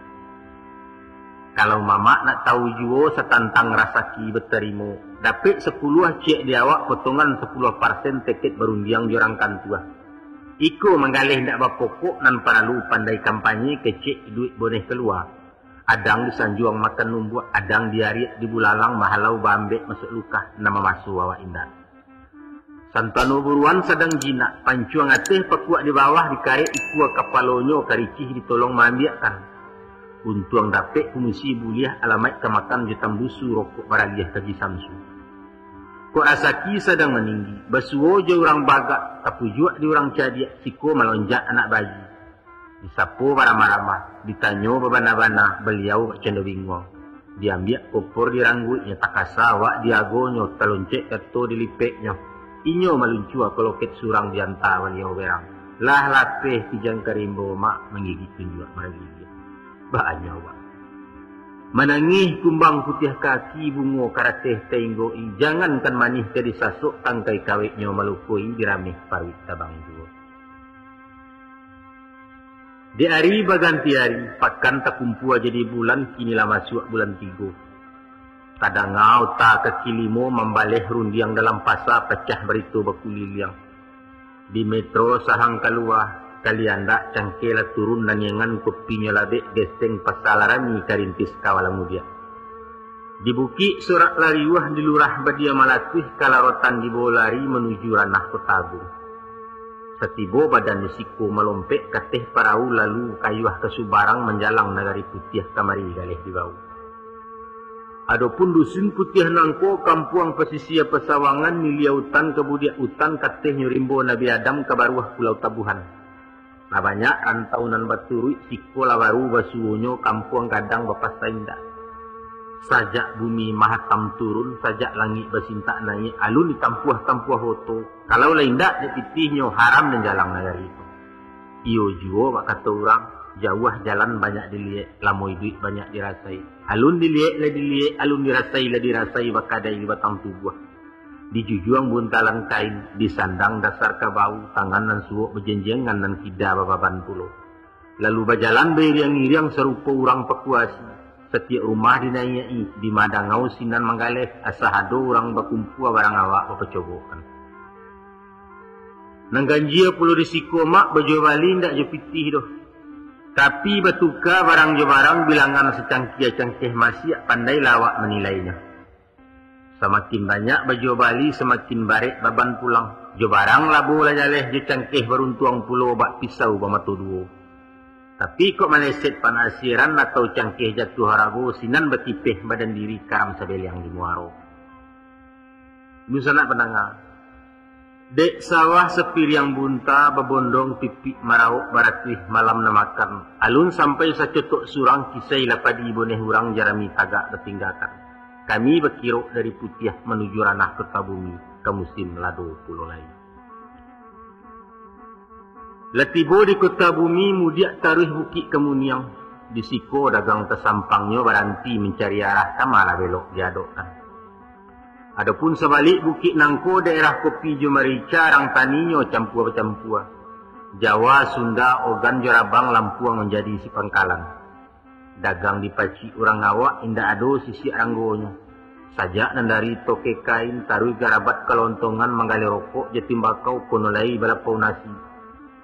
Kalau mamak nak tahu juo satantang rasaki batarimo, dapek sapuluah ciek di awak, potongan sapuluah parsen, teket barundiang jo urang kantua. Iko manggaleh indak bapokok, nan paralu pandai kampanye, kecek duit boneh kalua. Adang disanjuang makan lumbuak, adang diariak di bulalang, mahalau baambek masuak lukah, nan mamaso awak indak. Santano buruan sadang jinak, pancuang ateh pakuak di bawah, dikarek ikua kapalonyo, karicih ditolong maambiakkan. Untuang dapek kumusi buliah, alamaik ka makan jo tambusu, rokok baraliah ka Ji Samsu. Kok rasaki sadang maninggi, basuo jo urang bagak, tapujuak di urang cadiak, siko malonjak anak bayi. Disapo baramah-ramah, ditanyo babana-bana, baliau bak cando binguang. Diambiak kopor dirangguiknyo, takasa awak diagonyo, taloncek kato dilipeknyo. Inyo maluncua kaloket surang, dianta baliau berang. Lah lapeh kijang ka rimbo, mak manggigik tunjuak maragigi. Baanyo awak. Manangih kumbang putiah kaki, bungo karateh tainggo-i, jangankan manih ka disasok, tangkai kaweknyo malukoi, dirameh paruik tabang juo. Di ari baganti ari, pakan takumpua jadi bulan, kini lah masuak bulan tigo. Tadanga ota kaki limo, mambaleh rundiang dalam pasa, pacah barito bakuliliang. Di metro sahang kalua, kaliandak cangkeh lah turun, naniangan kopinyo labek, geseng pasa lah rami, karintis kawa lah mudiak. Di bukik sorak lah riuah, di lurah badia malatuih, kalarotan dibawo lari manuju ranah Kota Agung. Satibo badan di siko malompek, kateh parau lalu kayuah ka subarang, manjalang nagari putiah, kamari galeh dibao. Adopun dusun putiah nangko, kampuang pasisia pasawangan, nilia utan ka budiak utan, katehnyo rimbo Nabi Adam, ka baruah Pulau Tabuhan. Lah banyak rantau nan baturuik, siko lah baru basuonyo, kampuang gadang bapasa indak. Sajak bumi mahatam turun, sajak langik basintak naiak, alun ditampuah-tampuah oto. Kalau lah indak dek pitihnyo, haram nan jalang nagari tu. Iyo juo bak kato urang, jauah jalan banyak diliek, lamo iduik banyak dirasai. Alun diliek lah diliek, alun dirasai lah dirasai, bakadai di batang tubuah. Dijujuang buntalan kain, disandang dasar kabau, tangan nan suok bajenjengan, nan kida bababan pulo. Lalu bajalan bairiang-iriang, sarupo urang pakuasi. Satiok rumah dinaiak-i, di ma dangau sinan manggaleh, asa ado urang bakumpua, barang awak bapacobokan. Nan ganjia pulo di siko, mak, bajuo bali indak jo pitih doh. Tapi batuka barang jo barang, bilangan sacangkia-cangkeh masiak, pandailah awak manilainyo. Samakin banyak bajuo bali, samakin barek baban pulang. Jo barang labo lah jaleh, jo cangkeh baruntuang pulo, bak pisau bamato duo. Tapi kok maleset panasiran, atau cangkeh jatuah harago, sinan batipeh badan diri, karam sabeleang di muaro. Dunsanak pandanga, dek sawah sapiriang bunta, babondong pipik maraok, baratuih malam nan makan. Alun sampai sacotok surang, kisai lah padi boneh urang, jarami tagak batinggakan. Kami bakirok dari putiah, manuju ranah Kota Bumi, ka musim lado pulo lai. Lah tibo di Kota Bumi, mudiak taruih Bukik Kamuniang. Di siko dagang tasampangnyo baranti, mancari arah ka ma lah belok diadokkan. Adopun sabalik bukik nangko, daerah kopi jo marica, rang taninyo campua-bacampua. Jawa, Sunda, Ogan jo Rabang, Lampuang manjadi isi pangkalan. Dagang dipacik urang awak, indak ado sisiak ranggonyo. Sajak nan dari tokeh kain, taruih garabat kalontongan, manggaleh rokok jo timbakau, kono lai balapau nasi.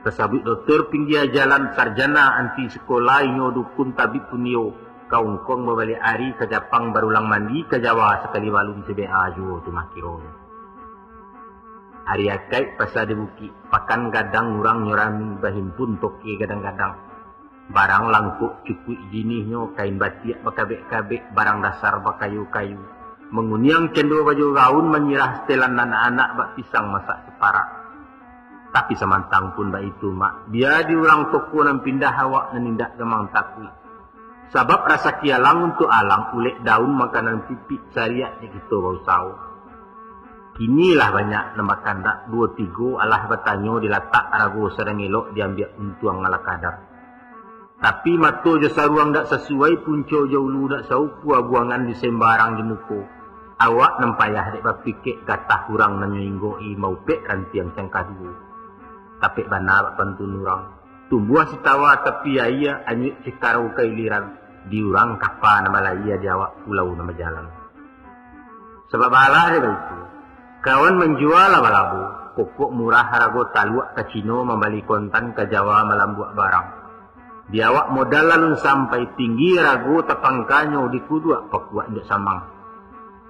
Tasabuik dokter pinggia jalan, sarjana anti sikola, inyo dukun tabib punio, ka Hongkong babaliak ari, ka Japang barulang mandi, ka Jawa sakali balun, C B A juo tu mah kironyo. Ari Akaik pasa di bukik, pakan gadang urangnyo rami, bahimpun tokeh gadang-gadang. Barang langkok cukuik jinihnyo, kain batiak bakabek-kabek, barang dasar bakayo-kayo. Manguniang cando bajo gaun, manyirah setelan anak-anak, bak pisang masak saparak. Tapi samantang pun baitu, mak, bia di urang toko nan pindah awak, nan indak gamang takuik. Sabab rasaki alang untuak alang, ulek daun makanan pipik, sariak dek kito bausaho. Kini lah banyak nan bakandak, duo tigo alah batanyo, dilatak arago sadang elok, diambiak untuang ala kadar. Tapi mato jo saruang dak sasuai, punco jo ulu dak saukua, buangan di sembarang di muko. Awak nan payah dek bapikek, gatah urang nan nyo inggok-i, maupek rantiang cangkah duo. Tapek bana bak pantun urang, tumbuah sitawa tapi aia, anyuik cikarau kailiran, di urang kapa nan balayia, di awak pulau nan bajalan. Sabab alah dek baitu, kawan manjua lah balabo, Pokok murah harago taluak ka Cino, mambali kontan ka Jawa malambuak barang. Di awak modal alun sampai, tinggi harago tapangkanyo, di kuduak pakuak indak samang.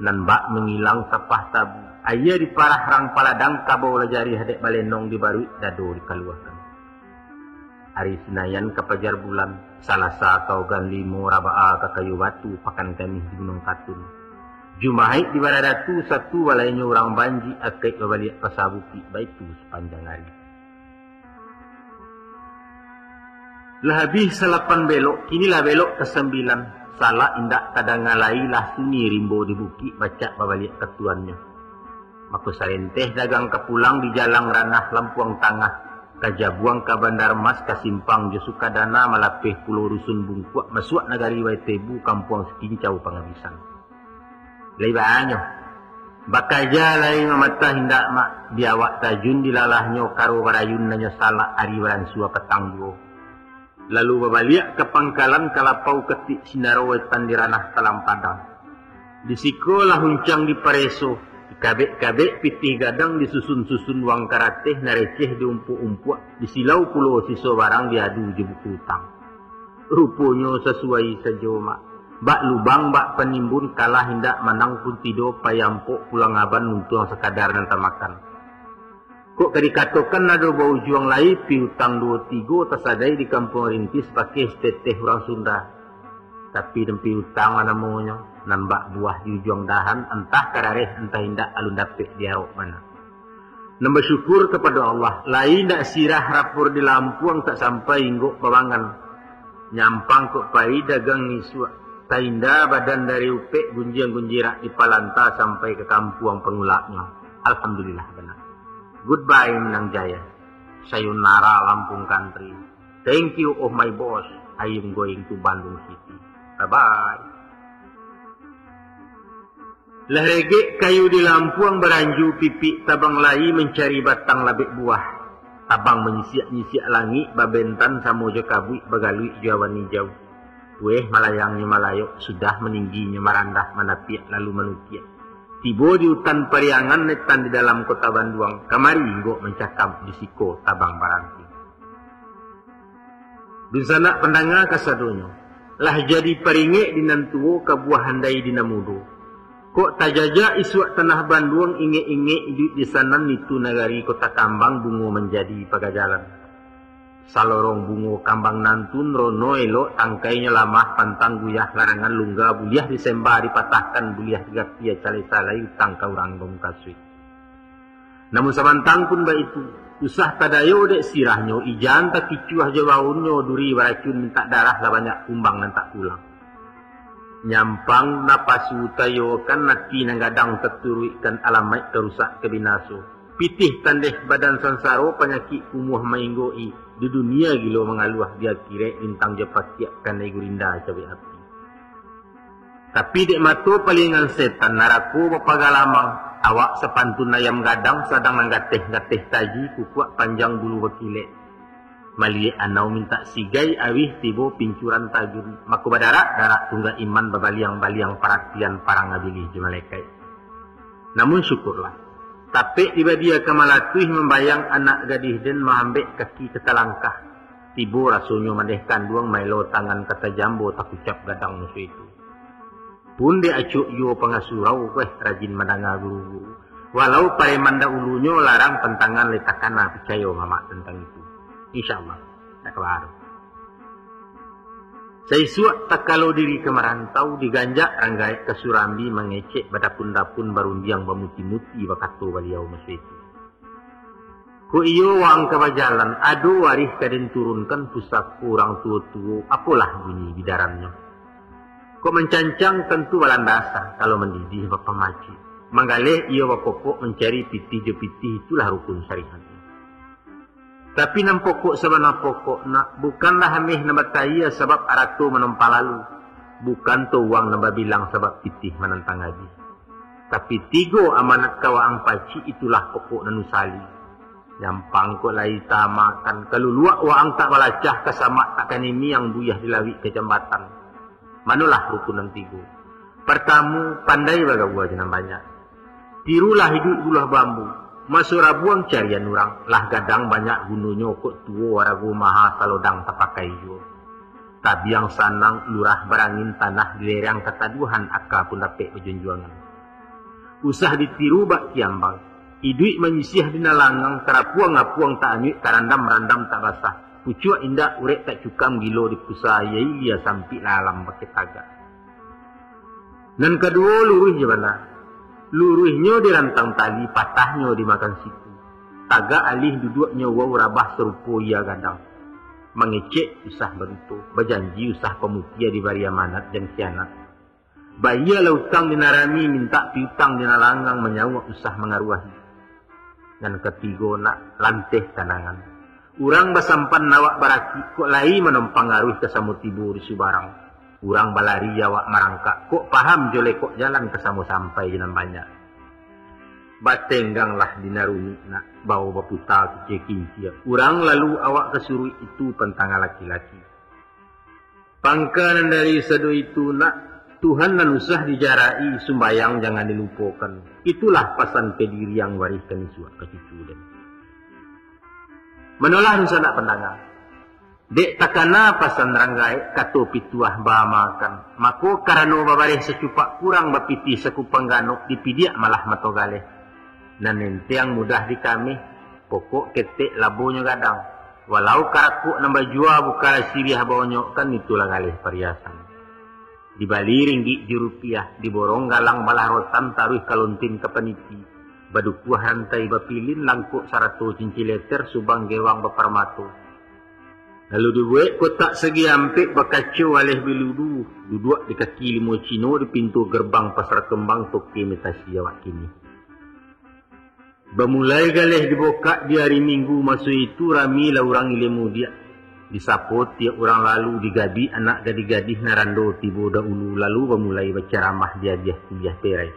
Nan bak mangilang tapah tabu, aia diparah rang paladang, kabau lah jarih dek balenong, dibaruik dado dikaluakan. Ari Sinayan ka Pajar Bulan, Salasa ka Ogan Limo, Rabaa ka Kayu Batu, Pakan Kamih di Gunuang Katun. Jumahaik di Baradatu, Satu balainyo urang Banji, Akaik babaliak Pasa Bukik, baitu sapanjang ari. Lah abih salapan belok, kini lah belok ka sambilan. Salak indak tadanga lai, lah sunyi rimbo di bukik, bacak babaliak ka tuannyo. Mako sarenteh dagang ka pulang, di jalan ranah Lampuang Tangah, ka Jabuang ka Bandar Mas, ka simpang jo Sukadana, malapeh pulo Rusun Bungkuak, masuak nagari Waitebu, kampuang Sikincau Pangabisan. Lai banyo. Bakaja lai mamatah indak, Mak. Di awak tajun, di lalahnyo karo barayun, nanyo Salak ari baransua patang juo. Lalu babaliak ka pangkalan, ka lapau ketik Sindaro, wetan di ranah Talang Padang. Di siko lah uncang dipareso, dikabek-kabek pitih gadang, disusun-susun uang karateh, nan receh diumpuak-umpuak, disilau pulo siso barang, diadu jo buku utang. Ruponyo sasuai sajo, Mak. Bak lubang, bak panimbun, kalah indak manang pun tido, payampok pulang aban, untuang sakadar nan tamakan. Kok ka dikatokan ado baujuang lai, piutang duo tigo tasadai di Kampuang Rintis, bakeh sateteh urang Sunda. Tapi nan piutang lah namonyo, nan bak buah di ujuang dahan, antah karareh, antah indak, alun dapek diarok bana. Nan basyukur kapado Allah, lai indak sirah rapor di Lampuang, tak sampai inggok babangan. Nyampang kok pai dagang isuak, tainda badan dari upek, gunjiang gunjirak di palanta, sampai ka kampuang pangulaknyo. Alhamdulillah bana. Goodbye Minang Jaya. Sayonara Lampung Country. Thank you, oh my boss. I am going to Bandung City. Bye-bye. Lah regek kayu di Lampuang, baranju pipik tabang lai, mancari batang labek buah. Tabang manyisiak-nyisiak langik, babentan samo jo kabuik, bagaluik jo awan ijau. Weh, malayangnyo malayok, sudah maningginyo marandah, manapiak lalu manukiak. Tibo di utan Pariangan, netan di dalam kota Banduang, kamari inggok mancakam, di siko tabang baranti. Dunsanak pandanga kasadonyo, lah jadi paringek di nan tuo, ka buah andai di nan mudo. Kok tajajak isuak tanah Banduang, ingek-ingek iduik di sanan, itu nagari Kota Kambang, bungo manjadi pagajalan. Salorong bungo kambang nantun, rono elok tangkainyo lamah, pantang guyah larangan lungga, buliah disemba dipatahkan, buliah digapi calai-calai, utang ka urang bamukasuik. Namun samantang pun baitu, usah tadayo dek sirahnyo, ijan takicuah jo baunnyo, duri baracun mintak darah, lah banyak kumbang nan tak pulang. Nyampang napasu tayokan, ati nan gadang taturuikkan, alamaik ka rusak ka binaso. Pitih tandeh badan sansaro, panyakik kumuah mainggo-i, di dunia gilo mangaluah, di akirek lintang jo pakiak, kanai gurinda cabek api. Tapi dek mato paliangan setan, narako bapagalamang, awak sapantun ayam gadang, sadang nan gateh-gateh taji, kukuak panjang bulu bakilek. Maliek anau mintak sigai, awih tibo pincuran tajun, mako badarak-darak tunggak iman, babaliang-baliang paratian, parang abilih jo malekaik. Namun syukurlah, tapek di badia ka malatuih, mambayang anak gadih den, maambek kaki ka talangkah. Tibo rasonyo mandeh kanduang, maelo tangan ka tajambo, takucap gadang musuh itu. Pun dek acok juo pangasurau, weh, rajin mandanga guru-guru. Walau pareman daulunyo, larang pantangan lai takana, picayo mamak tantang itu. Insya Allah, tak kabar. Saisuak takalo diri ka marantau, diganjak rang gaek ka Surambi, mangecek badapun-dapun, barundiang bamuti-muti, bakato baliau masa itu. Kok iyo waang ka bajalan, ado warih ka den turunkan, pusako urang tuo-tuo, apolah bunyi bidarannyo. Kok mancancang tantu balandasan, kalau mandidih bapamacik. Manggaleh iyo bapokok, mancari pitih jo pitih, itulah rukun syariat. Tapi nan pokok sabana pokok nak, bukanlah ameh nan batayia, sabab arato manompa lalu. Bukan to uang nan babilang, sabab pitih manantang abih. Tapi tigo amanat ka waang pacik, itulah pokok nan usali. Nyampang kok lai tamakan, kaluluak waang tak balacah, kasamak tak kanimiang, buyah dilawik ka jambatan. Manolah rukun nan tigo? Partamo, pandai bagaua jo nan banyak. Tirulah iduik buluah bambu. Maso rabuang carian urang, lah gadang banyak gunonyo, kok tuo arago maha, salodang tapakai juo. Tabiang sanang, lurah barangin, tanah di lereng kataduahan, aka pun dapek bajonjuangan. Usah ditiru bak kiambang, iduik manyisiah di nan langang, tarapuang-apuang tak anyuik, tarandam-randam tak basah, pucuak indak urek tak cukam, gilo di pusa, iya ilia sampik lah alam bakeh tagak. Nan kaduo luruih jo bana. Luruihnyo di rantang tali, patahnyo di makan siku. Tagak alih duduaknyo, wau rabah sarupo iya gadang. Mangecek usah baduto, bajanji usah pamukia, dibari amanat jan khianat. Bayia lah utang di nan rami, mintak piutang di nan langang, manyauak usah mangaruahi. Nan katigo nak, lanteh kanangan. Urang basampan awak barakik, kok lai manompang aruih ka samo tibo di subarang. Urang balari awak marangkak, kok paham jo lekok jalan ka samo sampai jo nan banyak. Batengganglah di nan rumik nak, bao baputa kicek kincia. Urang lalu awak ka suruik, itu pantangan laki-laki. Pangka nan dari sado itu nak, Tuhan nan usah dijarai, sumbayang jangan dilupokan. Itulah pasan Kediri nan warihkan isuak ka cucu den. Manolah dunsanak pandanga. Dek takana pasan rang gaek, kato pituah baamakan. Mako karano babareh sacupak kurang, bapitih sakupang ganok, dipidiak malah mato galeh. Nan enteng mudah dikameh, pokok ketek labonyo gadang. Walau karakuk nan bajua, bukanlah siriah baonyok, kan itulah galeh pariasan. Dibali ringgik jo rupiah, diborong galang balah rotan, taruih kalontin ka paniti, badukuah rantai bapilin, langkok sarato cincin leter, subang gewang baparmato. Lalu dibuek kotak sagi ampek, bakaco aleh biludu, duduak di kaki limo Cino, di pintu gerbang Pasar Kembang, toke mitasi awak kini. Bamulai galeh dibokak di ari Minggu, maso itu rami lah urang ilia mudiak. Disapo tiok urang lalu, digabik anak gadih-gadih nan rando tibo dahulu, lalu bamulai bacaramah di agiah kuliah perai.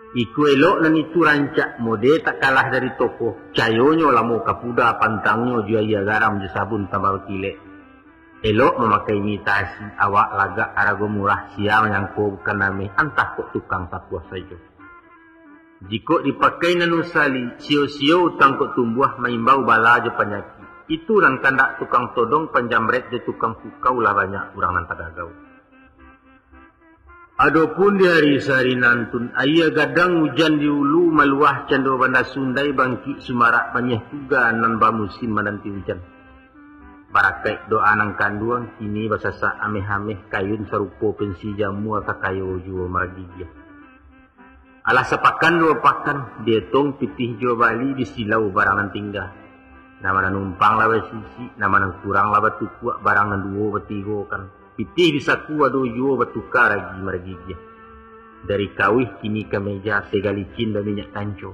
Iko elok nan itu rancak, mode tak kalah dari tokoh, cayonyo lamo kapuda, pantangnyo jo aia garam jo sabun tambah bakilek. Elok mamakai imitasi, awak lagak arago murah, sia manyangko bukan ameh, antah kok tukang tapuah sajo. Jikok dipakai nan usali, sio-sio utang kok tumbuah, maimbau bala jo panyakik. Itu nan kandak tukang todong, panjamret jo tukang pukau, lah banyak urang nan tagagau. Adopun di ari sahari nantun, aia gadang ujan di ulu, maluah cando banda sundai, bangkik sumarak manyeh tuga, nan bamusim mananti ujan. Barakaik doa nan kanduang, kini basasak ameh-ameh, kayun sarupo pensi jamua, sakayo juo maragigiah. Alah sapakan duo pakan, dietong pitih juo bali, disilau barang nan tingga. Nan ma nan numpang lah basisik, nan ma nan kurang lah batukuak, barang nan duo batigokan. Pitih di saku ado juo, batuka ragi maragigiah. Dari kawih kini ka meja, segalicin baminyak kanco.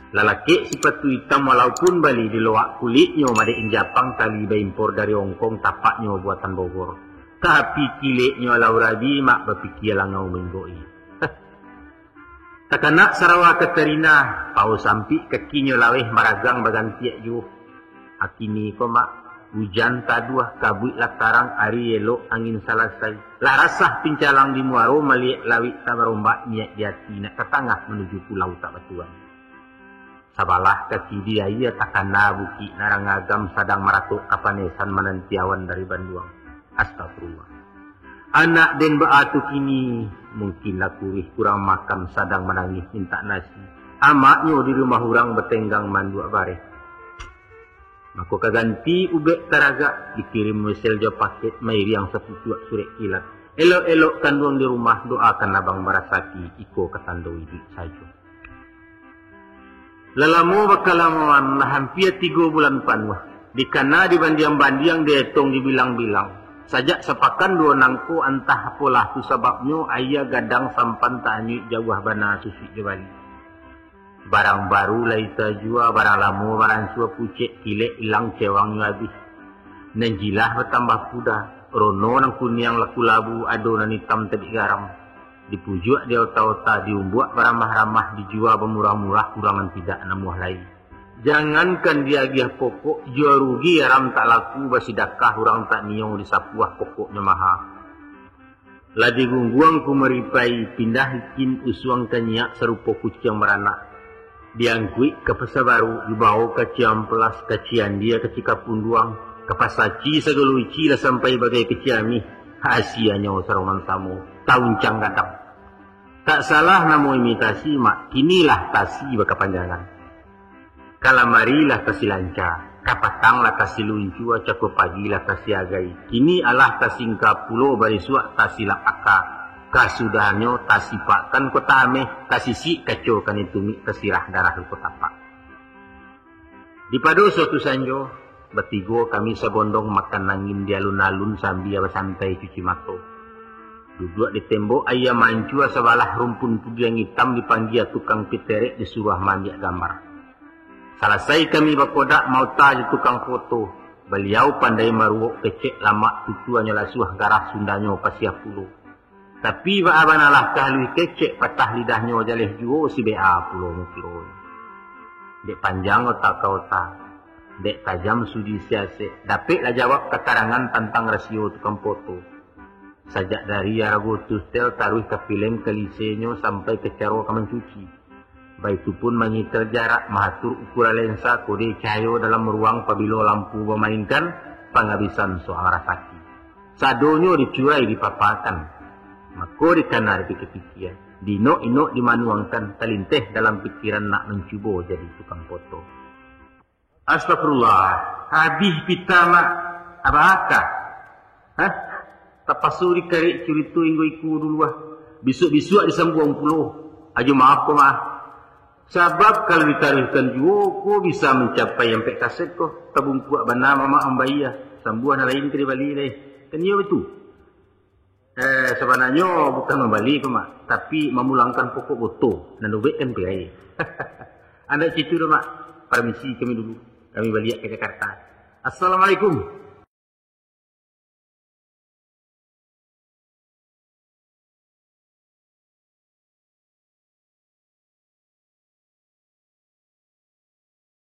Lalakek sipatu itam, walaupun bali di loak, kuliknyo madek Japang, tali baimpor dari Hongkong, tapaknyo buatan Bogor. Tapi kileknyo alau rabi, mak bapikia langau minggo-i. Takanak sarawa Katarina, pao sampik kakinyo laweh, maragang bagantiak juo. Akini ko mak, ujan taduah, kabuik lah tarang, ari elok angin salasai. Lah rasah pincalang di muaro, maliek lawik tak barombak, niaik di ati nak ka tangah, manuju pulau tak batuan. Sabalah kaki di aia takana bukik, nan rang agam sadang maratok kapanesan, mananti awan dari banduang. Astagfirullah. Anak den baa tu kini, mungkin lah kuruih kurang makan, sadang manangih mintak nasi. Amaknyo di rumah urang batenggang manduak bareh. Mako ka ganti ubek taragak, dikirim mesel jo paket, mairiang sapucuak surek kilat. Elok-elok kanduang di rumah, doakan abang barasaki, iko ka tando iduik sajo. Lah lamo bakalamoan, lah hampia tigo bulan panuah. Dikana dibandiang-bandiang, dietong dibilang-bilang. Sajak sapakan duo nangko, antah apolah tu sababnyo, aia gadang sampan taanyuik, jauah bana susuik jo bali. Barang baru lai tajua, barang lamo baransua pucek, kilek ilang, cewangnyo abih. Nan jilah batambah puda, rono nan kuniang laku labu, ado nan itam tabik garam. Dipujuak di ota-ota, diumbuak baramah-ramah, dijua bamurah-murah, urang nan tidak namuah lai. Jangankan diagiah pokok, jua rugi aram tak laku, basidakah urang tak nio, disapuah pokoknyo maha. Lah digungguang kumaripai, pindah ikin usuang kanyiak, sarupo kuciang baranak. Diangkuik ka Pasa Baru, dibawo ka Ciamplas, ka Ciandia, ka Cikapunduang, ka Pasa Ci, sagalo ici lah sampai bagai ka Ciamih. Hasianyo saroman samo, tauncang gadang. Tak salah namo imitasi, Mak, kinilah tasi bakapanjangan. Kalamari lah tasi lanca, kapatang lah tasi luncua, cako pagi lah tasi agai. Kini alah tasingka pulo barisuak tasi lapaka. Kasudahannyo tasipakkan kota ameh, tasisik kaco kanai tumik, tasirah darah luko tapak. Di pado suatu sanjo, batigo kami sabondong makan angin di alun-alun sambia basantai cuci mato. Duduak di tembok aia mancua sabalah rumpun pudiang itam, dipanggia tukang piterek, disuruah maambiak gambar. Salasai kami bakodak, mauta jo tukang foto. Baliau pandai maruok kecek lamak, tutuanyo lasuah, garah Sundanyo pasiah pulo. Tapi baa banalah ka haluih kecek, patah lidahnyo jaleh juo, si B A pulo mukironyo. Dek panjang otak ka ota, dek tajam sudi siasek, dapeklah jawab katarangan tantang rasio tukang foto. Sajak dari arago tustel, taruih ka filem kalisenyo, sampai ka caro ka mancuci. Baitu pun mangitar jarak, maatur ukuran lensa, kode cahayo dalam ruang, pabilo lampu bamainkan, pangabisan soal rasaki. Sadonyo dicurai dipapakan, mako dikana dipikia-pikia, diinok-inok dimanuangkan, talinteh dalam pikiran nak mancubo jadi tukang foto. Astagfirullah, habih pita, Mak. Abah Aka? Hah? Tapaso dikarek curito inggo iko dulu, ah. Bisuak-bisuak disambuang pulo. Ajo maaf ko, Mak. Sabab kalau ditaruihkan juo ko, bisa mancapai ampek kaset ko. Tabungkuak bana mamak mambai, ah. Sambuah nan lain ka dibali lai. Kan iyo baitu? Eh, sabananyo bukan mambali ko, Mak, tapi mamulangkan pokok boto nan ubek kan pirai. Andak citu doh, Mak. Parmisi kami dulu. Kami baliak ka Jakarta. Assalamualaikum.